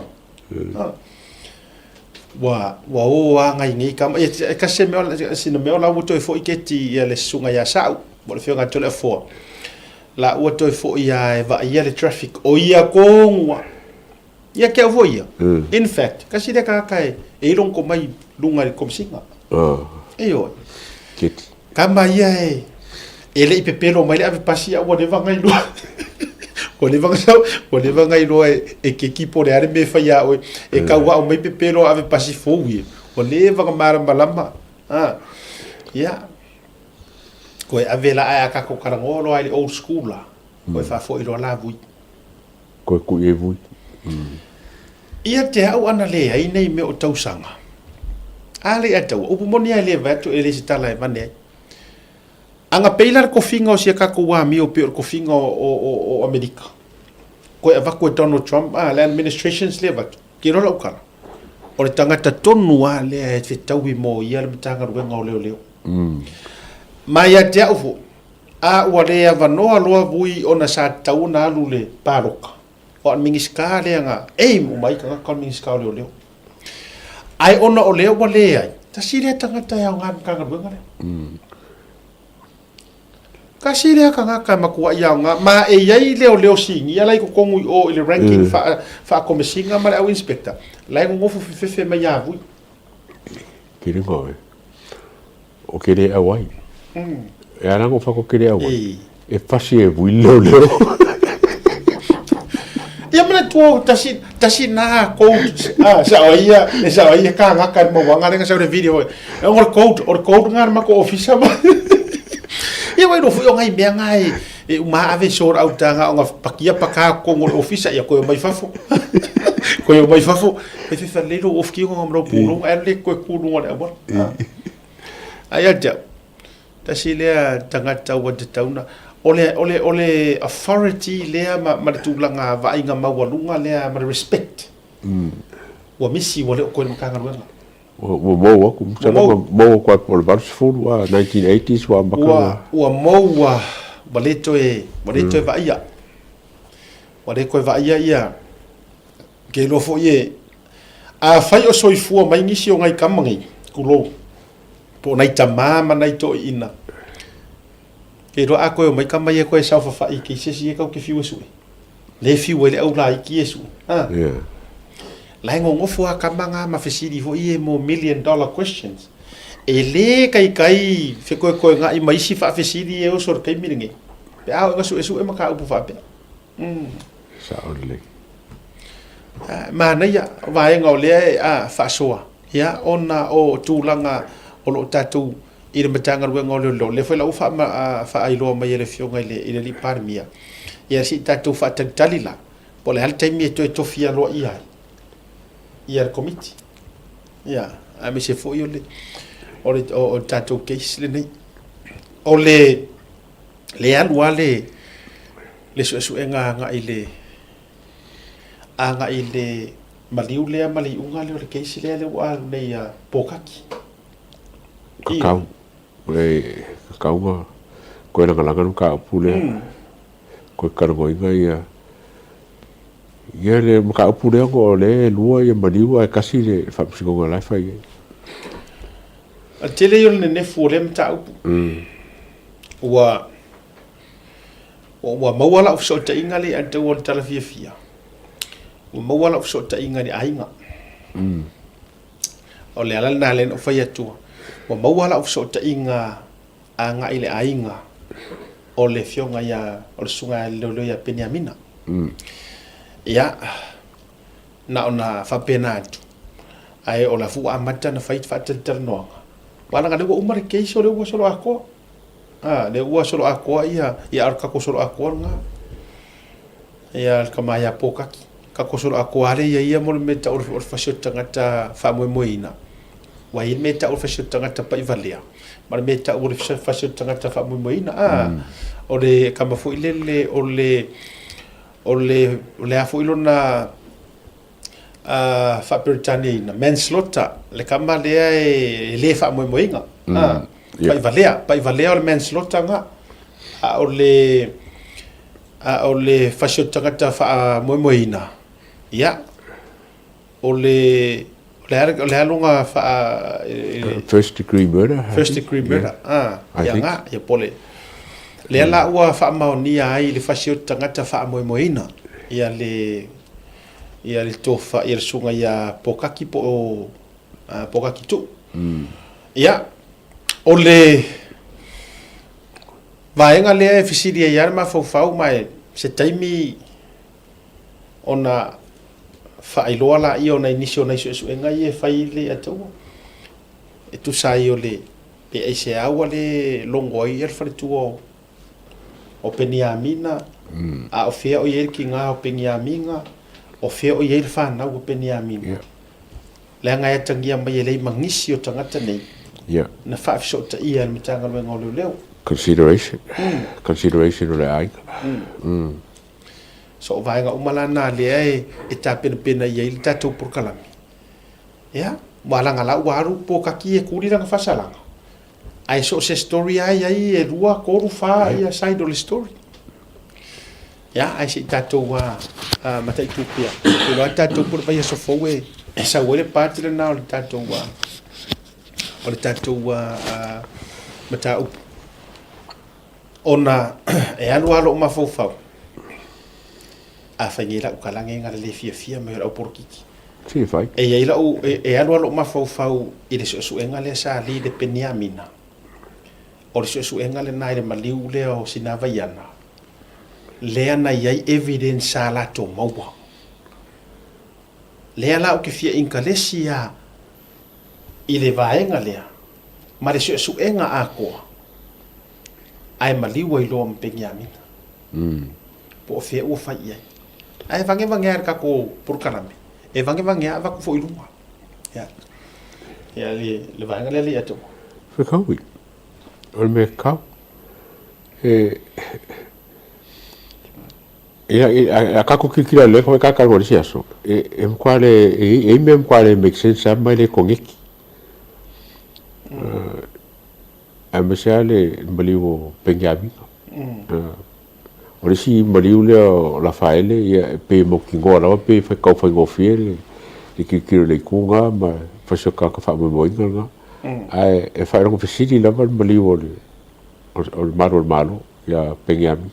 Ua, ua o a ngai nei kama. Ia, e kasi se mea, sina mea o la ua toe foi keti ia le susuga ia Sa'u, po o le afioga ia Toleafoa. La ua toe foi a e vaaia le traffic. O ia tonu a. Ia ke au foi ia. In fact, kasi lea tagata e, e i lona tomai luga i le Komesina. Ioe. Keti. Kama ia e, e le i pepelo mai le ave pasi a ua leva ona iloa. Ua leva ona sau, ua leva ona iloa e, e keki po o le a le mea e fai ia oe. E kau ao mai pepelo ave pasi fou ia. Ua leva ona malamalama. A. Ia. Koe ave la ae a tatou talanoa loa i le old school la. Koe faafoi loa la vui. Koe kui e vui. Ia te au ana leai nei mea o tausaga. A le a taua, upu moni a e le vae atu e le se tala e vane ai. Aga pei la le kofiga o sia kakou amio pei o le kofiga o, o, o, o Amerika. Koe avatu e Donald Trump, a, le administrations le avatu. Ke iloa lau tala. O le tagata tonu a lea e fetaui mo ia le Matagaluega o Leoleo. Ma ia te au foi, A ua le avanoa loa vui ona sa tatau ona alu le paloka. O le Minisita lea na aim uma ai tagata o le Minisita o Leoleo. Ae ona o lea ua leai, tasi lea tagata e aoga i le Matagaluega lea. Tasi lea tagata e matuai aoga, ma e i ai leoleo sinia la i totonu i o i le ranking faa-Komesina ma le au inspector, la e nonofo fefefe mai ia Vui. Kiri ngā. O ke le auai. E ala ngo whako ke le auai. E pasi e vui leo leo. Ia mana tua tasi tasi na code ah sa o ia e sa o ia ka ngaka mo wanga lenga sa o video e o le code o le code nga ma ko office ma ia wai no fu o ngai mea ngai e uma ave so au tanga o nga pakia paka ko ngo office ia ko mai fafo ko mai fafo e fe fa le lo of ki ngo ngam pu lo le ko ku lo le awa Ai ia te au, tasi lea tagata ua tatau ona, o le, o le, o le authority lea ma, ma le tulaga vaaiga maualuga lea ma le respect, ua misi, ua le o koe i le Matagaluega. Ua, ua mou aku, masalo ua mou aku ai po o le 80, a, 1980s ua amata Ua, ua mou, ua, ua le toe, ua le toe vaaia. Ua le toe vaaia ia, Ke iloa foi e, afai o soifua mai nisi o nai tama nei, tulou, po o nai tamā ma nai toeaiina, ke iloa a koe omai tama ia koe saofafai i cases ia tau te fiu e sue. Le fiu ai le au laiti e sue. Ha? Yeah. La e nonofo a tama ngā ma fesili foi e mo million dollar questions. E le kaikai fekoekoenga'i ma isi faafesili e oso i le taimi lenei. Pe a oo ina suesue mataupu faapea. Sao lelei. Manaia vaega o lea e faasoa, ia, ona o tulaga o lo o tatou i le Matagaluega o Leoleo, lea foi la ua faailoa mai e le Afioga i le Alii Palemia, ia se i tatou faatalitali la, po o le a le taimi e toe tofi aloaia ai ia le Komiti. Ia, aemaise foi o le, o le, o le tatou case lenei. O le le alu lava le, le suesuega agai i le, agai i le maliu lea ma le iuga lea o le case lea lea ua alu nei ia Pōkaki. Kakau. E, kakau ma koe lagalaga le mataupu lea. Koe kalagoina ia. Ia le mataupu lea ona o lea e lua ia maliu ae tasi le faamasinoga la e fai ai. O le tele ia o le nenefu o lea mataupu. Ua ua maua lau fesootaiga lea i tau o le tala fiafia. Ua maua lau fesootaiga i le aiga. O le ala lena lea na ou fai atu, ua maua lau fesootaiga agai i le aiga o le afioga ia, o le susuga i le leoleo ia Peniamina. Ia, na ona faapena atu, ae o la foi ua amata ona fai faatalatalanoaga, aua leaga o lea ua uma le case o lea ua solo atoa. A, lea ua solo atoa ia, ia a o le tatou solo atoa lena. Ia le tama ia Pōkaki. Tatou solo atoa lea ia ia mo le mea e tau o le fasi o le tagata faamoemoeina. Ua i ai le mea e tau o le fasi o le tagata paivalea, ma le mea e tau o le fasi o le tagata faamoemoeina. A, o le tama foi lele o le, o le, o le a foi lona faa-Peretaniaina, manslaughter, le tama lea e le faamoemoeina. A, paivalea, paivalea o le manslaughter lena. A o le, a o le fasi o le tagata faamoemoeina, ia, o le, o le a, o le a lona faa... First degree murder. First degree murder, yeah. Ah, ia nga, ia po le... Lea la ua faamaonia ai le fasi o le tagata faamoemoeina, ia le, ia le tofa, ia le susuga ia Pōkaki po o Pōkaki Tuu. Ia, o le vaega lea e fesili ai lava le mafaufau ma e se taimi ona faailoa laia o nai nisi o nai suesuega ia e fai i le Ataua e tusa ai o le pe aisea ua le logo ai le faletua o Peniamina, a o fea o i ai le tiga o Peniamina, o fea o i ai le fanau o Peniamina. Yeah. Leaga e atagia mai e leai ma nisi o tagata nei yeah. na faafesootaia e le Matagaluega o Leoleo. Consideration. Consideration o le aiga. So o vaega uma la na lea e, e tapenapena i ai le tatou polokalame. Ia, ua laga la ua alu pōkaki e kuli lana faasalaga. Ae so o se story lava e i ai e lua, tolu, fa ia side o le story. Ia, ae se i tatou mataitu pea. Ou te iloa tatou po o le vaiaso fou e sau ai le part lena o le tatou o le tatou mataupu. Ona e alu lava lou mafaufau, a fai nei lau tala nei na le le fiafia mai o le au polokiki. Se fai. E i ai lau, e alu lava lou mafaufau i le suesuega lea sa li le Peniamina. O le suesuega lena i le maliu lea o Sinavaiana, lea na i ai evidence sa latou maua. Lea la ou te fia inkalesi lava i le vaega lea ma le suesuega atoa, ae maliu ai loa ma Peniamina. Po o fea ua fai i ai. Ae vagevagea le tatou polokalame, e vagevagea avatu foi i luga. Ia, ia le, le vaega lea le ia te Fekaui, o le mea kau. E, ia, a tatou tilotilo lelei foi tatou alu i le isi aso, e, e matua le, e i ai mea e matua le make sense lava ma e le koneti. Aemaise lava le maliu o Peniamina. O le isi maliu lea o Lafaele, ia e pei e mautinoa lava pe tau faigofie le tilotilo i le itu lena ma fai se tagata faamoemoeina lena. Ae e faailoga fesili lava le maliu o le malu o le Malo ia Peniamina.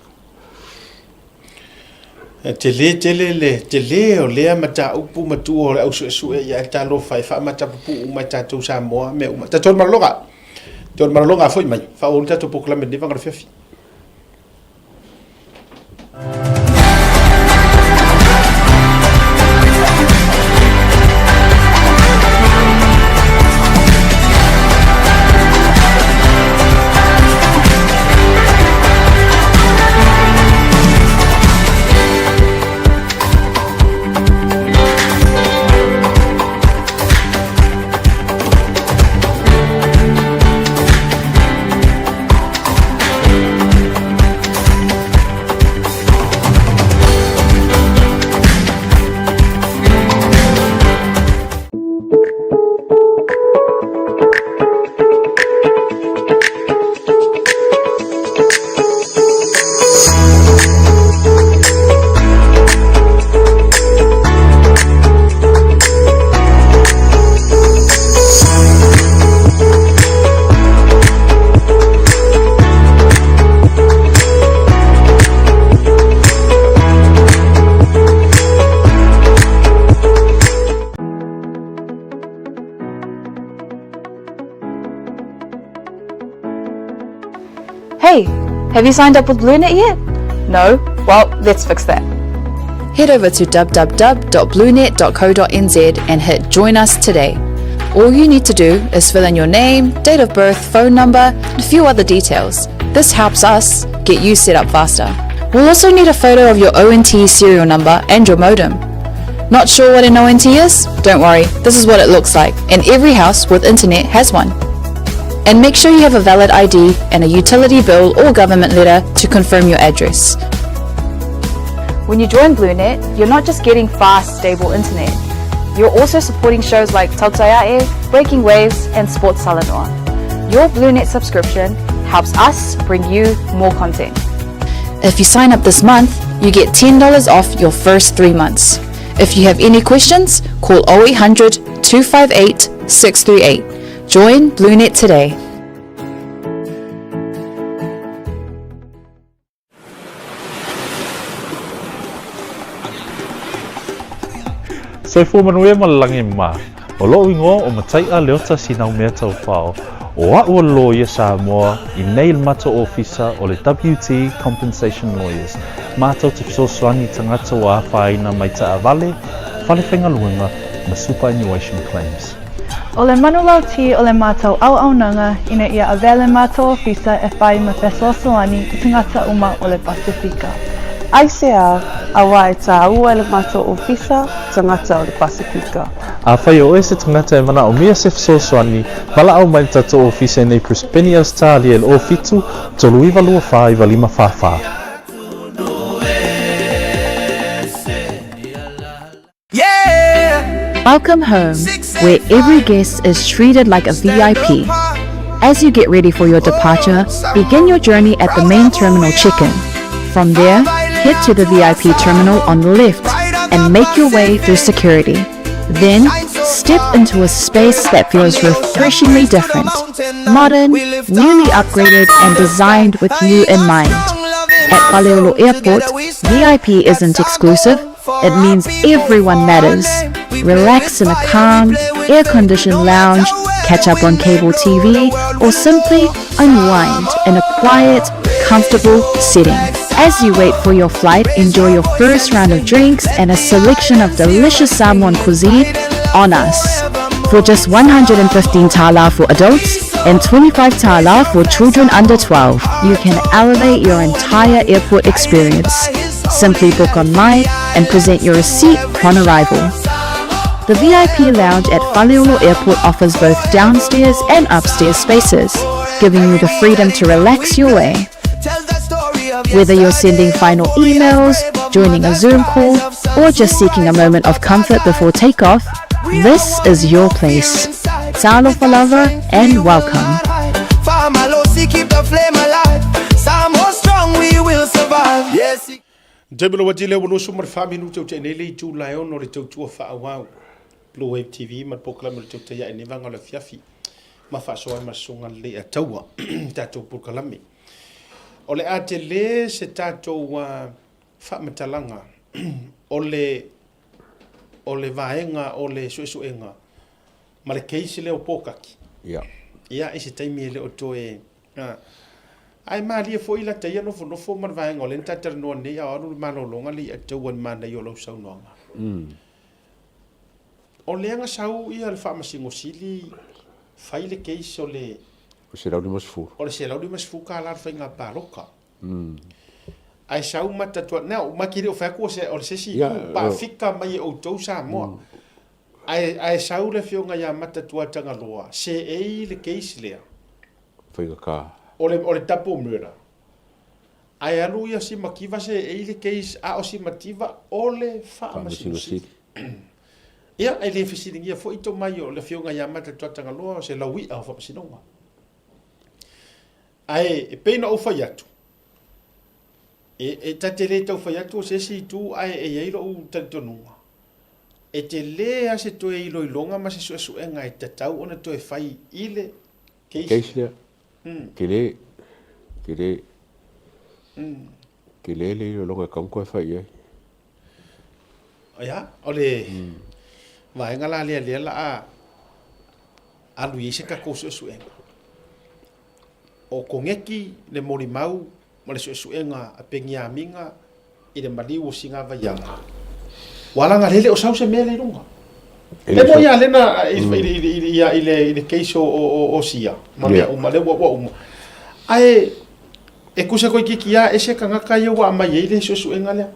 E tele tele le tele o lea mataupu matua o le au suesue ia e talofa e faamatapupuu uma e tatou Samoa mea uma. Tatou malologa. Tatou malologa foi mai. Faaauau le tatou polokalame lenei vaega o le afiafi. Have you signed up with BlueNet yet? No? Well, let's fix that. Head over to www.bluenet.co.nz and hit Join Us today. All you need to do is fill in your name, date of birth, phone number, and a few other details. This helps us get you set up faster. We'll also need a photo of your ONT serial number and your modem. Not sure what an ONT is? Don't worry, this is what it looks like, and every house with internet has one. And make sure you have a valid ID and a utility bill or government letter to confirm your address. When you join BlueNet, you're not just getting fast, stable internet. You're also supporting shows like Tautaiae, Breaking Waves, and Sports Salanoa. Your BlueNet subscription helps us bring you more content. If you sign up this month, you get $10 off your first three months. If you have any questions, call 0800 258 638. Join BlueNet today. Soifua manuia ma le lagi e mā. O loʻu igoa o Mataiʻa Leota Sinaumea Taufao, o aʻu o le loia Samoa i nei le matou ofisa o le WT Compensation Lawyers, matou te fesoasoani i tagata ua afaina mai taavale, fale faigaluega ma superannuation claims. O le manulauti o le matou auaunaga ina ia avea le matou ofisa e fai ma fesoasoani i tagata uma o le Pasefika. Aisea, auā e tāua e le matou ofisa tagata o le Pasefika. Afai o oe se tagata e manaomia se fesoasoani, valaau mai le tatou ofisa i nei Brisbane, Ausetalia i le 07 39 24 95 44. Welcome home, where every guest is treated like a VIP. As you get ready for your departure, begin your journey at the main terminal check-in. From there, head to the VIP terminal on the left and make your way through security. Then, step into a space that feels refreshingly different, modern, newly upgraded and designed with you in mind. At Faleolo Airport, VIP isn't exclusive, it means everyone matters. Relax in a calm, air-conditioned lounge, catch up on cable TV, or simply unwind in a quiet, comfortable setting. As you wait for your flight, enjoy your first round of drinks and a selection of delicious Samoan cuisine on us. For just 115 tala for adults and 25 tala for children under 12, you can elevate your entire airport experience. Simply book online and present your receipt upon arrival. The VIP lounge at Faleolo Airport offers both downstairs and upstairs spaces, giving you the freedom to relax your way. Whether you're sending final emails, joining a Zoom call, or just seeking a moment of comfort before takeoff, this is your place. Talofa lava and welcome. Taimi ua tele ua 24 minute o tea nei le itu laeono o le tautua faaauau Blue Wave TV ma le polokalame o le tautai ae nei vaega o le afiafi ma faasoa ai ma le susuga lelei a Taua tatou polokalame. O le a tele se tatou faamatalaga o le o le vaega o le suesuega ma le case lea o Pōkaki. Ia. Ia, i se taimi e le o toe... Ae malie foi lata ia nofonofo ma le vaega o lea na ta talanoa nei a o alu le malologa le i'a taua i le manaia o lau saunoaga. O lea na sau ia le Faamasino Sili fai le case o le... O le 150. O le $150 le faiga palota. Ae sau mata tua, now, ma te le o fai atu o se, o le se isi itu, paafika mai e outou Samoa. Ae, ae sau le afioga ia Matatua Tagaloa, seei le case lea. Faigata. O le, o le double murder. Ae alu ia Simativa seei le case, a o Simativa o le Faamasino Sili. Ia, e le fesiligia foi tomai o le afioga ia Matatua Tagaloa o se laui'a o Faamasinoga. Ae e pei ona ou fai atu, e, e ta te le tau fai atu o se isi itu ae e i ai lou talitonuga, e tele lava se toe iloiloga ma se suesuega e tatau ona toe fai i le case. Case lea, tele, tele, tele le iloiloga e tatau ona toe fai i ai. Ia, o le vaega la lea lea la a alu i ai se tatou suesuega. O koneki le molimau. ma le suesuega a Peniamina i le maliu o Sigavaiaga, ua alaga lele o sau se mea lea i luga. E moni a lena i le case o Sia ma mea uma, lea ua uma. Ae e tusa toeitiiti lava ese tagata ia ua aumai ai le suesuega lea.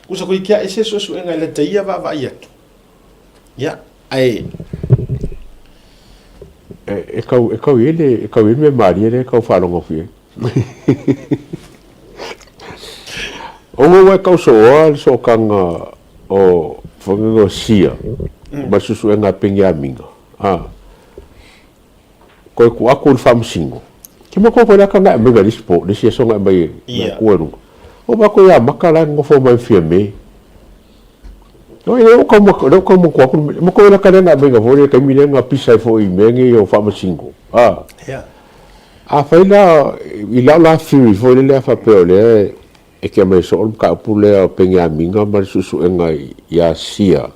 Tusa toeitiiti lava ese suesuega i lata ia vaavaai atu. Ia, ae E tau e tau i ai le e tau i ai le mea malie lea e tau faalogo atu i ai. Ona ua e tau sooa le sootaga o fagana o Sia ma le suesuega a Peniamina, a. Toe tuu atu i le faamasino. Ke matou foi la ka nae mai le isi po, le isi aso nae mai nae tua i luga. O matou ia maka la nofo mai Fiame. No e le o kau le o kau matua atu le matou la ka le nae mai foi le taimi le na pisa ai foi i mea nei o faamasino. A. Afai la i lau la theory foi lele a faapea o lea e te aumai soo le mataupu lea o Peniamina ma le suesuega ia Sia,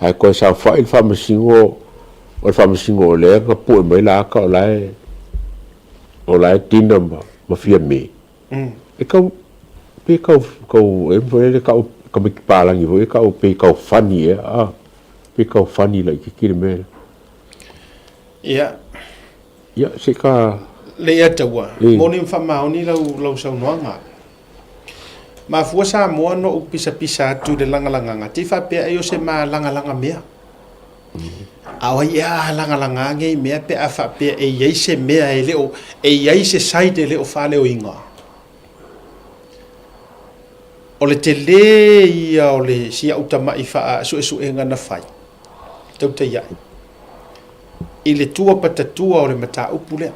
ae toe saofai le faamasino, o le faamasino o lea na pue mai la ata o la e, o la e Dina ma, ma Fiame. E tau, pei e tau, tau, e foi lele tau tamaiti palagi foi e tau pei tau funny ea, a, pei tau funny laitiiti le mea lea. Ia. Ia, se ka... Leiataua, moni ma faamaoni lau, lau saunoaga. Mafua Samoa na ou pisapisa atu i le lagalagaga, te i faapea ai o se malagalaga mea. A o ai ea a lagalaga nei mea pe a faapea e i ai se mea e le o, e i ai se side e le o faaleoina. O le telē ia o le si au tama'i faasuesuega na fai, tautai a'i, i le tua patatua o le mataupu lea.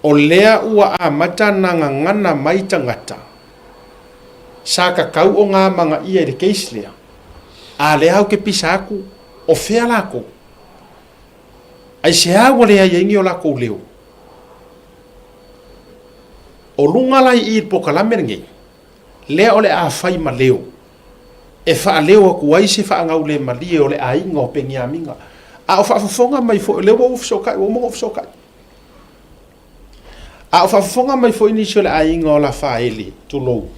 O lea ua amata na gagana mai tagata sa tatau o gamagaia i le case lea, a lea au ke pisa atu, o fea lakou? Aisea ua leai ai ni o lakou leo? O luga la i i le polokalame lenei, lea o le a fai ma leo, e faaleo atu ai se faagaulemalie o le aiga o Peniamina. A o faafofoga mai foi, o lea ua ou fesootai, ua uma ona ou fesootai. A o faafofoga mai foi nisi o le aiga o Lafaele, tulou,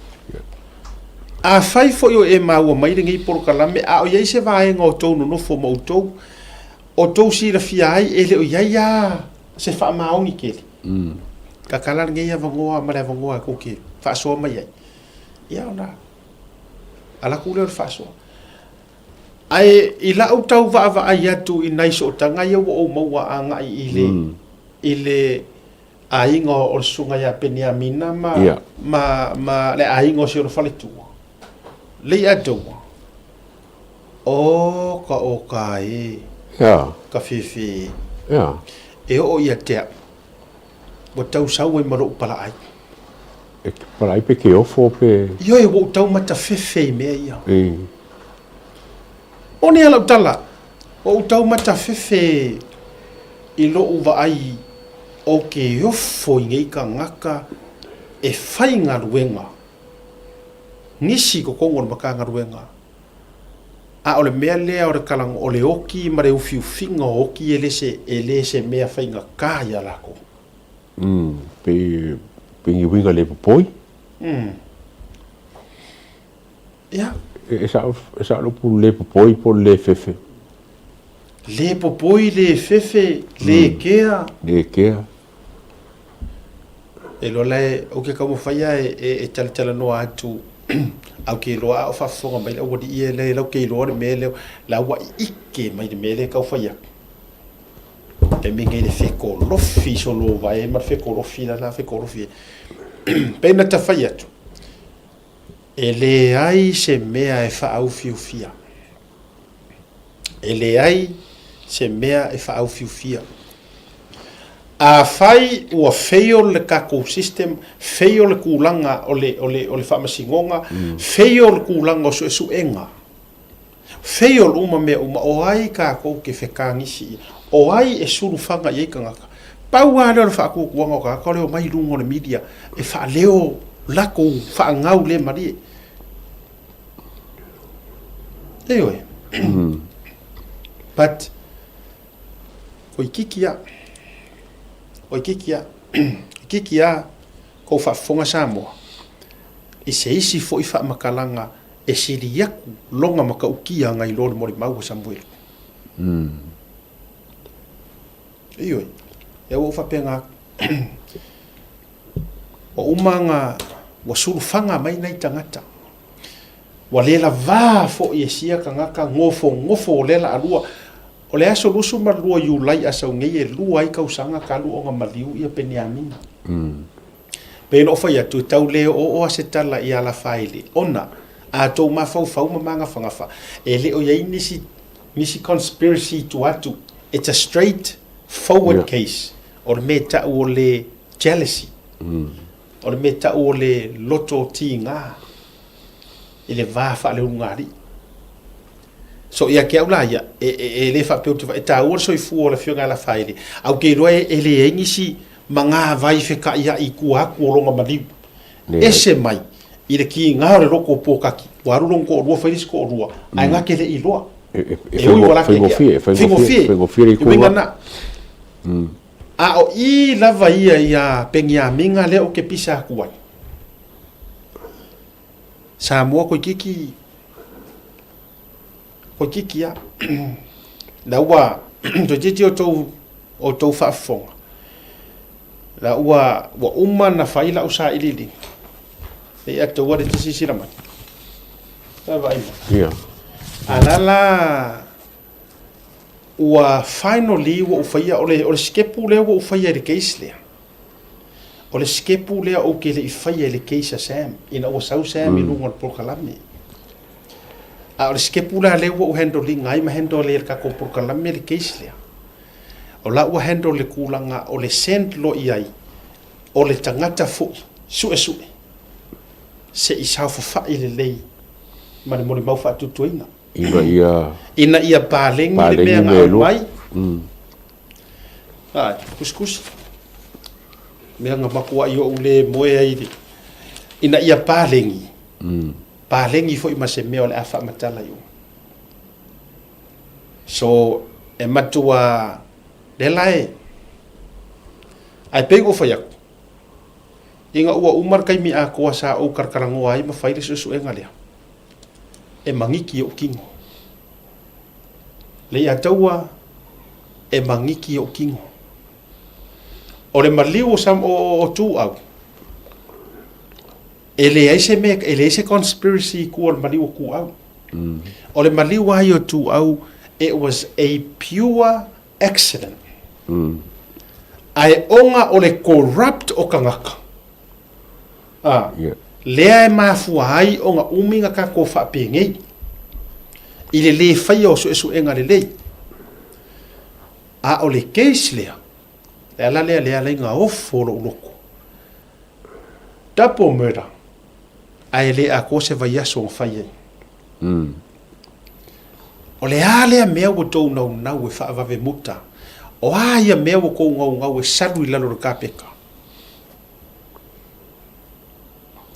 afai foi o e maua mai lenei polokalame, a o i ai se vaega o tou nonofo ma outou, o tou silafia ai e le o i ai lava se faamaoni tele. Tatala lenei avanoa ma le avanoa e tou te faasoa mai ai, ia ona alu atu lea o le faasoa. Ae i lau tau vaavaai atu i nai sootaga ia ua ou maua agai i le, i le aiga o le susuga ia Peniamina ma, ma, ma le aiga o si ona faletua, Leiataua, O ka o ka e. Ka fefe. E oo ia te au. Ua tau sau ai ma lou palaai. E ke palaai pe ke ofo pe. Ioe, ua ou tau matafefe i mea ia. Moni a lau tala, ua ou tau matafefe i lou vaai o ke ofo i nei tagata e faigaluega nisi i totonu o le Matagaluega. A o le mea lea o le kalago, o le oki ma le ufiufiga o oki e le se, e le se mea faigata iā lakou. Umm, pei, pei ni uiga le popoi. Umm. Ia. E, e sao, e sao le upu le popoi po o le le fefe. Le popoi, le fefe, le kea. Le kea. E iloa la e, ou te taumafai lava e talatalanoa atu, ae ou te iloa a o faafofoga mai le aualii ia e lau te iloa le mea lea, la ua ike mai le mea lea e tau fai atu. Taimi nei le fekolofi solo vae ma le fekolofi la la fekolofi. Pei na ta fai atu, e leai se mea e faaufiufia. E leai se mea e faaufiufia. Afai ua fail le tatou system, fail le tulaga o le, o le, o le faamasinoga, fail le tulaga o suesuega, fail uma mea uma, o ai tatou te fetagisi i ai? O ai e sulufaga i ai tagata? Pau lava lea o le faatuatuaga o tagata o le omai i luga o le media e faaleo latou faagaulemalie. Ioe. But, oi kiki a. Oi kiki a. Kiki a. kou faafofoga Samoa i se isi foi faamatalaga e sili aku lona matautia nai lo le molimau a Samuelu. Ioe, ia ua ou faapena atu. Ua uma ona ua sulufaga mai nai tagata. Ua le lavā foi e sia tagata nofonofo o lea laalua. O le aso 22 Iulai a sau nei e lua ai tausaga talu ona maliu ia Peniamina. Pei ona ou fai atu, e tau le oooo a se tala i Alafaele ona a tou mafaufau ma magafagafa, e le o i ai nisi, nisi conspiracy i tua atu. It's a straight forward case. O le mea e tau o le jealousy. O le mea e tau o le loto tiga i le va faaleulugalii. So ia te au la ia, e, e, e le faapea ou te e taua le soifua o le Afioga ia Lafaele, ae ou te iloa e, e leai nisi magavai fetaʻiaʻi i tua atu o lona maliu. Ese mai i le kiga o le loto o Pōkaki, ua alu lona toalua fai le isi toalua, ae na te le i iloa. E, e, e, E ui ua lake faigofie, ea. faigofie, Faigofie. faigofie le I itu uiga na. na. A o i lava ia ia Peniamina lea ou te pisa atu ai. Samoa toeitiiti, toeitiiti lava. La ua toeitiiti o tou, o tou faafofoga, la ua, ua uma ona fai lau sailiiliga. E ia taua le te silasila mai. Sa vaai mai. Ia. A la la ua finally ua ou faia, o le, o le sikepu lea ua ou faia i le case lea. O le sikepu lea ou te le i faia i le case a Sam, ina ua sau Sam i luga o le polokalame. A o le sikepu la lea ua ou handle ina ai ma handle ai e le tatou polokalame le case lea. O la ua handle le tulaga o le send loa i ai o le tagata foi suesue se i saofafai lelei ma le molimau faatuatuaina. Ina ia Ina ia paleni le mea paleni na mea e lua. aumai. Ai, kusikusi. Mea na matuai ou le moe ai i le... Ina ia paleni. Paleni foi ma se mea o le a faamatala i uga. So, e matua... Lea la e... Ae pei ua ou fai atu, ina ua uma le taimi atoa sa ou talatalanoa ai ma fai le suesuega lea, e magiki ou kino. Leiataua e magiki ou kino. O le maliu o, Sam, o, o, o Tuau, e leai se mea, e leai se conspiracy i tua o le maliu o Tuau. O le maliu lava ia o Tuau, it was a pure accident. Ae ona o le corrupt o tagata, a, Yeah. lea e mafua ai ona umi na tatou faapenei i le lē faia o suesuega lelei. A o le case lea, le ala lea lea alai na ofo lou loto. Double murder, ae le atoa se vaiaso na fai ai. O le a lea mea ua tou naunau e faavave muta? O a ia mea ua tou naunau e salu i lalo o le kapeta?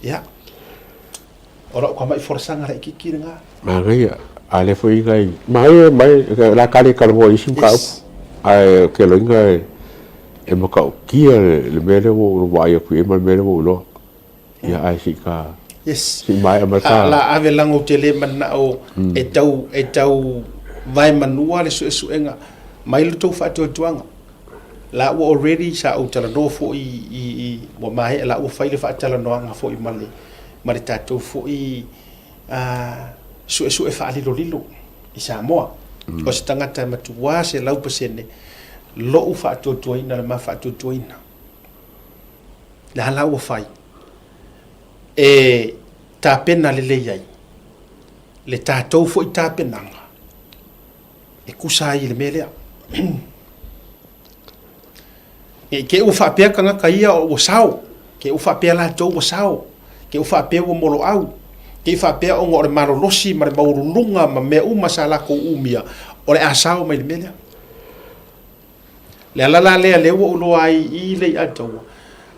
Ia, o lau tamai folasaga laitiiti lena. Manaia, a lea foi nai, manaia mai, o le a ka le talanoa i isi mataupu, ae ou te iloaina e, e matautia le mea lea ua ou vaai atu i ai ma le mea lea ua ou iloa. Ia, ae se i ta, Yes. se i maea mai ta. A la ave laga ou te le manao e tau, e tau vaemanua le suesuega mai lo tou faatuatuaga. La ua already sa ou talanoa foi i, i, ua maea la ua fai le faatalanoaga foi ma le, ma le tatou foi suesue faalilolilo i Samoa. O se tagata e matua 100% lou faatuatuaina le ma faatuatuaina. Le a la ua fai e tapena lelei ai le tatou foi tapenaga e tusa ai i le mea lea. Ne i te i ua faapea tagata ia ua sao, te i ua faapea latou ua sao, te i ua faapea ua moloau, te i faapea ona o le malolosi ma le maualuluga ma mea uma sa latou umia, o le a sao mai le mea lea. Le ala la lea lea ua ou iloa ai i Leiataua,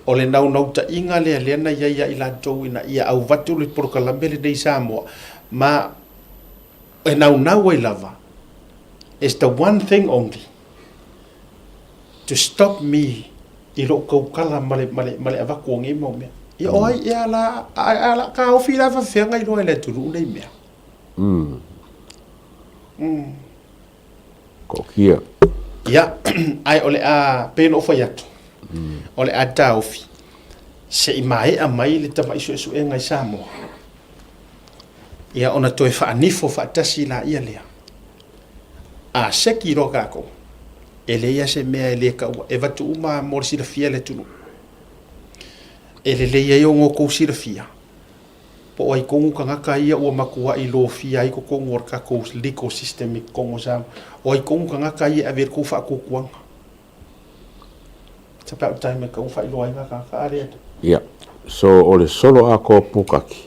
o le naunautaiga lea lea na i ai ia i latou ina ia auvatu le polokalame lenei i Samoa, ma e naunau ai lava, is the one thing only to stop me. i lou tautala ma le, ma le, ma le avatu o nei mau mea. Ia o ai ea la, a, a, a taofi la faafefea iloa e le atunuu nei mea. Kokia. Ia, ae o le a, pei ona ou fai atu, o le a taofi se i maea mai le tamai suesuega i Samoa. Ia ona toe faanifo faatasi laia lea. A seki loa tatou, e leai lava se mea e le taua, e avatu uma mo le silafia e le atunuu. E lelei ai ona outou silafia, po o ai tonu tagata ia ua matuai lofia ai totonu o le tatou legal system i totonu o Samoa. O ai tonu tagata ia e ave i ai le tou faatuatuaga. It's about time e tatau ona faailoa ai na tagata, a lea. Ia, so o le solo atoa o Pukaki,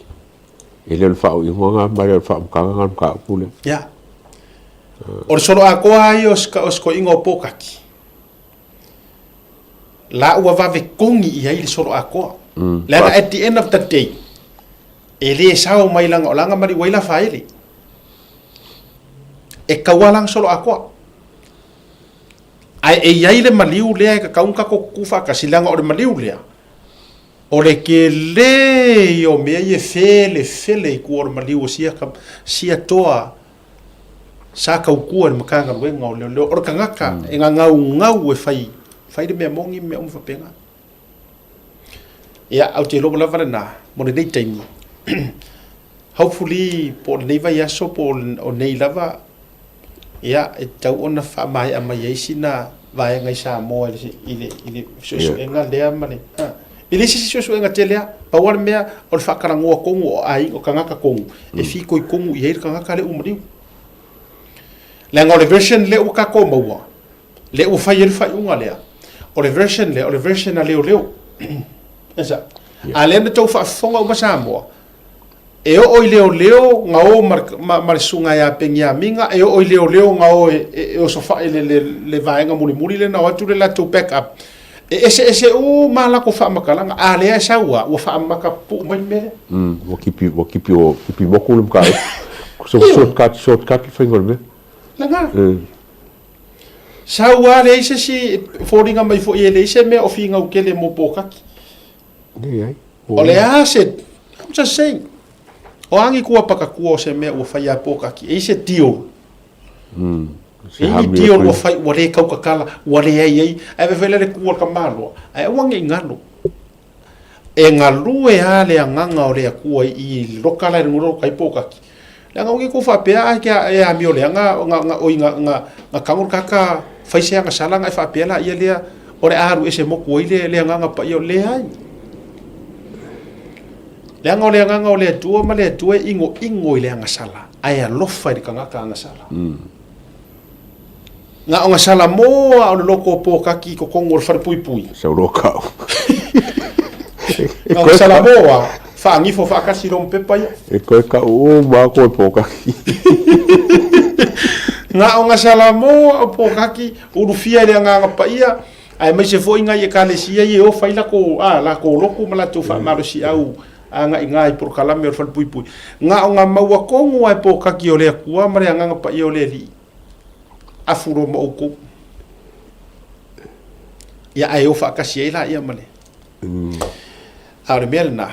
e le o le faauigoga na ma e le o le faamatalaga na o le mataupu lea. Ia. O le solo atoa lava ia o si toeaina o Pukaki, la ua vave togi i ai le solo atoa. Leaga at the end of the day, e le sao mai leaga o la na maliu ai Lafaele. E taua la na solo atoa. Ae e i ai le maliu lea e tatau ona tatou tutu faatasi, leaga o le maliu lea, o le tele ia o mea ia e felefele i tua o le maliu o sia, sia toa sa tautua i le Matagaluega o Leoleo. O le tagata e gagaugau e fai, fai le mea moni ma mea uma faapena. Ia, ae ou te iloa ua lava lena mo lenei taimi. Hopefully po o lenei vaiaso po o nei lava, ia, e tatau ona faamaea mai ai sina vaega i Samoa i le, i le, i le suesuega lea ma le, ha. E leai se isi suesuega tele lava. Pau lava le mea, o le faatalanoa tonu o aiga, o tagata tonu, e fitoitonu i ai le tagata lea ua maliu. Leaga o le version lea ua tatou maua, lea ua fai ai le faaiuga lea, o le version lea, o le version a leoleo. E sao? A lea na outou faafofoga uma Samoa, e oo i leoleo na o ma, ma, ma le susuga ia Peniamina, e oo i leoleo na o e, e, e osofai le, le, le vaega mulimuli lea na o atu le latou back up. E eseese uma a latou faamatalaga, a lea e sau lava, ua faamatapupuu mai le mea lea. Ua kipi, ua kipi, ua kipi moku le mataupu. So, shortcut, shortcut le faiga o le mea. Lena. Sau lava leai se isi, foliga mai foi e leai se mea o finau tele mo Pōkaki. Leai. O le a se, I'm just saying, o a ni kuapakatua o se mea ua fai a Pōkaki, e i se deal. Se E i hami ni deal o ua fai, ua le kautatala, ua leai ai, ae fai la le ku a le tamaloa, ae aua ne i galo. E galue lava le agaga o le Atua i le loka la i luga o le loka ai Pōkaki. Leaga o ke faapea a ke e amio leaga nga nga oi nga nga nga tago le tagata fai se agasala nga e faapea laia lea o le a alu ese moku ai le le agaga paia o leai. Leaga o le agaga o le Atua ma le Atua e inoino i le agasala ae alofa i le tagata agasala. Na o gasala mo a o le loko o Pōkaki i totonu o le falepuipui. Sau loa kau. Na o gasala mo a faagifo faatasi loa ma pepa ia. E koe kau uma a koe Pōkaki. Na o gasala mo a o Pōkaki, ulufia i le agaga paia, aemaise foi nai ekalesia ia e ofa ai lako, a, lako loku ma latou faamalosiau agaʻi i polokalame o le falepuipui. Na o nga maua tonu a e Pōkaki o le Atua ma le agaga paia o le Alii. Afu loa ma outou. Ia ae o faatasi ai laia ma le. A o le mea lena,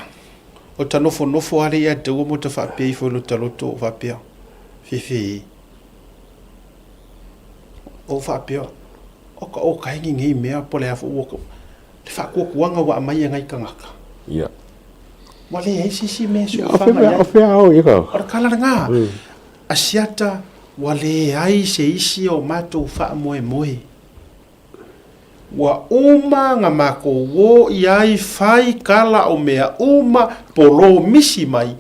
o ta nofonofo lava lea ia te ua mo ta faapea ifo i lota loto o faapea, Fefe e. O faapea, o ka o ka hengi nei mea po le a fo ua ka, le faatuatuaga ua aumai e nai tagata. Ia. Ua leai se isi mea e soifanga i ai. O fea o ia ka. O le tala lena. Asiata, ua leai se isi o matou faamoemoe. Ua uma na makou o i ai fai kala o mea uma polo misi mai,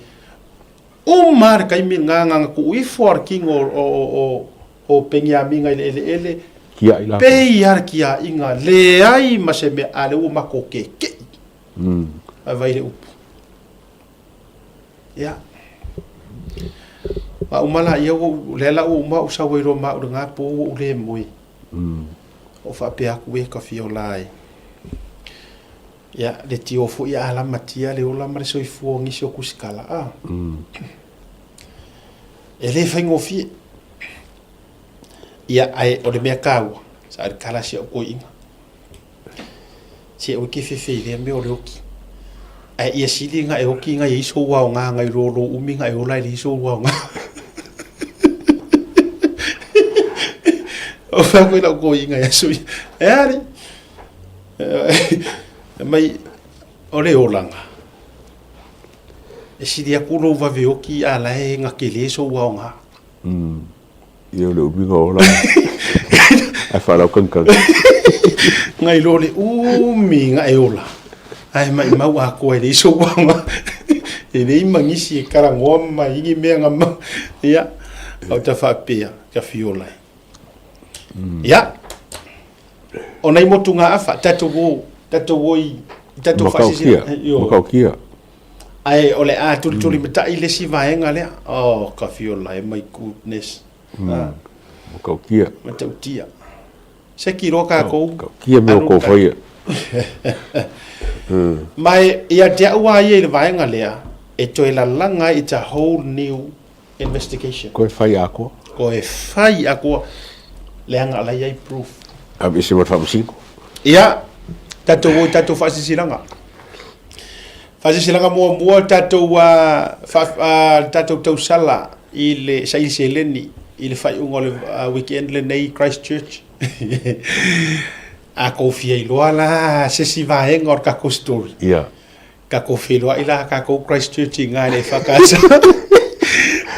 uma le taimi lena na na tuu ifo a le kino o Peniamina i le eleele, pei a le kiaiga, leai ma se mea, a lea ua matou kekeʻi. Vaivai le upu. Ia. A uma laia ua ou, lea la ua uma ou sau ai loa ma au i lena po ua ou le moe. Ou faapea atu e ka fia ola e. Ia, le tio foi a lamatia le ola ma le soifua o nisi o kusikala, a. E le faigofie. Ia, ae o le mea taua, sa le kala si au toeaina. Se aua e te fefe i lea mea o le oki. Ae ia sili na e oki na i sou aoga nai lo lou umi na e ola e leai sou aoga. O fai atu i lau toeaina i aso ia, e a alii? Fai mai, o le olaga, e sili atu lou vave oki a la e gatele sou aoga. Ia o le umiga o ola ae faalaukagikagi. Nai lo le umi na e ola, ae maimau atoa e leai sou aoga. E leai ma nisi e talanoa ma i ni mea na ma, ia, o ta faapea, ka fiola e. Ia, o nai motugaafa, tatou o, tatou o i, tatou faasilasila. Matautia, matautia. Ae o le a tulitulimatai le isi vaega lea. Oh, ka fiola e, my goodness. Matautia. Matautia. Seki loa kākou. Matautia mea o kou faia. Ma e, ia te au a ia i le vaega lea, e toe lalaga ai, it's a whole new investigation. Koe whai akoa. Koe whai akoa. Leaga la i ai proof. Aveese ma le faamasino. Ia, tatou o i tatou faasisilaga. Faasisilaga muamua tatou uh, tatou tausala i le saili seleni i le faaiuga o le weekend lenei Christchurch. A kou fia iloa la se isi vaega o le tatou story. Ia. Tatou feiloai la tatou Christchurch i ina i le EFKS.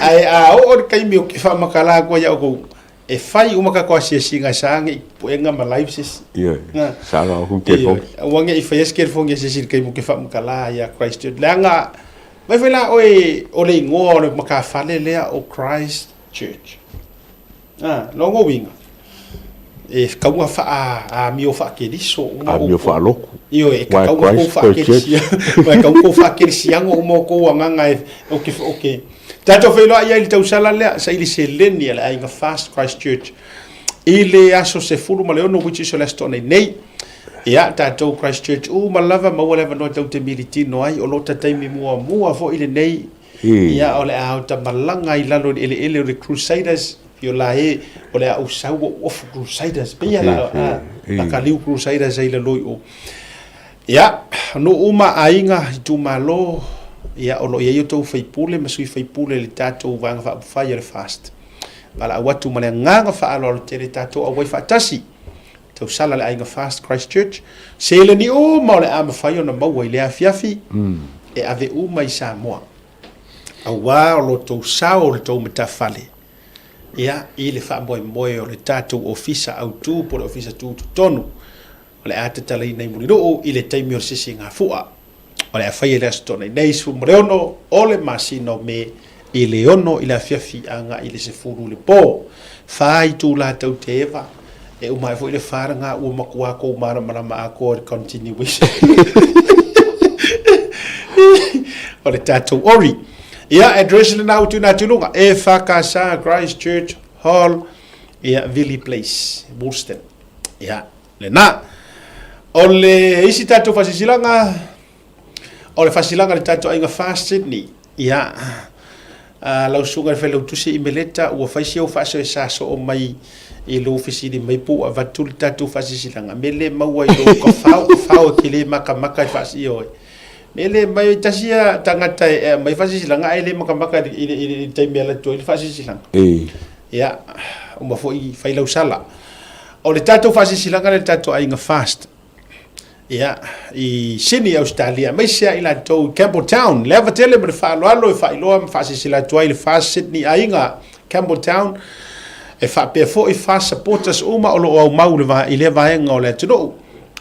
Ae a oo le taimi ou te faamatala atu ai ia outou, e fai uma tatou asiasiga e sa ne i puega ma live se isi. Ioe, sa la atu telefoni. Ioe, aua ne i faia se telefoni a se isi i le taimi ou te faamatala ai ia Christchurch. Leaga, vaai foi la oe o le igoa o le matafale lea o Christchurch. A, lona uiga, e tatau ona faa-amio faa-Keriso uma outou. Amio faa-lotu. Ioe, e tatau ona outou faa-Kerisiano, e tatau ona outou faa-Kerisiano uma outou agaga e, ou te, ou te, tatou feiloai ai i le tausala lea, saili seleni a le aiga Fast Christchurch i le aso 16 which is o le Aso Toonai nei. Ia, tatou Christchurch uma lava, maua le avanoa tou te militino ai, o lo ta taimi muamua foi lenei Ia, o le a ota malaga i lalo i le eleele o le Crusaders, fio la e, o le a ou sau ou ofu Crusaders, pei a la, a, la ka liu Crusaders ai lalo i o. Ia, nuu uma, aiga, itumalo, ia, o lo o i ai outou faipule ma sui faipule i le tatou Vaega Faaupufai o le FAST. Valaau atu ma le agaga faaaloalo tele tatou auai faatasi. Tausala le aiga FAST Christchurch, seleni uma o le a mafai ona maua i lea afiafi, e ave uma i Samoa. Aua o lo tou sao o le tou matafale, ia, i le faamoemoe o le tatou Ofisa Autu po o le Ofisa Tutotonu o le a tatalaina i Mulinuu i le taimi o le sisigafua. O le a faia i le Aso Toonai nei 16 o le masina o Me i le 6 i le afiafi agai i le 10 i le po. Whā itūlā tau te eva, e uma ai foi le whā ranga ua matua kou māramarama atoa i le continuation o le tatou ori. Ia, address lena ua tuuina atu i luga, EFKS Christchurch Hall, ia, Vili Place, Woolston. Ia, Lena. O le isi tatou faasilasilaga, o le faasilasilaga a le tatou aiga Fast Sydney. Ia, a, lau susuga i le Failautusi i Meleta, ua fai si au faasoesa soo mai i lou fesili mai po ua avatu le tatou faasilasilaga. Me le maua i lou kafao, kafao e te le makamaka i faasi oe. Me le mai e tasi ia tagata e aumai faasilasilaga ae le makamaka i le, i le, i le taimi e alu atu ai le faasilasilaga. Ia, uma foi fai lau sala. O le tatou faasilasilaga lea i le tatou aiga Fast, ia, i Sydney, Ausetalia, aemaise lava i latou i Campbelltown. Le ava tele ma le faaaloalo e faailoa ma faasilasila atu ai le Fast Sydney aiga Campbelltown, e faapea foi Fast supporters uma o lo o aumau i lea vaega o le atunuu.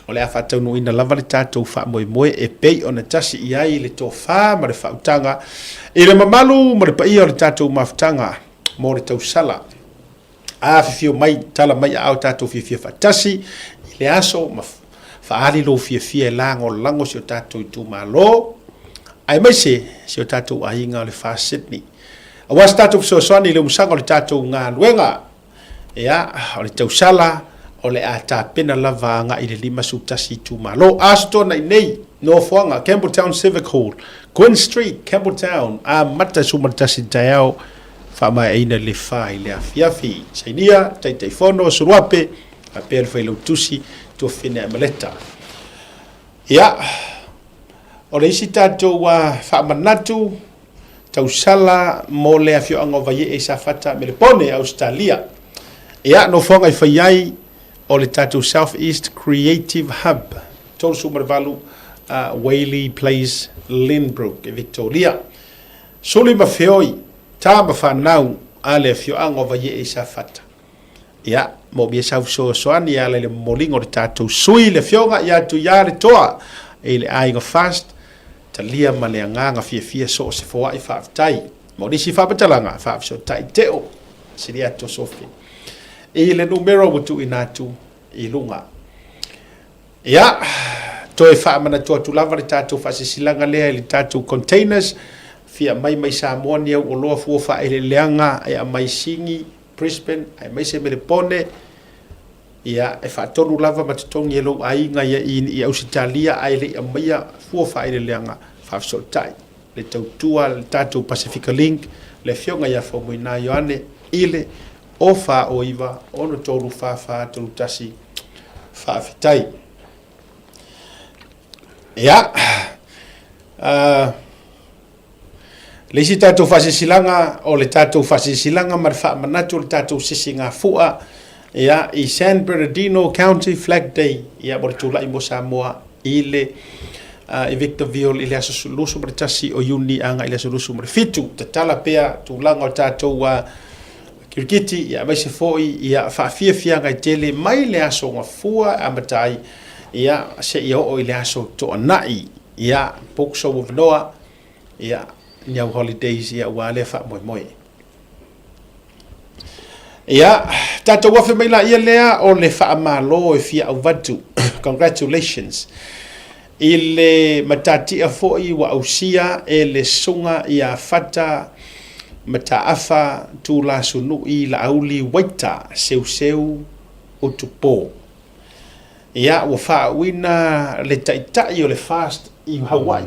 O le a faataunuuina lava le tatou faamoemoe e pei ona tasi i ai le tofa ma le faautaga i le mamalu ma le paia o le tatou mafutaga mo le tausala. Afifio mai, tala mai aao tatou fiafia faatasi i le aso ma faaali lou fiafia e lagolago si o tatou itumalo, aemaise si o tatou aiga o le FAST Sydney. Aua se tatou fesoasoani i le umusaga o le tatou galuega. Ia, o le tausala, o le a tapena lava agai i le 51 itumalo. Aso Toonai nei, nofoaga, Campbelltown Civic Hall, Gwynne Street, Campbelltown, amata i le 11 i le taeao, Faamaeaina le fa i le afiafi. Sainia, Taitaifono, Suluape, faapea le Failautusi, Tuafafine Amaleta. Ia, o le isi tatou faamanatu tausala mo le afioaga o Vaiee i Safata, Melepone, Ausetalia. Ia, nofoaga e fai ai o le tatou South East Creative Hub, 38 Whaley Place, Lynbrook, Victoria. Suli ma feoi, ta ma fanau a le afioaga o Vaiee i Safata. Ia, moomia sau fesoasoani e ala i le momoliga o le tatou sui, le Afioga ia Tuialetoa i le Aiga Fast, talia ma le agaga fiafia so o se foai faafetai. Mo nisi faamatalaga, faafesootai Teo Siliato Sofi i le numera ua tuuina atu i luga. Ia, toe faamanatu atu lava le tatou faasilasilaga lea i le tatou containers, fia aumai mai Samoa ni au oloa fua faaeleeleaga e aumai Sini, Brisbane aemaise Melepone, ia, e faatonu lava ma totogi e lou aiga ia i Ausetalia ae le i aumaia fua faaeleeleaga faafesootai. Le tautua a le tatou Pasifika Link, le Afioga ia Faumuina Ioane i le 0 4 9 6 3 4 4 3 1. Faafetai. Ia, uh, Le isi tatou faasilasilaga, o le tatou faasilasilaga ma le faamanatu o le tatou sisigafua ia, i San Bernardino County Flag Day ia, mo le tulai mo Samoa i le uh, i Victorville i le aso 21 o Iuni agai i le aso 27. Tatala pea tulaga o le tatou uh, kirikiti ia, aemaise foi ia, faafiafiaga e tele mai le aso Gafua e amata ai ia, seia oo i le aso Toanai. Ia, book sou avanoa Ia, ni au holidays ia aua lea faamoemoe. Ia, tatou afe mai laia lea o le faamalo e fia auvatu. Congratulations. I le matatia foi ua ausia e le susuga ia Fata Mataafa Tulasunui Laauli Waita Seuseu Utupo. Ia, ua faauuina le taitai o le FAST i Hawaii.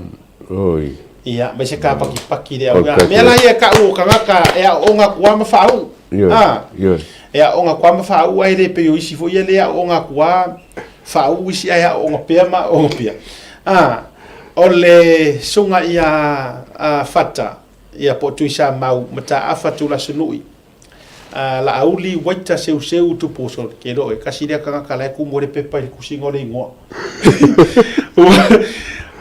Oi. Ia, mai se kāpakipaki le au. Mea la ia kau o kangaka e aooga atu lava ma faauu. Ioe, Ah. ioe. E aooga atu lava ma faauu ae le pei o isi foi ia le aooga atu lava faauu isi ae aooga pea ma aooga pea. Ah, o le susuga ia a Fata, ia po o Tuisamau, Mataafa Tulasunui, A Laauli Waita Seuseu Tupu so ke loe kasi lea tagata la e kumu ai le pepa i le tusiga o le igoa.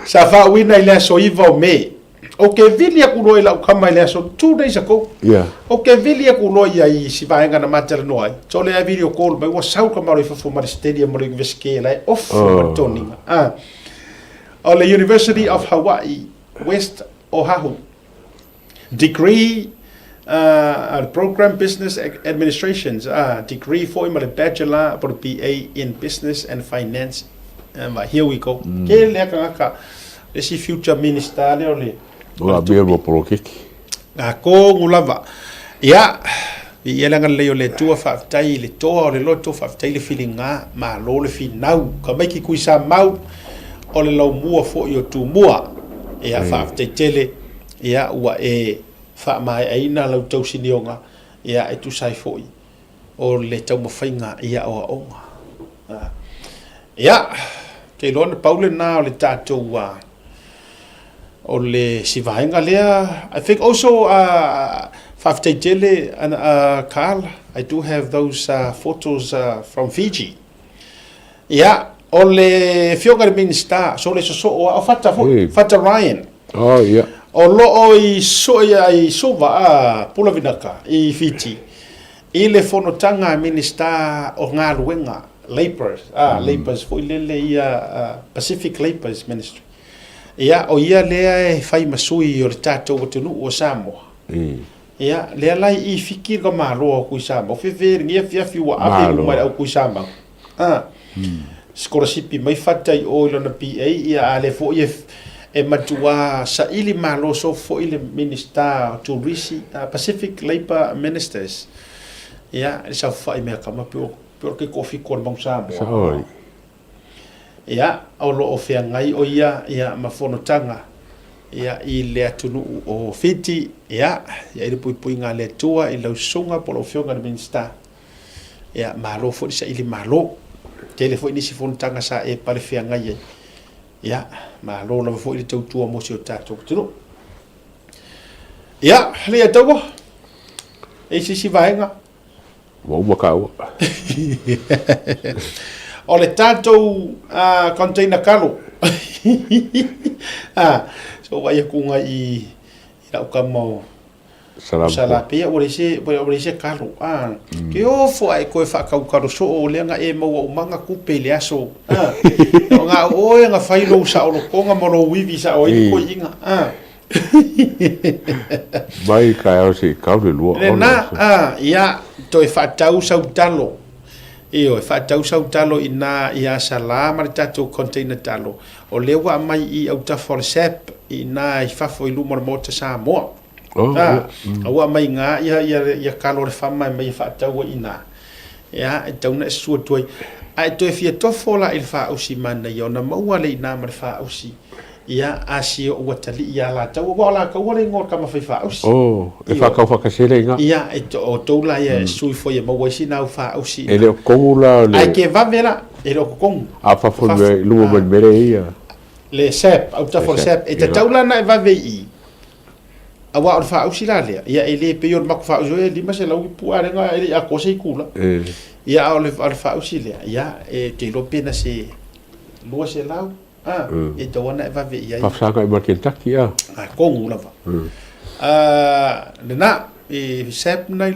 Sa faauuina i le aso 9 o Me. Ou te vili aku loa i lau tama i le aso 2 days ago. Yeah. Ou te vili aku loa ia i si vaega na ma talanoa ai. Tole ai video call mai ua sau ka malo i fafo ma le stadium o le University la e off oh. ma le toniga. Ah. O le University of Hawaii West Oahu. Degree uh, Program Business Administrations, uh, degree foi ma le Bachelor po le BA in Business and Finance. Um, here we go. Mm. Ke lea kangaka, le si future minister le o le... Ua bia mo polokiki. Ngā kōngu lava. Ia, i ia le agalelei o le Atua, faafetai i le toa o le loto, faafetai le filiga, malo le finau. Ka mai ki kui sa mau, o le laumua foi o Tumua. Ia, faafetai tele. Ia, ua e faamaeaina lau tausinioga, ia, e tusa ai foi o le taumafaiga i aoaoga. Ia, ou te iloa na pau lena o le tatou, o le si vaega lea. I think also, uh, faafetai tele, uh, Carl, I do have those uh, photos uh, from Fiji. Ia, o le Afioga i le Minisita, so le sosoo a, o Fata foi, Fata Ryan. Oh, ia. O loo i, so, i Suva, a, Pula Vinaka, i Fiti, i le fonotaga a Minisita o Galuega, Labour, a, Labours foi lele ia, uh, Pacific Labours Ministry. Ia, o ia lea e fai ma sui o le tatou atunuu o Samoa. Ia, lea la i Fiti ka malo o Tuisamau, fefe lenei afiafi ua ave uma i le au Tuisamau. A, sikolasipi mai Fata i o i lona BA, ia a lea foi e, e matuā saili maloso foi le Minista o Turisi, Pacific Labour Ministers. Ia, i le saofafai mea kama, pe o, pe o le taitoafitu o le Mau Samoa. Sao ai. Ia, o lo o feagai o ia, ia, ma fonotaga, ia, i le atunuu o Fiti, ia, ia i le puipuiga a le Atua i lau susuga po o lau Afioga i le Minisita. Ia, malo foi le saili malo. Tele foi nisi fonotaga sa e pale feagai ai. Ia, malo lava foi le tautua mo si o tatou atunuu. Ia, Leiataua, e i se isi vaega? Ua uma kāua. O le tatou uh, container kalo. ah, so vai aku ngai i, i lau kama o Salapea ua leai se ua leai se kalo. Ah, mm. Ke ofo ai koe whakaukaro so o lea nga e maua umanga kupe i le aso. Ah, o ngā oe nga whai lou sa olokonga mo lou iwi sa o i koe inga. Ah. Mai taeao seia tau le lua ola. Lena, a, ia, toe faatau sau talo. Ioe, faatau sau talo i na i Asalā ma le tatou container talo. O lea ua aumai i autafa o le SAP i ina i fafo i luma o le Maota Samoa. Oh, A, ia. a ua aumai i ina ia, ia, ia kalo o le fama e aumai e faatau ai i ina. Ia, e tatau ona e susu atu ai. A e toe fia tofo la i le faausi manaia ona maua lea i ina ma le faausi. Ia, a si o ua talii ia latou, aua o latou le igoa o le tama faifāusi. Oh, e Ioe. whakau whakasele i ngā. Ia, e to, o tou la ia e sui foi e maua ai sina au faausi E ina. le o kongu la o le... Ae ke vave la, e le o kokongu. A fafo O fafo. me luma Ah. mai le mere ia. Le sap, autafa Le o le sap, sap. E ia. tatau la na e vave i i. Aua o le faausi la lea, ia e le pei o le maku faausi e 500 ipu a lenga e le i atoa se itula. E. Ia, a o le, o le faausi lea, ia, e te iloa pe na se 200, a, e tatau lava ona e vave i ai. Faafesagai ma le Kentucky, a. A, kogu lava. A, lena, e sap nai,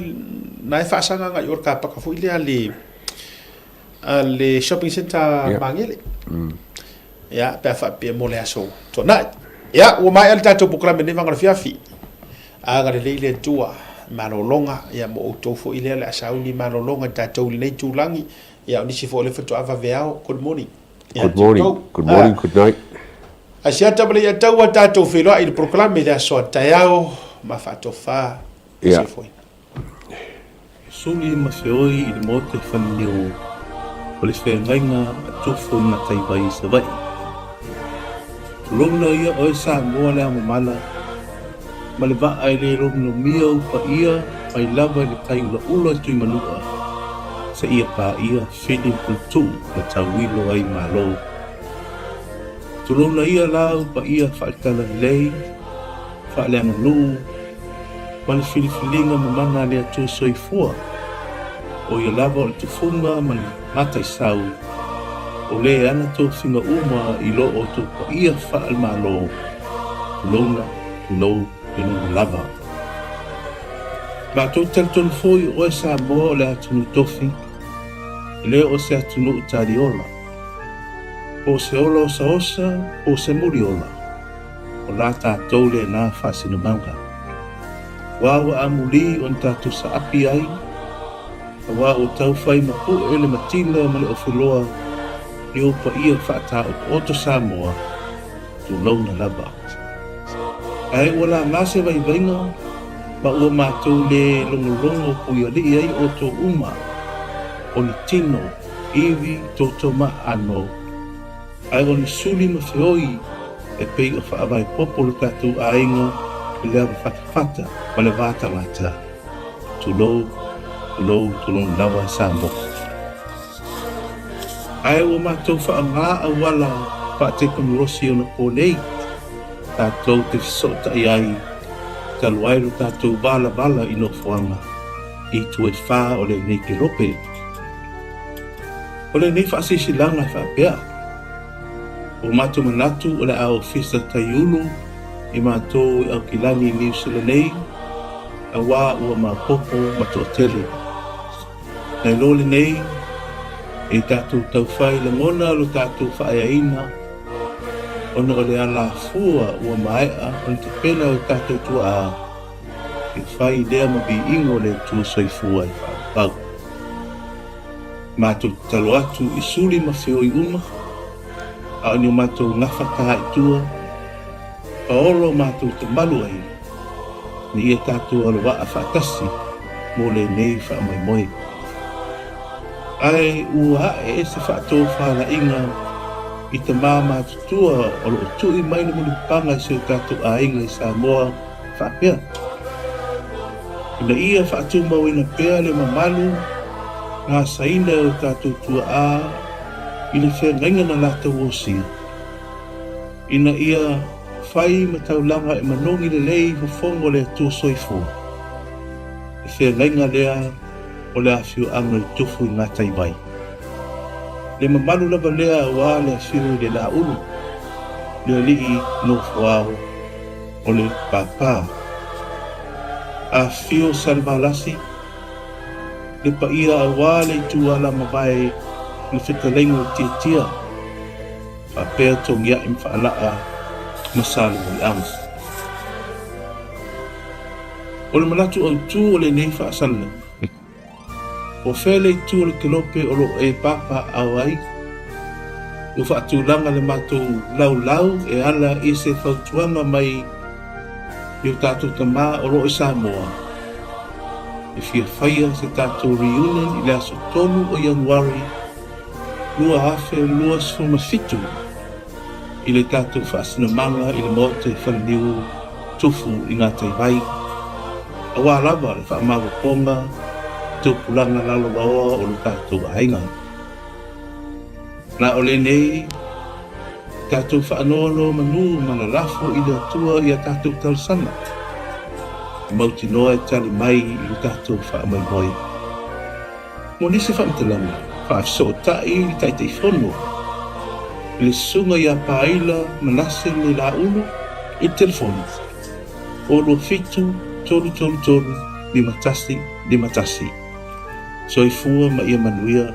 na e faasagaga i o le kapaka foi lea a le, a le shopping centre Magele. Ia, pe a faapea mo le aso tuanai. Ia, ua maea le tatou polokalame lenei vaega o le afiafi. Agalelei le Atua i malologa, ia mo outou foi lea o le a sauni malologa i tatou i lenei itulagi. Ia, o nisi foi o lea faatoa vaveao. Good morning. Ia Good morning. te outou. Good morning, good night. Asiata ma Leiataua tatou feiloai i le polokalame i le aso a taeao ma faatofa Ia. soifuaina. Suli ma feoi i le Maota i Faleniu o le feagaiga a Tofo i Gataivai i Savaii. Tulouna ia oe Samoa le ao mamala ma le vaa e le lomilomia ou paia mai lava i le tai ulaula i Tuimanua seia paia Fili ma Puletuu na tauilo ai Malo. Tulouna ia la ou paia faale-talalelei, faale-aganuu ma le filifiliga mamana a le Atua Soifua, o ia lava o le tufuga ma le mataisau, o lē ana tofiga uma i lo outou paia faale-Malo, tulouna, tulou, tulouna lava. Matou talitonu foi o oe Samoa o le atunuu tofi, e le o se atunuu taliola, po o se ola osaosa po o se muliola, o la tatou lena faasinomaga. Aua ua amuli ona tatou saapi ai, aua ua tau fai mapu'e le matila ma le ofeloa i ou paia faataotooto Samoa, tulouna lava. Ae ua laga se vaivaiga ma ua matou le logologo puialii ai outou uma, o ni tino, ivi, toto ma aano, ae o ni suli ma feoi e pei o faavae popo lo tatou aiga i le ava fatafata ma le va tagata. Tulou, tulou, tulou lava Samoa. Ae ua matou faaaoga auala faatekonolosi onapo nei tatou te fesootai ai talu ai lo tatou valavala i nofoaga i itu e fā o lenei kelope. O lenei faasilasilaga e faapea, Ua matou manatu o le a ofisa taiulu i matou i Aukilani i Niu Sila nei, auā ua maopoopo ma toatele. Nai lo lenei, e tatou taufai lagona lo tatou faaeaina, ona o le alafua ua maea ona tapena e o tatou tuaa e fai lea ma viiga o le Atua Soifua e faaauau. Matou tatalo atu i suli ma feoi uma, a o ni o matou gafa tā i tua, paolo matou te malu ai, ina ia tatou alovaa faatasi mo lenei faamoemoe. Ae ua ae se faatofalaiga i tamā matutua o lo o tui mai le mulipapaga i si o tatou aiga i Samoa faapea, Ina ia faatumauina pea le mamalu gasaina e o tatou tuaa i le feagaiga na latou osia. ina ia fai ma taulaga e manogi lelei i fofoga o le Atua Soifua. Le feagaiga lea o le afioaga i Tufu i Gataivai. Le mamalu lava lea aua le afio i le Laulu, le alii nofoao o le Papa. Afifio Salevalasi, le paia aua le itu alamavae i le fetalaiga o Tiatia, faapea Togiai ma Faalaa ma Salemuliaga. O le manatu autu o lenei faasalalauga, po o fea le itu o le kelope o lo o e papaaao ai, ua faatulaga le matou laulau e ala i se fautuaga mai i o tatou tama o lo o i Samoa e fia faia se tatou reunion i le aso 3 o Ianuari 2027 i le tatou faasinamaga i le Maota i Faleniu Tufu i Gataivai, aua lava le faamaopoopoga tupulaga lalovaoa o lo tatou aiga. Na o lenei tatou faanonomanu ma lalafo i le Atua i a tatou talosaga, e mautinoa e tali mai i lo tatou faamoemoe. Mo nisi faamatalaga, faafesootai le Taitaifono i le Susuga ia Paila Manase Leilaulu i le telefoni 27 333 5151. Soifua ma ia manuia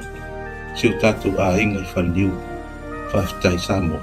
si o tatou aiga i Faleniu. Faafetai Samoa.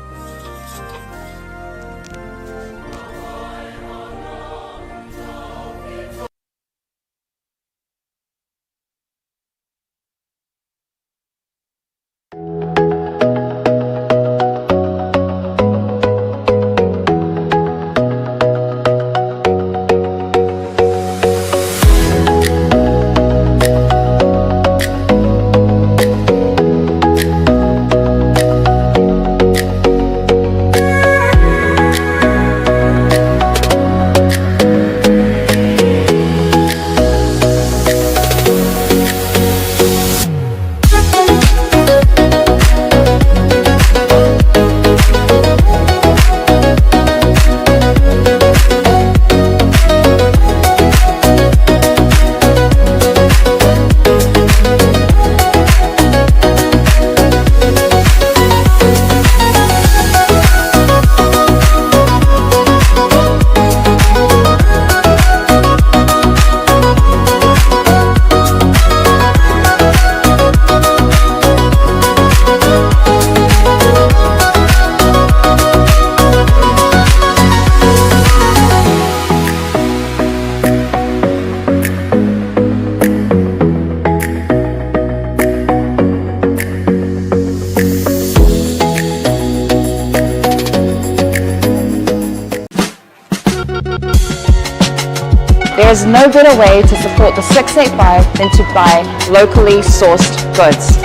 There is no better way to support the 685 than to buy locally sourced goods.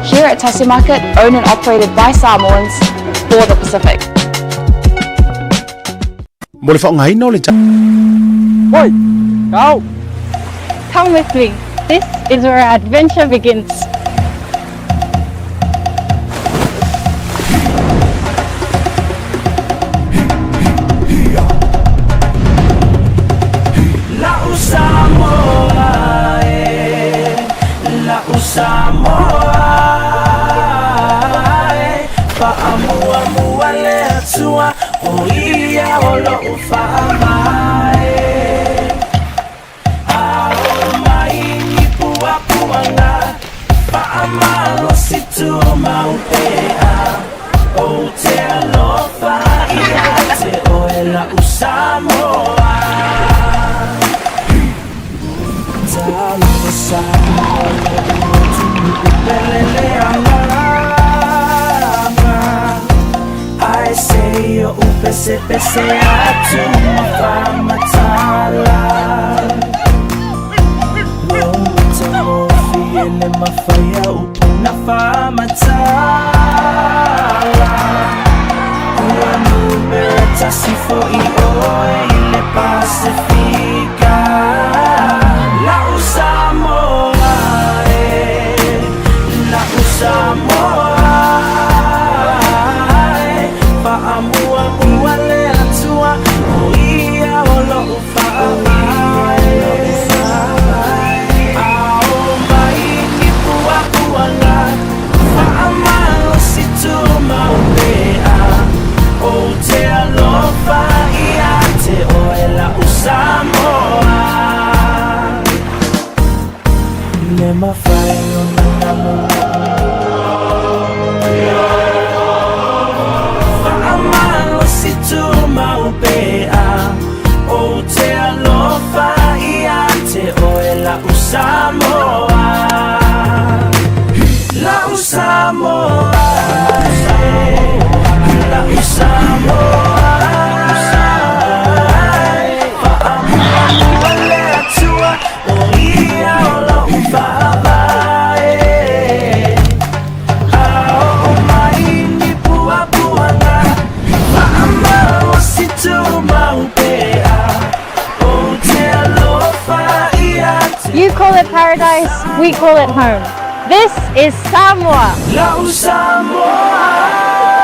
Here at Tasi Market, owned and operated by Samoans for the Pacific. Mo le faaaogaina o le Oi! Go! Come with me. This is where our adventure begins. La'u Samoa e, la'u Samoa e, Faamuamua le Atua, o ia o lo'u faavae. A oo mai ni puapuaga, faamalosi tumau pea. Ou te alofa ia te oe la'u Samoa. Talofa Samoa lo'u atunuu pele le agaga. Ae se i oʻu pesepese atu ma faamatala. Ua matagofie le mafai a upu na faamatala. Ua numera tasi foʻi oe i le Pasefika. La'u Samoa e, la'u Samoa e, faamuamua. mafai ona galo. Faamalosi tumau pea, Ou te alofa ia te oe la'u Samoa, La'u Samoa, La'u Samoa. Faamuamua le Atua, O ia o lo'u faavae. A oo mai ni puapuaga, Faamalosi tumau pea, Ou te alofa ia te You call it paradise, we call it home. This is Samoa. La'u Samoa.